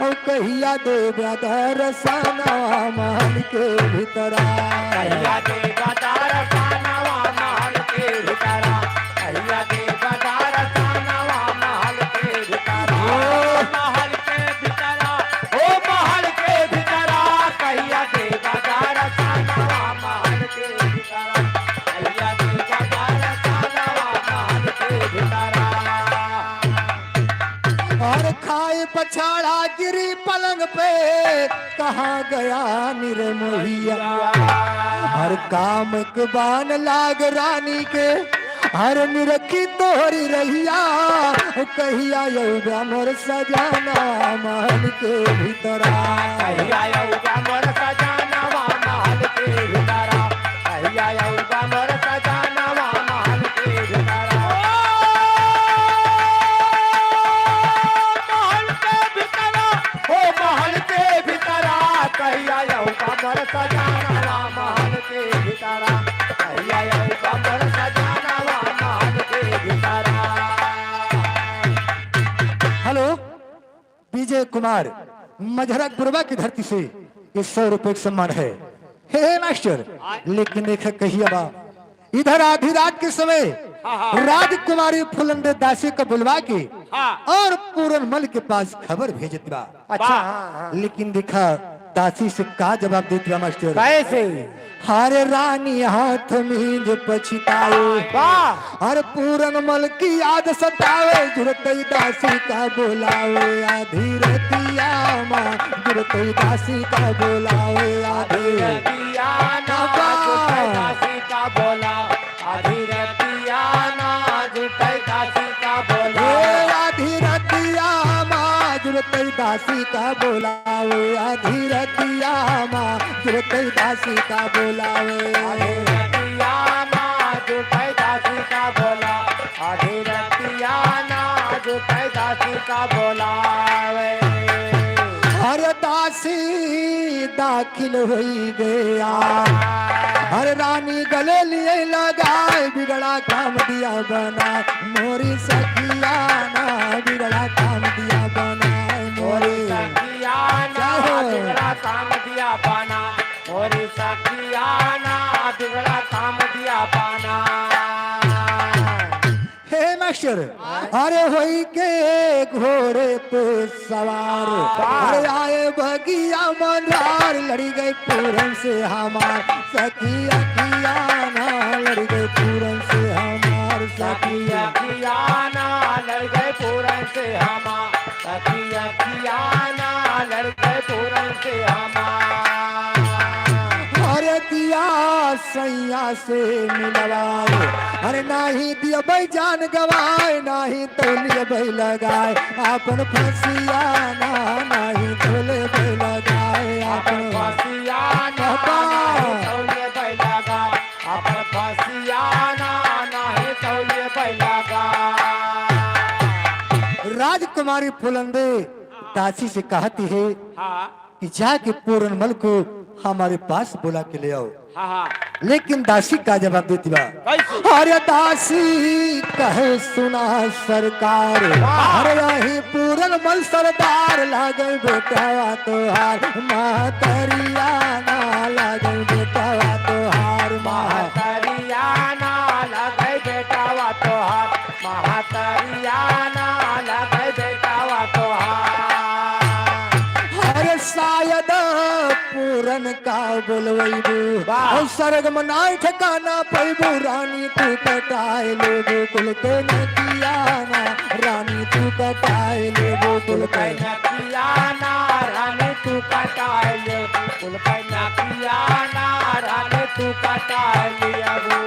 औ कहिया देबा दर्शनवा महल के भीतरा। कहिया देबा दर्शनवा महल के भीतरा। कहिया देबा खाए पछाड़ा गिरी पलंग पे, कहाँ गया निर्मोहिया? हर काम के बान लाग रानी के, हर निरखी तोहरी रहिया। कहिया अउबा मोर सजना महल के भीतरा? कहिया अउबा मोर सजनवा महल के भीतरा? कहिया अउबा मोर सजनवा महल के भीतरा? महल के भीतरा, ओ महल के भीतरा, कहिया अउबा मोर सजनवा महल के भीतरा? कहिया अउबा मोर सजनवा महल के भीतरा? हेलो, विजय कुमार, मझरा बुरबा की धरती से ये सौ रुपए का सम्मान है। हे, हे मास्टर, लेकिन देखा कहिया बा, इधर आधी रात के समय हाँ, हाँ। राजकुमारी फुलंदे दासी का बुलवा के हाँ। और पूरन मल के पास खबर भेजत बा। अच्छा, वाह। हाँ, हाँ। लेकिन देखा दासी से का जवाब देत बा मास्टर? कैसे? हर रानी हाथ मींज पछिताए। वाह। हर पूरन मल की याद सतावे, जुरतई दासी का बोलावे आधी रतिया मा, जुरतई दासी का बोलावे आधी रतिया ना, वाह। जुरतई दासी का बोला, आधी रतिया ना, जुरतई दासी का बोला। ए आधी रतिया मा, जुरतई दासी का बोला। आवे आधी रतिया मा, जुरतई दासी का बोलावे। आधी रतिया मा, जुरतई दासी का बोला। आधी रतिया ना, जुरतई दासी का बोलावे। हर दासी दाखिल होई गया। हर रानी गले लिए लगाए, बिगड़ा काम दिया बनाए। मोरी सखिया ना, बिगड़ा काम दिया बनाए। मोरी मोरी सखिया ना, जय हो। बिगड़ा काम दिया बना। मोरी सखिया ना, बिगड़ा काम दिया बना। हे मास्टर, अरे होई के घोड़े पे सवार, वाह। अरे आए बगिया मंझार, लड़ी गए पूरन से हमार। सखी अखिया ना, लड़ी गए पूरन से हमार। सखी सखी अखिया ना, लड़ी गए पूरन से हमार। सखी अखिया ना, लड़ी गए पूरन से हमार। अरे दिया सैया से मिलवाए। अरे नाही दियबै जान गवाए, नाही तो लियबै लगाए आपन फसिया ना, नाही तो लेबै लगाए आपन आपन फसिया ना, बाबा। नाही तो लेबै लगाए आपन फसिया ना, नाही तो लेबै लगाए। राजकुमारी फुलंदे दासी से कहती है हाँ। कि जाके पूरन मल को हमारे पास बुला के ले आओ। हाँ, हाँ। लेकिन दासी का जवाब देती बा, कैसे? अरे दासी कहे सुना सरकार, वाह। अरे यही पूरन मल सरदार, लागे बेटवा तोहार महतरिया ना, लागे बेटवा तोहार मह- महतरिया ना, लागे बेटवा तोहार महतरिया ना, लागे बेटवा तोहार। अरे शायद पूरन का बोलवैबू, वाह। और स्वर्ग में नाई ठिकाना पैबू, रानी तू कटाए लेबू कुल के नकिया ना, रानी तू कटाए लेबू कुल के नकिया ना, रानी तू कटाए लेबू कुल के नकिया ना, रानी तू कटाए लेबू।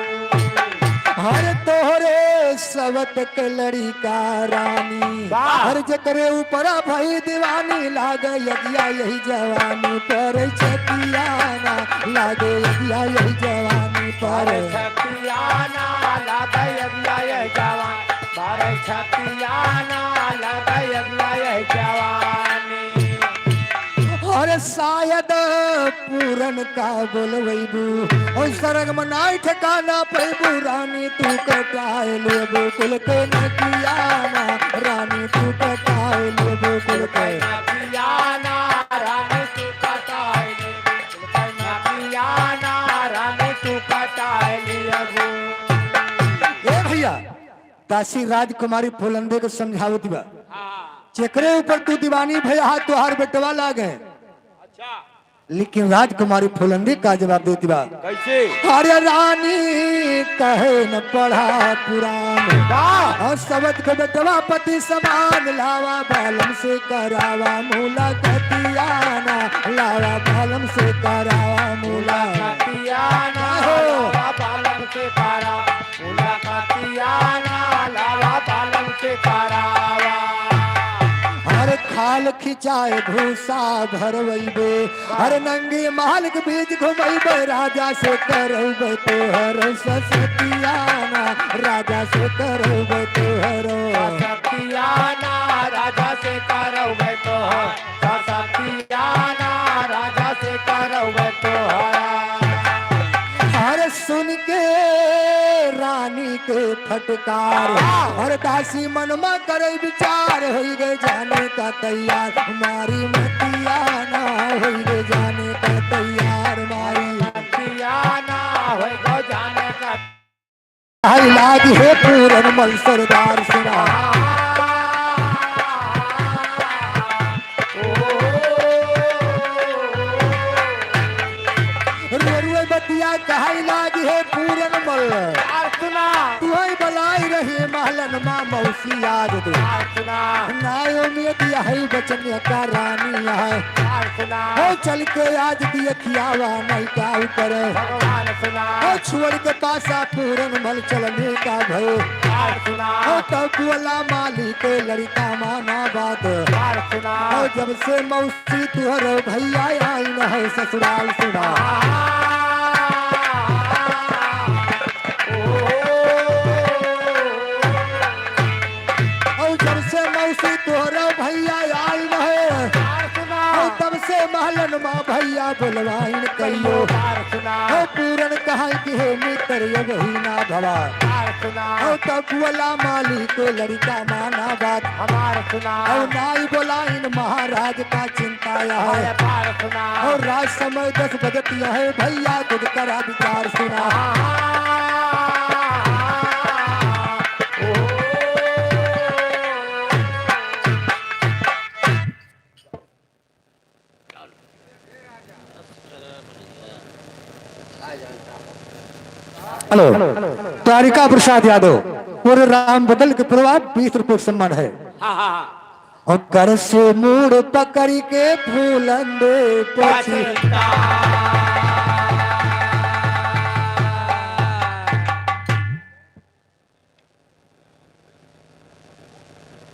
हर तोहरे सवत के लड़िका रानी, वाह। हर जेकरे ऊपरा भई दीवानी, लागे यगिया यही जवानी पर छतिया ना, लागे यगिया यही जवानी पर। अरे छतिया ना, लागे यगिया यही जवानी, अरे छतिया ना, लागे यगिया यही जवानी। अरे शायद पूरन का बोलवैबू, ओ सरग में नाई ठिकाना पैबू, रानी तू कटाए लेबू कुल के नकिया ना, रानी तू कटाए लेबू कुल के नकिया ना, रानी तू कटाए लेबू कुल के नकिया ना, रानी तू कटाए लेबू। ए भैया, दासी राजकुमारी फुलंदे के समझावत बा, हाँ। जेकरे ऊपर तू दीवानी भया हा, तोहार बेटवा लागे। अच्छा। लेकिन राजकुमारी फुलंदी का जवाब देती बा। कैसे? अरे रानी कहे न पढ़ा पुराण। वाह! और सबद को बेटवा पति समान, लावा बालम से करावा मुलाकातियाना, लावा बालम से करावा मुलाकातियाना, हो। लावा बालम से करावा मुलाकातियाना, लावा बालम से करावा। हर खाल खिंचाए भूसा भरवैबे, हर नंगी महल के बीच घुमैबे, राजा से करौबे तोहर ससतियाना, राजा से करौबे तोहर ससतियाना, राजा से करौबे तोहर ससतियाना, राजा से करौबे तोहर। अरे सुन के रानी के फटकार। हाँ। और दासी मन मा करे विचार, होई गे जाने का तैयार, मारी मतियाना, होई गे जाने का तैयार, मारी मतियाना, होई गे जाने का। आई लागी है पूरन मल सरदार सुना। रुए रुए बतिया कहै लागी है पूरन मल। और सुना। तुहै बलाई रही महलन मा मौसी याद दे। और सुना। नायो में दिया है बचन का रानी है। और सुना। हो चल के आज दिया खियावा नहीं का करे। भगवान सुना। हो छोड़ के पासा पूरन मल चलने का भय। और सुना। हो तब बोला मालिक लड़का माना बात। और सुना। हो जब से मौसी सी तुहरो भैया आइन है ससुराल सुना। और जब से मौसी तुहरो भैया आइन है, और तब से महलन मा भैया बोलवाइन कहियो। और पूरन कहाँ की है मित्र ये वही ना भवा। और तब बोला मालिक लड़का माना बात। और नाई बोलाइन महाराज का चिंता है। और रात समय दस बजतिया है भैया, खुद करा विचार सुना। हेलो, द्वारिका प्रसाद यादव, पूरे राम बदल के प्रभाव बीस रुपये सम्मान है। हाँ, हाँ, हाँ। और कर से मूड़ पकड़ के फूलन दे पछी।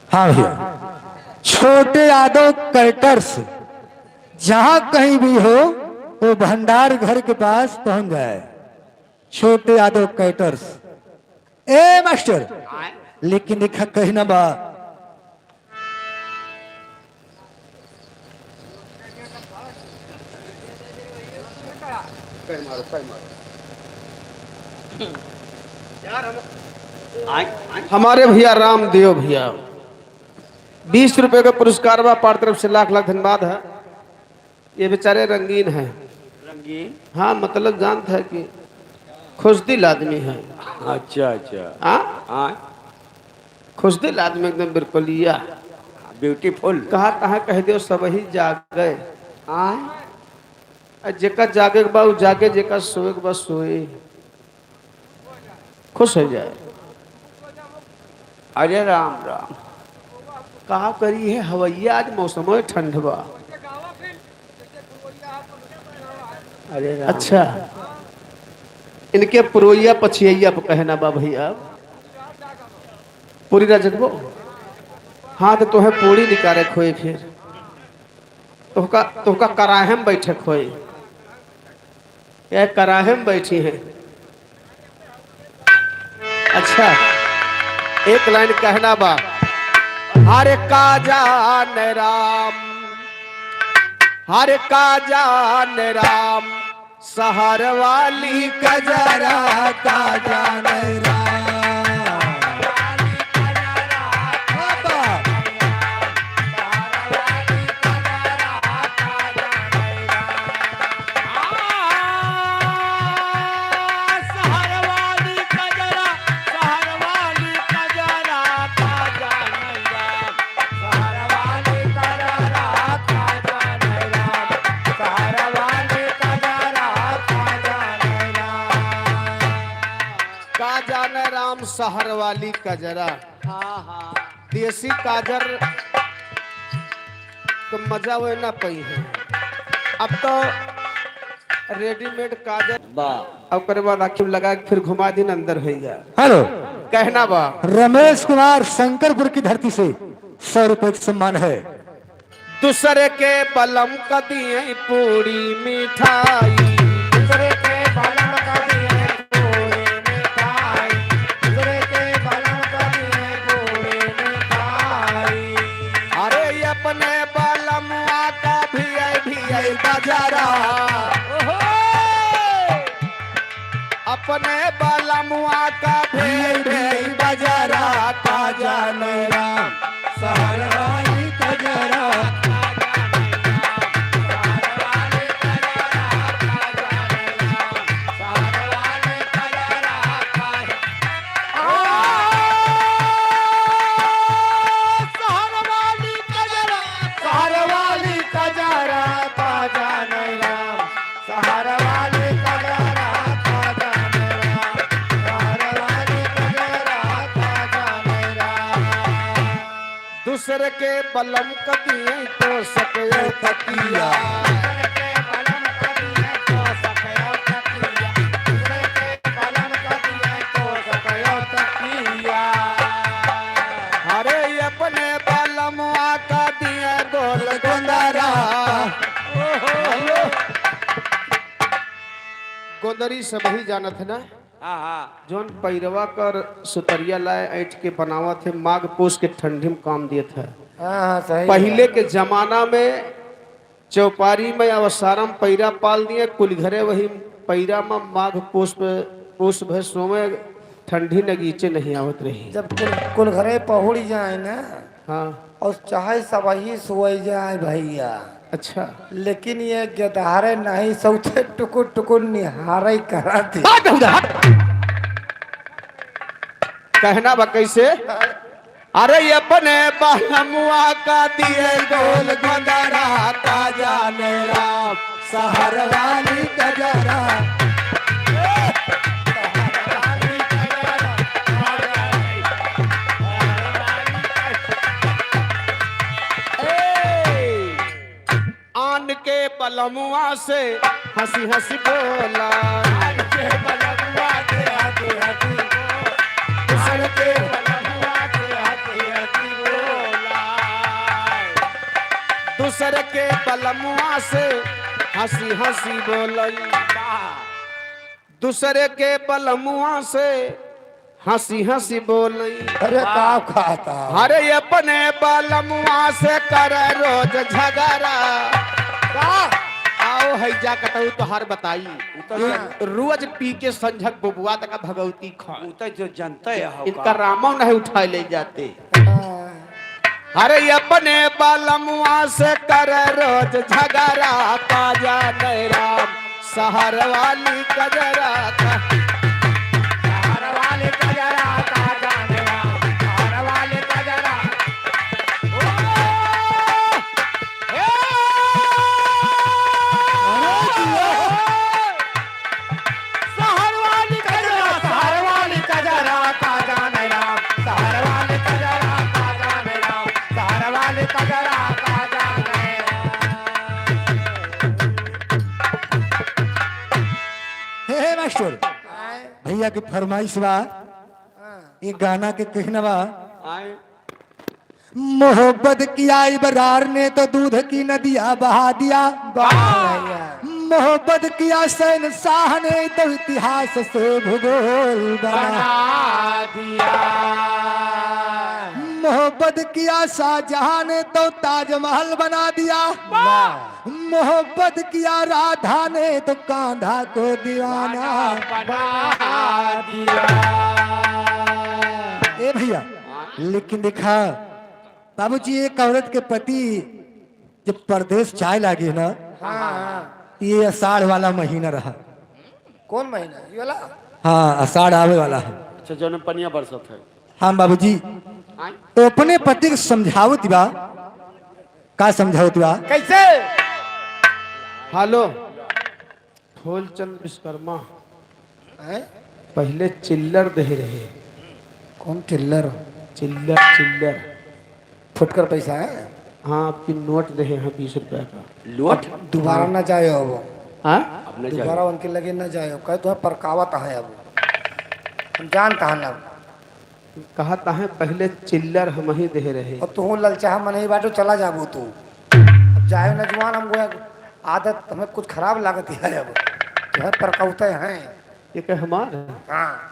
हाँ भैया, छोटे यादव कैटर्स जहाँ कहीं भी हो, वो भंडार घर के पास पहुँच जाए। छोटे यादव कैटर्स। ए मास्टर, लेकिन देखा कहीं ना बा। हमारे भैया रामदेव भैया, बीस रुपए का पुरस्कार बा, हमार तरफ से लाख लाख धन्यवाद है। ये बेचारे रंगीन हैं। रंगीन? हाँ, मतलब जानत है कि खुशदिल आदमी है। अच्छा, अच्छा। हाँ? हाँ। खुशदिल आदमी एकदम बिल्कुलिया। Beautiful। कहा तहाँ कह दियो सबही जागे। हाँ। आ जेका जागे के बा, उ जागे, जेका सोए के बा, सोए। खुश हो जाए। अरे राम राम। का करी है हवैया, आज मौसम ठंड बा। अरे राम। अच्छा, इनके पुरवैया पछियैया पर कहना बा भैया। पूरी राजगबो। हाँ, तो तोहे पूरी निकाले खोए फिर। तोहका, तोहका कराहे में बैठे खोए। ये कराहे में बैठी हैं। अच्छा, एक लाइन कहना बा। हरे का जाने राम, हरे का जाने राम, शहर वाली कजरा का जाने राम। बाबा। शहर वाली कजरा। हाँ, हाँ। देसी काजर क मजा वे ना पइहैं। अब तो रेडीमेड काजर बा। ओकरे बाद आँखी में लगा के फिर घुमा दिन, अंदर होइ जा। हेलो। कहना बा। रमेश कुमार शंकरपुर की धरती से सौ रुपए का सम्मान है। दूसरे के बलम क दिए पूरी मिठाई। दूसरे के बलम क दिए पूरी मिठाई। दूसरे के बलम क दिए पूरी मिठाई। अरे, अपने बलमुआ का भी आई, भी आई गजरा। ओहो! अपने बलमुआ का भेल भेल बजरा, का जाने राम। शहर वाली कजरा। शहर वाली कजरा, शहर वाली कजरा, का जाने राम। शहर वाली कजरा, का जाने राम। शहर वाली कजरा, का जाने राम। दूसर के बलम क दिए तो सकयो तकिया। दूसर के बलम क दिए तो सकयो तकिया। दूसर के बलम क दिए तो सकयो तकिया। अरे, अपने बलमुआ क दिए गोल गोंदरा। ओहो। गोंदरी सबही जानत है ना? हाँ, हाँ। जौन पैरवा कर सुतरिया लाए ऐंठ के बनावत है, माघ पूस के ठंडी में काम देत है। हाँ, हाँ, सही पहिले बात। के जमाना में चौपारी में अवसारम पैरा पाल दिए, कुल घरे वही पैरा में माघ पूस पे, पूस भर सोवे, ठंडी नगीचे नहीं आवत रही। जब कुल, कुल घरे पहुड़ जाए ना, हाँ। और चाहे सबही सोए जाए भैया। अच्छा। लेकिन ये गेदहरे नहीं, सौथे टुकुर टुकुर निहारे करत ही। हट, हट, हट। कहना बा कैसे? अरे, अपने बलमुआ क दिए गोल गोंदरा, का जाने राम। शहर वाली कजरा। ए, आन के बलमुआ से हँसी हँसी बोला। आन के बलमुआ से हँसी हँसी बोला। दूसर के बलमुआ से हँसी हँसी बोला। दूसर के बलमुआ से हँसी हँसी बोलई। दूसरे के बलमुआ से हँसी हँसी बोलई। अरे, का कहता? अरे, अपने बलमुआ से करे रोज झगड़ा। का? आओ है जा कतऊ तोहार बताई। उ तो ये जन- रोज पी के संझक बबुआ तक भगवती खान। उ तो जो जनता है, हो इनका का? रामो नहीं उठाए ले जाते। हाँ। अरे, अपने बलमुआ से करे रोज झगड़ा, का जाने राम। शहर वाली कजरा का। शहर वाली कजरा का जाने राम। शहर वाली कजरा। ओ, हे। अरे जिया। शहर वाली कजरा, शहर वाली कजरा का जाने राम। शहर वाली कजरा का जाने राम। शहर वाली कजरा का जाने राम। हे, हे मास्टर, आए। भैया की फरमाइश बा, हाँ। ये गाना के कहना बा। आए। मोहब्बत किया इबरार ने तो दूध की नदिया बहा दिया। वाह भैया। मोहब्बत किया शहंशाह ने तो इतिहास से भूगोल बना बना दिया। मोहब्बत किया शाहजहां ने तो ताजमहल बना दिया। वाह। मोहब्बत किया राधा ने तो कान्हा को दीवाना बना दिया। ए भैया, लेकिन देखा बाबूजी, एक औरत के पति जब परदेस जाए लागे ना, हाँ, हाँ। ये आषाढ़ वाला महीना रहा। कौन महीना? ये वाला? हाँ, आषाढ़ आवे वाला है। अच्छा, जौन पनिया बरसत है। हाँ बाबूजी, आय? तो अपने पति के समझावत बा, का समझावत बा? कैसे? हेलो, फूलचंद विश्वकर्मा हैं? पहिले चिल्लर दे रहे, कौन चिल्लर? चिल्लर, चिल्लर। फुटकर पैसा है? हाँ, आपकी नोट देहे हैं बीस रुपया का। नोट? दोबारा हाँ। ना जाए हो वो। हाँ? अब ना जाए। दोबारा उनके लगे ना जाए हो। कहे तो है परकावत है अब। हम जानता है ना। कहा ता है पहले चिल्लर हम ही देहे रहे। और तू ललचाहा मनई बाटू, चला जाबू तू। अब जाए ना जुआन, हमको आदत हमें कुछ खराब लागत है अब। तो है परकौते हैं। ये कहे हमार है? हाँ।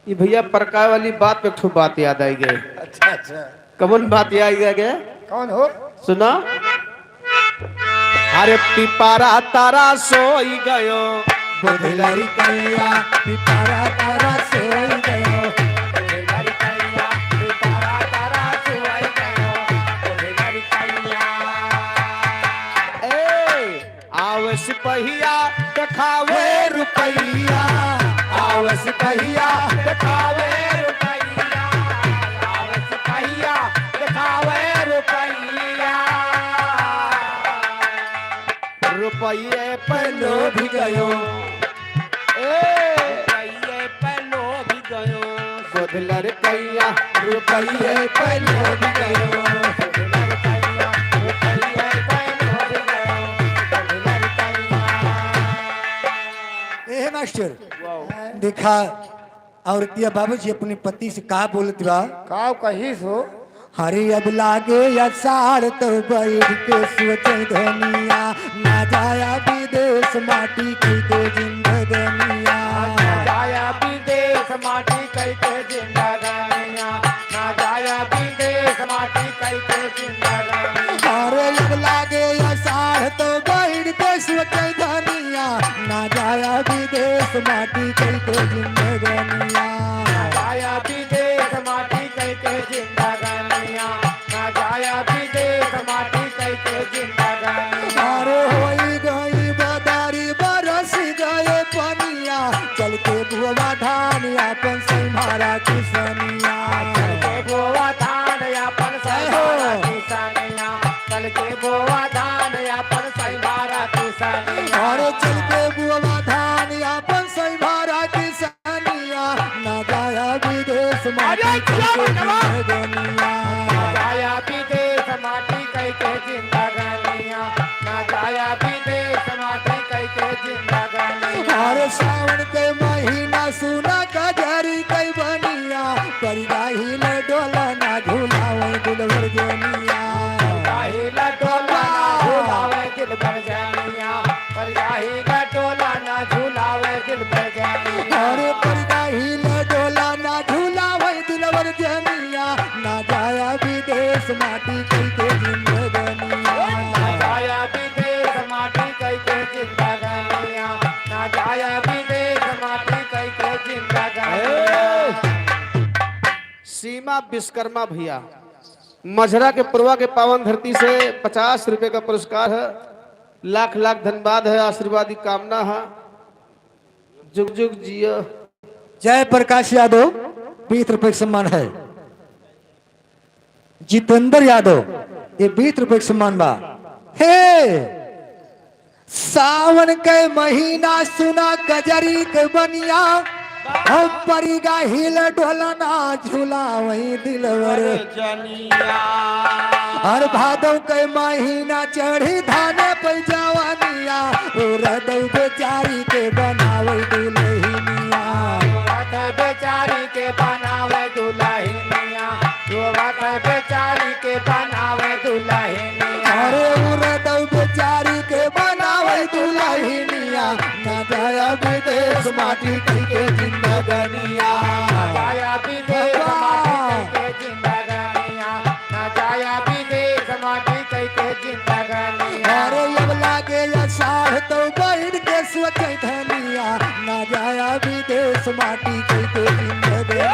ये भैया परकाए वाली बात पे एक ठो बात याद आई गए। अच्छा, अच्छा। कवन बात याद आई गए? कौन हो? सुना। अरे पिपारा तारा सोई गयो। बुध लड़कैया, पिपारा तारा सोई गयो। बुध लड़कैया, पिपारा तारा सोई गयो। बुध लड़कैया। ए, आवे सिपहिया देखावे रुपैया, आवे सिपहिया देखावे रुपैया, आवे सिपहिया देखावे रुपैया। रुपये पे लोभ गयो, ए। रुपये पे लोभ गयो। बुध लड़कैया रुपये पे लोभ गयो। बुध लड़कैया रुपये पे लोभ गयो। बुध लड़कैया। ए मास्टर, वाह। देखा, औरतिया बाबूजी अपने पति से का बोलत बा? का कहिस हो? अरे अब लागे आषाढ़ तो बैठ के सोचे धनिया, ना जाया विदेश माटी कई के जिंदगनिया। ना जाया विदेश माटी कई के जिंदगनिया, ना जाया विदेश माटी कई के जिंदगनिया। अरे अब लागे आषाढ़ तो बैठ के सोचे धनिया, ना जाया विदेश माटी कई के जिंदगनिया। ना जाया विदेश माटी कई के जिंदगनिया, ना जाया विदेश माटी कई के जिंदगनिया। अरे होई गई बदारी बरस गए पनिया, चल के बोवा धान आपन संभारा किसनिया। चल के बोवा धान आपन संभारा किसनिया, चल के बोवा धान आपन संभारा किसनिया। अरे चल के बोवा धान आपन संभारा किसनिया। ना जाया विदेश माटी अरे कई के क्या बात है? जिंदगनिया। ना जाया विदेश माटी कई के जिंदगनिया, ना जाया विदेश माटी कई के जिंदगनिया। अरे सावन के महीना सुना कजरी कई बनिया, परिगा हिले डोला ना झुलावे दुलवर जनिया। परिगा हिले डोला ना झुलावे दुलवर जनिया, परिगा हिले डोला ना झुलावे दुलवर जनिया। अरे परिगा हिले डोला ना झुलावे दुलवर जनिया, ना जाया विदेश माटी कई के जिंदगनिया। ना जाया विदेश माटी कई के जिंदगनिया, ना जाया विदेश माटी कई के जिंदगनिया। ए! सीमा विश्वकर्मा भैया, मझरा के पुरवा के पावन धरती से पचास रुपये का पुरस्कार है। लाख लाख धन्यवाद है, आशीर्वाद की कामना है। जुग जुग जियो। जय प्रकाश यादव, बीस रुपये का सम्मान है। जितेंद्र यादव, ये बीस रुपये का सम्मान बा। हे, सावन के महीना सुना कजरी के बनिया, हम परिगा हिले डोला ना झुलावई दिलवर जनिया। हर भादव के महीना चढ़ी धाने पे जवानिया, उरदौ बेचारी के बनावई दुलहिनिया। उरदौ बेचारी के बनावई दुलहिनिया। रोवत बेचारी के बनावे दुलहिनिया। अरे उरदौ बेचारी के बनावे दुलहिनिया, ना जाया विदेश माटी कई के जिंदगनिया। ना जाया विदेश बाबा। माटी कई के जिंदगनिया, ना जाया विदेश माटी कई के जिंदगनिया। अरे अब लागे आषाढ़ तो बैठ के सोचे धनिया, ना जाया विदेश माटी कई के जिंदगनिया।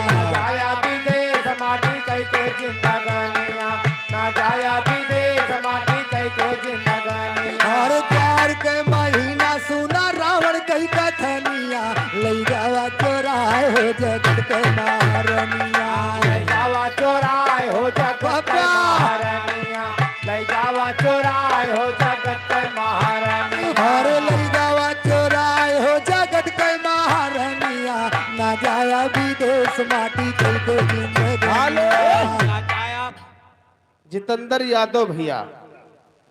ना जाया विदेश माटी कई के जिंदगनिया, ना जाया विदेश माटी कई के जिंदगनिया। अरे प्यार के महीना सुना रावण कई कथनिया, लई जावा चोराए हो जगत के महारनिया। लई जावा चोराए हो जगत के बाबा। महारनिया। लई जावा चोराए हो जगत के महारनिया। अरे लई जावा चोराए हो जगत के महारनिया, ना जाया विदेश माटी जितेंद्र यादव भैया,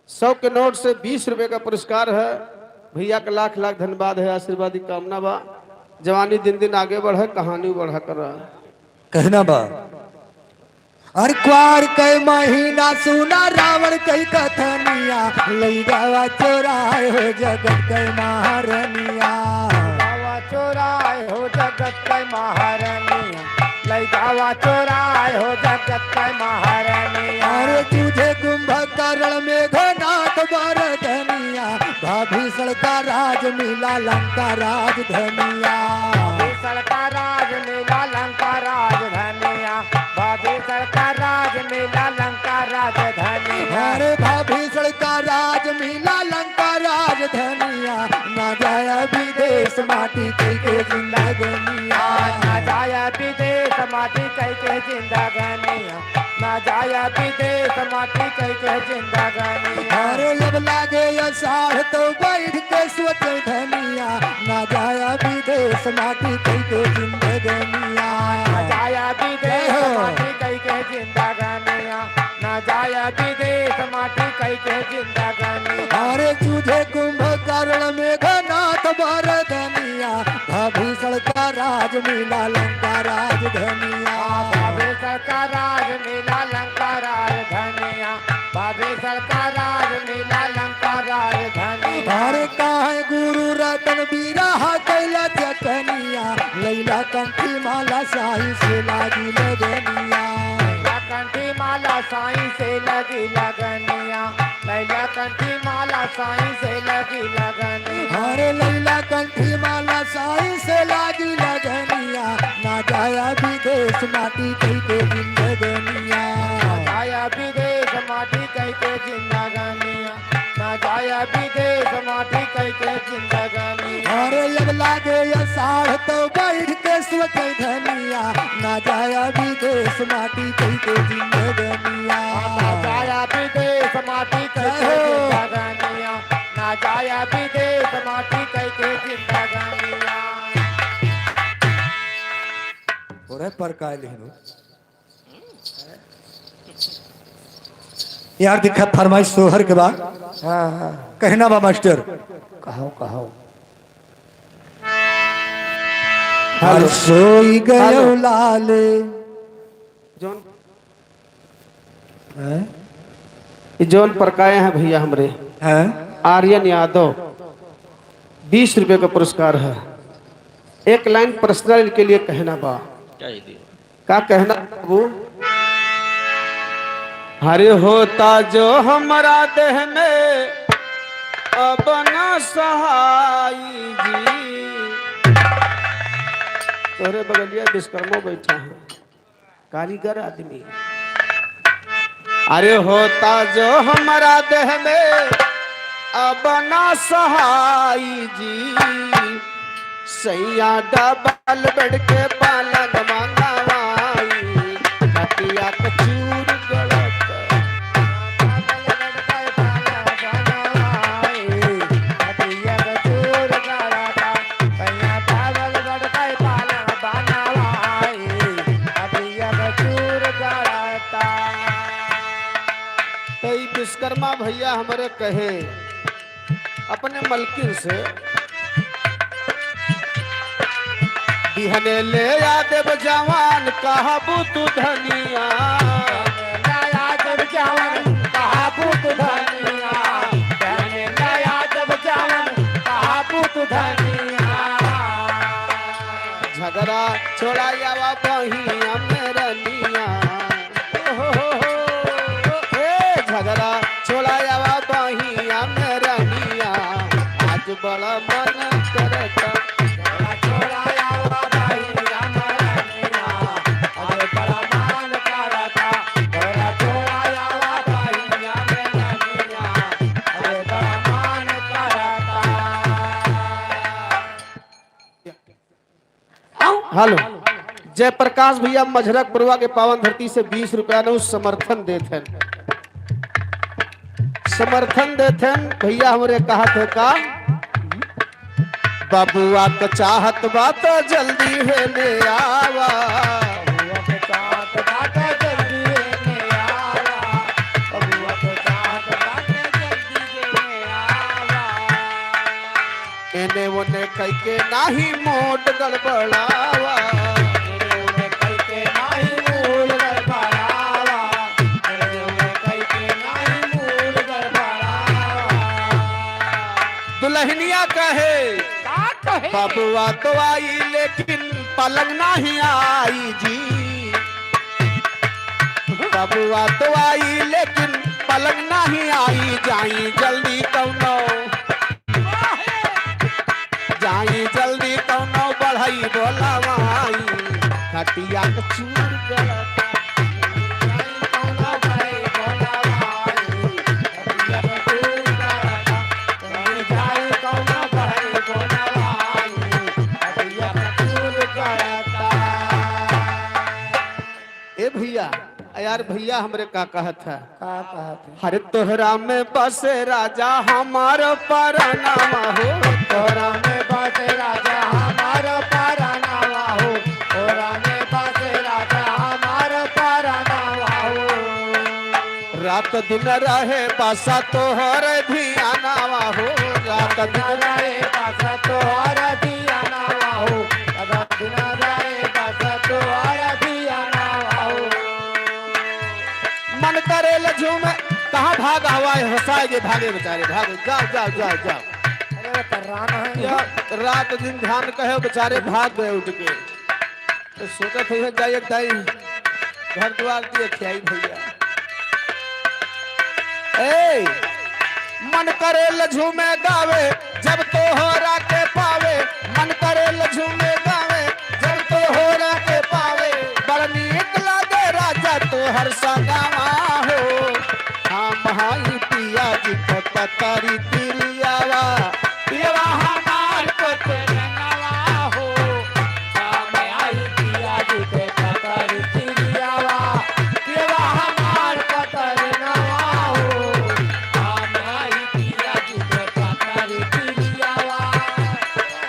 सौ के नोट से बीस रुपए का पुरस्कार है। भैया का लाख लाख धन्यवाद है, आशीर्वाद की कामना बा। जवानी दिन दिन आगे बढ़े, कहानी बढ़ा कर रहा। कहना बा। अरे क्वार के महीना सुना रावण कई कथनिया, लई गवा चोराए हो जगत के महारनिया। गवा चोराए हो जगत के महारनिया, लई गवा चोराए हो जगत के महारनिया। अरे तुझे कुंभकर्ण मेघनाथ बरदनिया, भीषण का राज मिला लंका राजधनिया। भीषण का राज मिला लंका राजधनिया, भीषण का राज मिला लंका राजधनिया। अरे भीषण का राज मिला लंका राजधनिया, ना जाया विदेश माटी कई के जिंदगनिया। ना जाया विदेश माटी कई के जिंदगनिया, ना जाया विदेश माटी कई के जिंदगनिया। अरे अब लागे आषाढ़ तो बैठ के सोचे धनिया, ना जाया विदेश माटी कई के जिंदगनिया। ना जाया विदेश जय हो। माटी कई के जिंदगनिया, ना जाया विदेश माटी कई के जिंदगनिया। अरे तुझे कुंभकर्ण मेघनाथ बरदनिया, भीषण का राज मिला लंका राजधनिया। भीषण का राज मिला लंका राजधनिया, भीषण का राज मिला लंका राजधनिया। अरे काहे गुरु रतन बिरहा कैला जतनिया, लैला कंठी माला साई से लागी लगनिया। लैला कंठी माला साई से लगी लगनिया, लैला कंठी माला साई से लगी लगनिया। अरे लैला कंठी माला साई से लागी लगनिया, ना जाया विदेश माटी कई के जिंदगनिया। ना जाया विदेश माटी कई के जिंदगनिया, ना जाया विदेश माटी कई के जिंदगनिया। अरे अब लागे आषाढ़ तो बैठ के सोचे धनिया, ना जाया विदेश माटी कई के जिंदगनिया। ना जाया विदेश माटी कई के जय हो। जिंदगनिया, ना जाया विदेश माटी कई के जिंदगनिया। ओरे पर काय लिहनु? यार दिखा फरमाइश सोहर के बा। हाँ, हाँ। कहना बा मास्टर। कहो, कहो। हर हेलो। सोई गयो हेलो। लाल। जौन हैं? ये जौन परकाए हैं भैया हमरे, हैं? आर्यन यादव, बीस रुपए का पुरस्कार है। एक लाइन पर्सनल इनके लिए कहना बा। कह दियो। का कहना बाबू? हरे होता जो हमरा देह में अब ना सहाई जी। तोहरे बगलिया विश्वकर्मो बैठा है, कारीगर आदमी। अरे होता जो हमरा देह में अब ना सहाई जी, सैया डबल बेड के पलंग मंगवाई, खटिया के चूर गड़त। तो ई विश्वकर्मा भैया हमरे कहे, अपने मलकिन से, "बिहने ले आ देब जवान कहबू तू धनिया।" ले आ देब जवान कहबू तू धनिया। बिहने ले आ देब जवान कहबू तू धनिया। झगड़ा छोड़ा आवा बहिया में रनिया। ए, झगड़ा छोड़ा आवा बहिया में रनिया, आज बड़ा मन करता। झगड़ा छोड़ा आवा बहिया में रनिया, आज बड़ा मन करता। झगड़ा छोड़ा आवा बहिया में रनिया, आज बड़ा मन करता। हेलो, जयप्रकाश भैया मझरक बरुआ के पावन धरती से बीस रुपया नौ समर्थन देत हैं, समर्थन देत हैं भैया हमरे। कहा थे का, बबुआ के चाहत बा त जल्दी हेने आवा। बबुआ के चाहत बा त जल्दी हेने आवा। ने कइके नाही मूड गड़बड़ावा। ने कइके नाही मूड गड़बड़ावा। ने कइके नाही मूड गड़बड़ावा। दुल्हनिया कहे, का कहे? बबुआ तो आई लेकिन पलंग नाही आई जी। बबुआ तो आई लेकिन पलंग नाही आई, जाई जल्दी कौनो, जाई जल्दी कौनो बढ़ई बोलावाई, खटिया के चूर गलता। ए भइया, यार भइया हमरे का कहत है? का कहत है? हरे तोहरा में बसे राजा हमार परनामा हो। तोहरा में बसे राजा हमार परनामा हो। तोहरा में बसे राजा हमार परनामा हो। रात दिन रहे बसा तोहर धियानावा हो। रात दिन रहे बसा तोहर धियानावा हो। रात दिन रहे बसा तोहर धियानावा हो। मन करे ल झूमे, कहाँ भाग हवा है, हंसाए के भागे बेचारे, भागे, जाओ, जाओ, जाओ, जाओ। अरे, तर्रान है यार। रात दिन ध्यान कहे बेचारे, भाग गए उठ के। तो सोचत है, जाइए दाई, घर द्वार दिए खियाई भइया। ए, मन करे ल झूमे गावे, जब तोहरा के पावे। मन करे ल झूमे गावे, जब तोहरा के पावे। बड़ नीक लागे राजा तोहर संगवा हो। हम हई पिया जी के पतरी तिरियावा। पियवा हमार पतरंगवा हो। हम हई पिया जी के पतरी तिरियावा। पियवा हमार पतरंगवा हो। हम हई पिया जी के पतरी तिरियावा।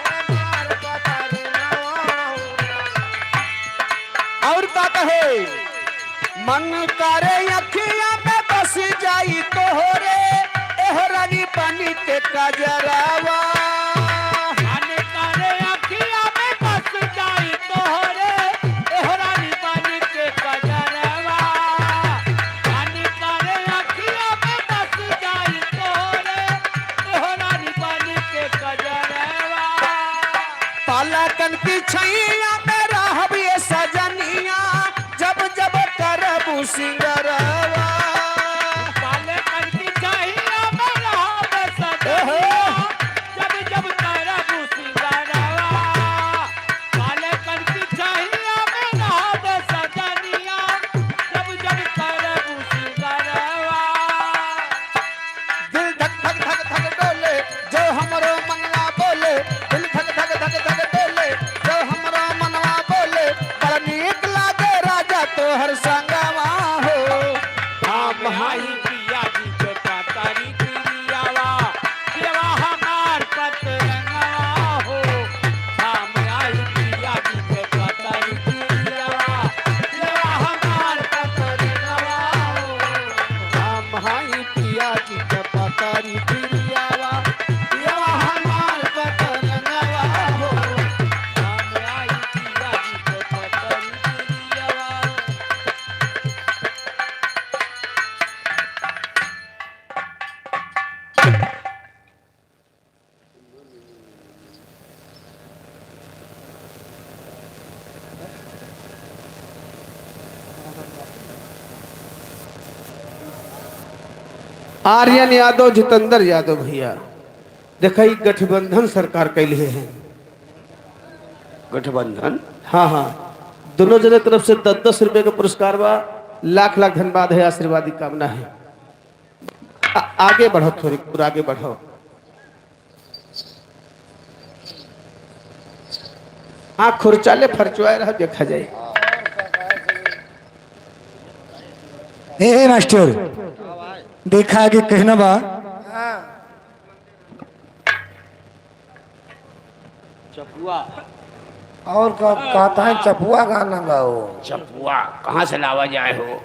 हमार पतरंगवा हो। और का कहे? मन करे अखिया में बस जाई तोहरे, एहो रानी बनी के कजरावा। मन करे अखिया में बस जाई तोहरे, एहो रानी बनी के कजरावा। मन करे अखिया में बस जाई तोहरे, एहो रानी बनी के कजरावा। पलकन की छैया में रहब ये सजनिया, जब जब करबू सिंगरवा। पलकन की छैया में रहब सजनिया, ओहो। जब जब करबू सिंगरवा। पलकन की छैया में रहब सजनिया, जब जब करबू सिंगरवा। दिल धक धक धक धक डोले, जो हमरो मनवा बोले। दिल धक धक धक धक डोले, जो हमरो मनवा बोले। बड़ नीक लागे राजा तोहर संगवा हो। हम हई पिया जी के पतरी तिरियावा, पियवा हमार पतरंगवा हो। हम हई पिया जी के पतरी तिरियावा, पियवा हमार पतरंगवा हो। हम हई पिया जी के पतरी तिरियावा, पियवा हमार पतरंगवा हो। हम हई पिया जी के पतरी तिरियावा। आर्यन यादव, जितेंद्र यादव भइया, देखा, ई गठबंधन सरकार कैले है। गठबंधन? हाँ, हाँ, दोनों जने तरफ से दस दस रुपये का पुरस्कार बा। लाख लाख धन्यवाद है, आशीर्वाद की कामना है। आ-, आगे बढ़ो, थोड़ी और आगे बढ़ो। हाँ, खुर्चा ले फरचुआए रहो, देखा जाए। ए, ए मास्टर, देखा आगे कहना बा। चपुआ। और का कहता है, चपुआ गाना गाओ। चपुआ कहाँ से लावा जाए हो?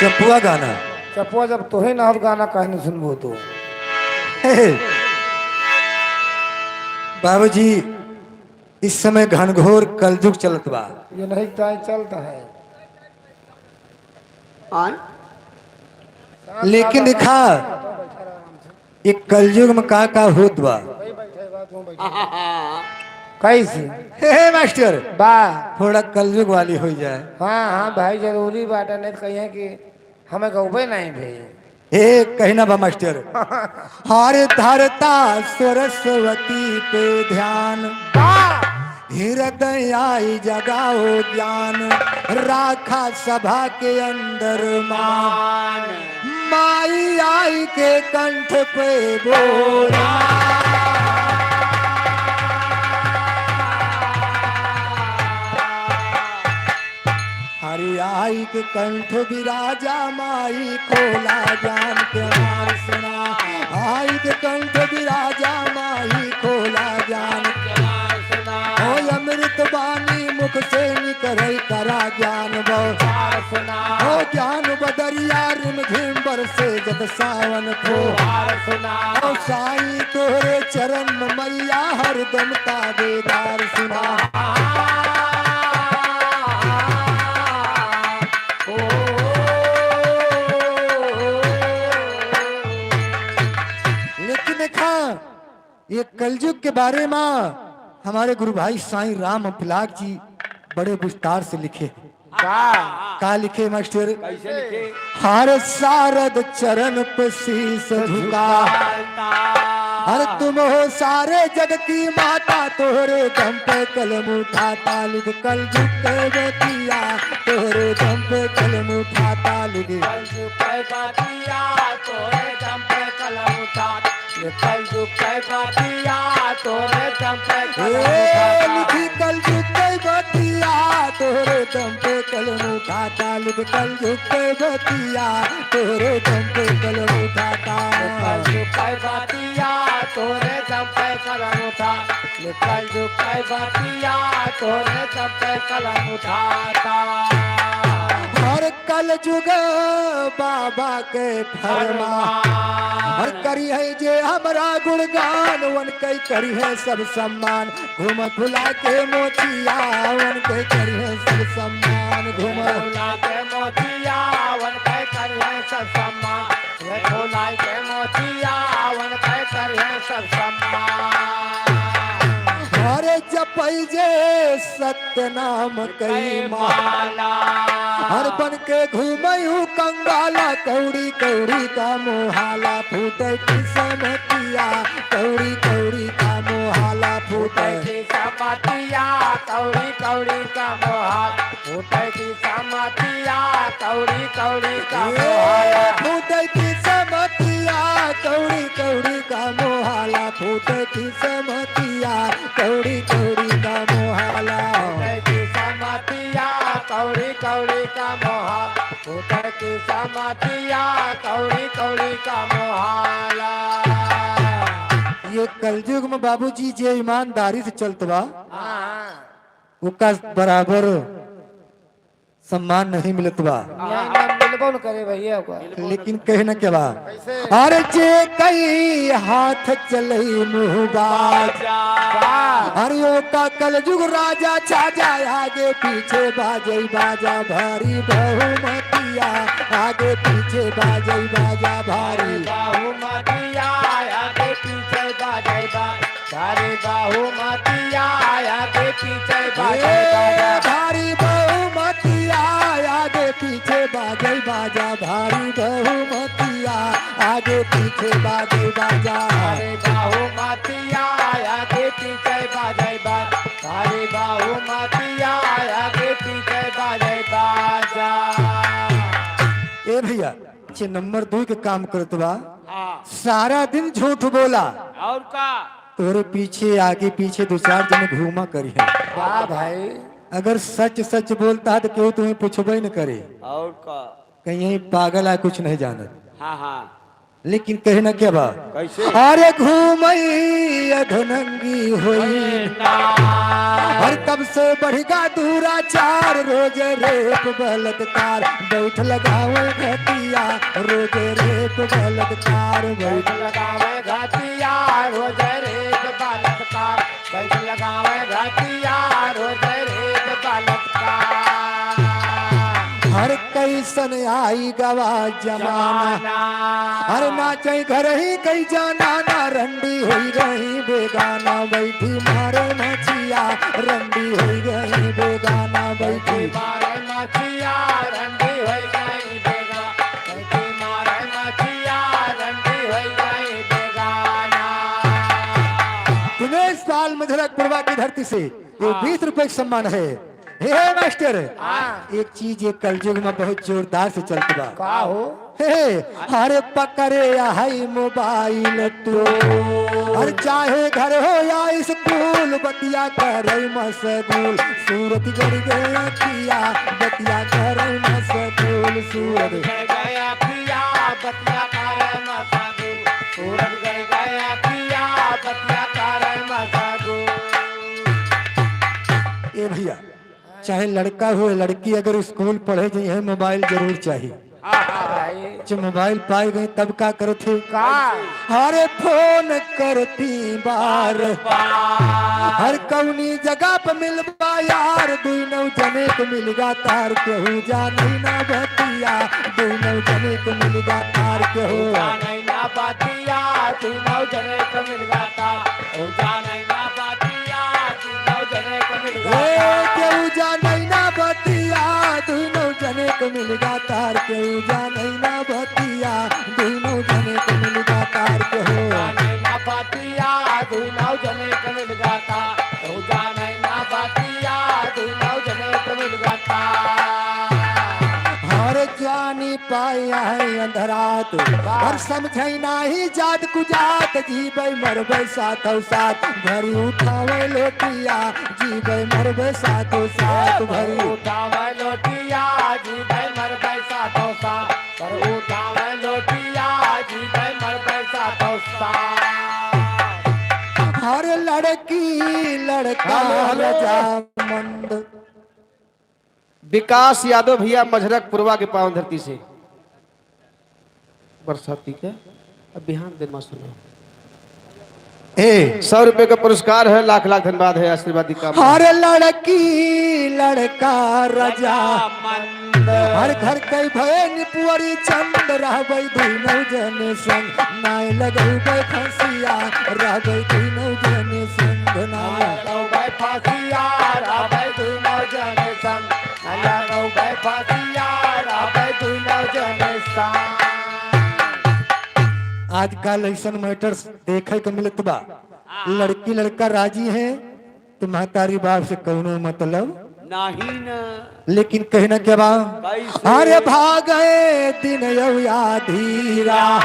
चपुआ गाना। चपुआ जब तोहे ना हो गाना काहे नहीं सुनबो तू? बाबूजी, इस समय घनघोर कलयुग चलत बा। ये नहीं ताई चलता है। आय? लेकिन देखा, ये कलयुग में का का होत बा। कैसे? हे, हे मास्टर, बा। थोड़ा कलयुग वाली हो जाए। हाँ, हाँ भाई, जरूरी बात है, नहीं तो कहिए कि हमें गौबे नहीं भे। हे, कहीं ना बा मास्टर। हर धरता सरस्वती पे ध्यान। बा। हृदय आई जगाओ ज्ञान, राखा सभा के अंदर मान। माई आई के कंठ पे बोला। हरि आई के कंठ विराजा माई खोला ज्ञान के वारसना। आई के कंठ विराजा माई खोला ज्ञान के वारसना। हो अमृत बानी मुख से निकरे करा ज्ञान बो। वारसना। हो ज्ञान बदरिया रिम झिम बरसे जत सावन फो। वारसना। हो साईं तोहरे चरण में मैया हरदम ताबेदार सुना। लेकिन देखा, ये कलयुग के बारे में हमारे गुरु भाई साईं राम पिलाक जी बड़े विस्तार से लिखे हैं। का? का लिखे मास्टर? कैसे लिखे? हर सारद चरण पे शीश झुका। झुकाता। हर तुम हो सारे जग की माता, तोहरे दम पे कलम उठाता। लिख कलजुग के बतिया, तोहरे दम पे कलम उठाता। लिख कलजुग के बतिया, तोहरे दम पे कलम उठाता। ये कलजुग के बतिया, तोहरे दम पे कलम ए, उठाता। लिखी कलजुग के बतिया, तोहरे दम पे कलम उठाता। लिख कलजुग के बतिया, तोहरे दम पे कलम उठाता। ये कलजुग के बतिया, तोहरे दम पे कलम उठा। ये कलजुग के बतिया, तोहरे दम पे कलम उठाता। हर कलजुग बाबा के फरमान। फरमान। हर करी है जे हमरा गुणगान, वन के करी है सब सम्मान। घूम भुला के मोचिया, वन के करी है सब सम्मान। घूम भुला के मोचिया, वन के करी है सब सम्मान। वे भुला के मोचिया, वन के करी है सब सम्मान। अरे जपै जे सत्य नाम कई माला। माला। हर बन के घूमयू कंगाला, कौड़ी कौड़ी का मोहाला, फूटे किस्मतिया, कौड़ी कौड़ी का मोहाला, फूटे। फूटे किस्मतिया, कौड़ी कौड़ी का मोहाला, फूटे किस्मतिया, कौड़ी कौड़ी का ए, मोहाला। फूटे किस्मतिया, कौड़ी कौड़ी का मोहाला, फूटे किस्मतिया, कौड़ी कौड़ी का मोहाला। फूटे किस्मतिया, कौड़ी कौड़ी का मोहाला, फूटे किस्मतिया, कौड़ी कौड़ी का मोहाला। ये कलयुग में बाबूजी जे ईमानदारी से चलत बा, हाँ। ओका बराबर सम्मान नहीं मिलत बा। नहीं, ना मिलबो न करे भैया ओका। लेकिन कहे न के बा? कैसे? अरे जे कई हाथ चलई मुँह बाज। बाजा। अरे ओका कलजुग राजा छा जाए, आगे पीछे बाजई बाजा भारी बहुमतिया, आगे पीछे बाजई बाजा भारी। बहुमतिया, आगे पीछे बाजई बाजा। भारी बहुमतिया, आगे पीछे बाजै ए, बाजा। भारी बहुमतिया, आगे पीछे बाजै बाजा। भारी बहुमतिया, आगे पीछे बाजै बाजा। भारी बहुमतिया, आगे पीछे बाजै बाजा। भारी बहुमतिया, आगे पीछे बाजै बाजा। ए भैया, अच्छे नंबर दुई के काम करत बा। हाँ। सारा दिन झूठ बोला। और का? तोरे पीछे, आगे पीछे दो चार जने घूमा करिहैं। वाह भाई। अगर सच सच बोलता है तो केहू तुम्हें पूछबे न करे। और का? कहीं यही पागल है, कुछ नहीं जानत। हाँ, हाँ। लेकिन कहे न के बा? कैसे? अरे घूमई अधनंगी होई। होई ना। हर तब से बढ़िगा दुराचार, रोज रेप बलात्कार, बैठ लगावे घटिया, रोज रेप बलात्कार, बैठ बैठ लगावे घटिया, रोज रेप बलात्कार। बैठ लगावे घटिया, रोज रे बलात्कार। हर कैसन आई गवा जमाना। जमाना। हर नाचे घर ही कई जाना ना, रंडी होई गई बेगाना, बैठी मारे मछिया, रंडी होई गई बेगाना, बैठी मारे मछिया, रंडी होई गई बेगाना, बैठी मारे मछिया, रंडी होई गई बेगाना। दिनेश पाल मझरक पुरवा की धरती से ये हाँ। बीस रुपए का सम्मान है। हे, हे मास्टर, हाँ। एक चीज ये कलयुग में बहुत जोरदार से चलत बा। का हो? हे, अरे पकड़े या है मोबाइल तो, अरे चाहे घर हो या स्कूल, बतिया करे मशगूल। सूरत गड़ गया किया, बतिया करे मशगूल। सूरत गड़ गया किया, बतिया करे मशगूल। सूरत गड़ गया किया, बतिया करे मशगूल। ए भैया, चाहे लड़का हो, लड़की अगर स्कूल पढ़े जइहें, मोबाइल जरूर चाही। हाँ, हाँ, हाँ। जब मोबाइल पाए गए, तब का करत है? का? अरे फोन करती बार बार। हर कौनी जगह पे मिलबा यार, दुई नौ जने को मिलगा तार, केहू जाने ना बतिया, दुई नौ जने को मिलगा तार, केहू जाने ना बतिया, दुई नौ जने को मिलगा तार, केहू जाने ना बतिया, ए, केहू जाने ना बतिया, दुनो जने को मिलगा तार, केहू जाने ना बतिया, दुनो जने को मिलगा तार, केहू जाने ना बतिया, दुनो जने को मिलगा तार, केहू जाने ना बतिया, दुनो जने को मिलगा तार। हर जानी पाई है अंधरात, वाह। हर समझै नाही जात कुजात, जीबै मरबै साथौ साथ, भरी उठावे लोटिया, जीबै मरबै साथौ साथ, भरी उठावे लोटिया, जीबै मरबै साथौ साथ, भरी उठावे लोटिया, जीबै मरबै साथौ साथ। हर लड़की लड़का हेलो, हेलो। रजामंद। विकास यादव भैया मझरक पुरवा के पावन धरती से। बरसाती के अब बिहान दिन मा सुनो। ए। सौ रुपए का पुरस्कार है, लाख लाख धन्यवाद है, आशीर्वाद दी काम। हर लड़की लड़का रजामंद। हर घर कई भय निपुअरी चंद, रहबै दुनो जन संग, नाय लगौबै फंसिया, रहबै दुनो जन संग, नाय लगौबै फंसिया, रहबै दुनो जन संग। आजकल ऐसन मैटर्स देखे के मिलत बा, लड़की लड़का राजी हैं तो महतारी बाप से कौनो मतलब नहीं न। लेकिन कहना क्या बा? कैसे? अरे भागे दिन यौ आधी रात,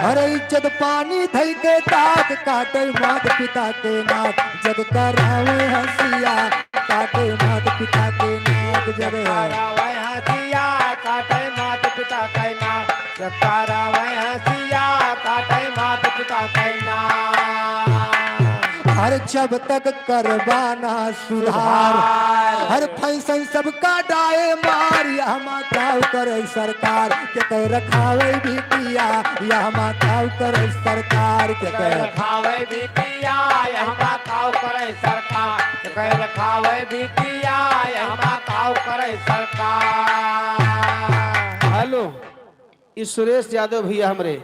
अरे इज्जत पानी धई के ताक, काटे मात पिता के नाक, जग करावे हंसिया, काटे मात पिता के नाक, जग करावे हंसिया, काटे मात पिता के नाक, जग करावे हंसिया, काटे मात पिता के नाक। हर जब तक करबा ना सुधार, सुधार। हर फैशन सबका डाए मार, यहमा काव करे सरकार, के कह रखावे बिटिया, यहमा काव करे सरकार, के कह रखावे बिटिया, यहमा काव करे सरकार, के कह रखावे बिटिया, यहमा काव करे सरकार। हेलो, ई सुरेश यादव भैया हमरे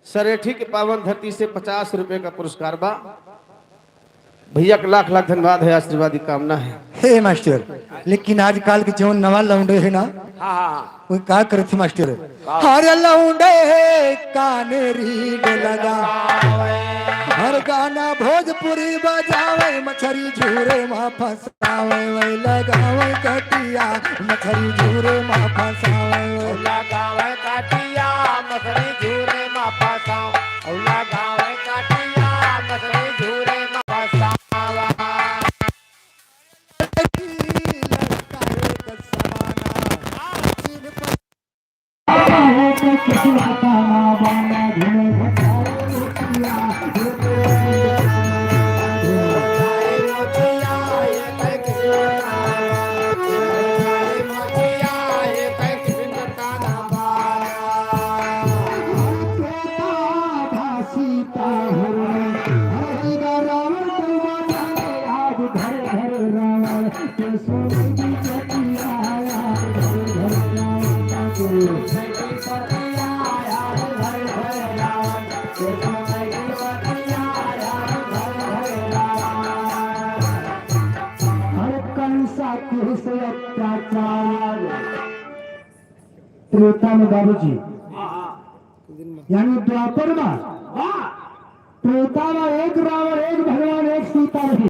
सरेठी के पावन धरती से पचास रुपए का पुरस्कार बा। भैया के लाख लाख धन्यवाद है, आशीर्वाद की कामना है। हे मास्टर, लेकिन आजकल के जौन नवा लौंडे है ना, हाँ, हाँ, हाँ। वो का करत है मास्टर? का? हर लौंडे है काने रीड लगा, हर गाना भोजपुरी बजावे, मछरी झूरे मा फंसावे, वही लगावे कटिया, मछरी झूरे मा फंसावे, वही लगावे कटिया, मछरी झूरे मा फंसावे। औ लगावे काटिया, मछरी झूरे मा फंसावा। अरे कंसा के से अत्याचार। त्रेता में बाबूजी, यानी द्वापर में, त्रेता में एक रावण, एक भगवान, एक सीता रही।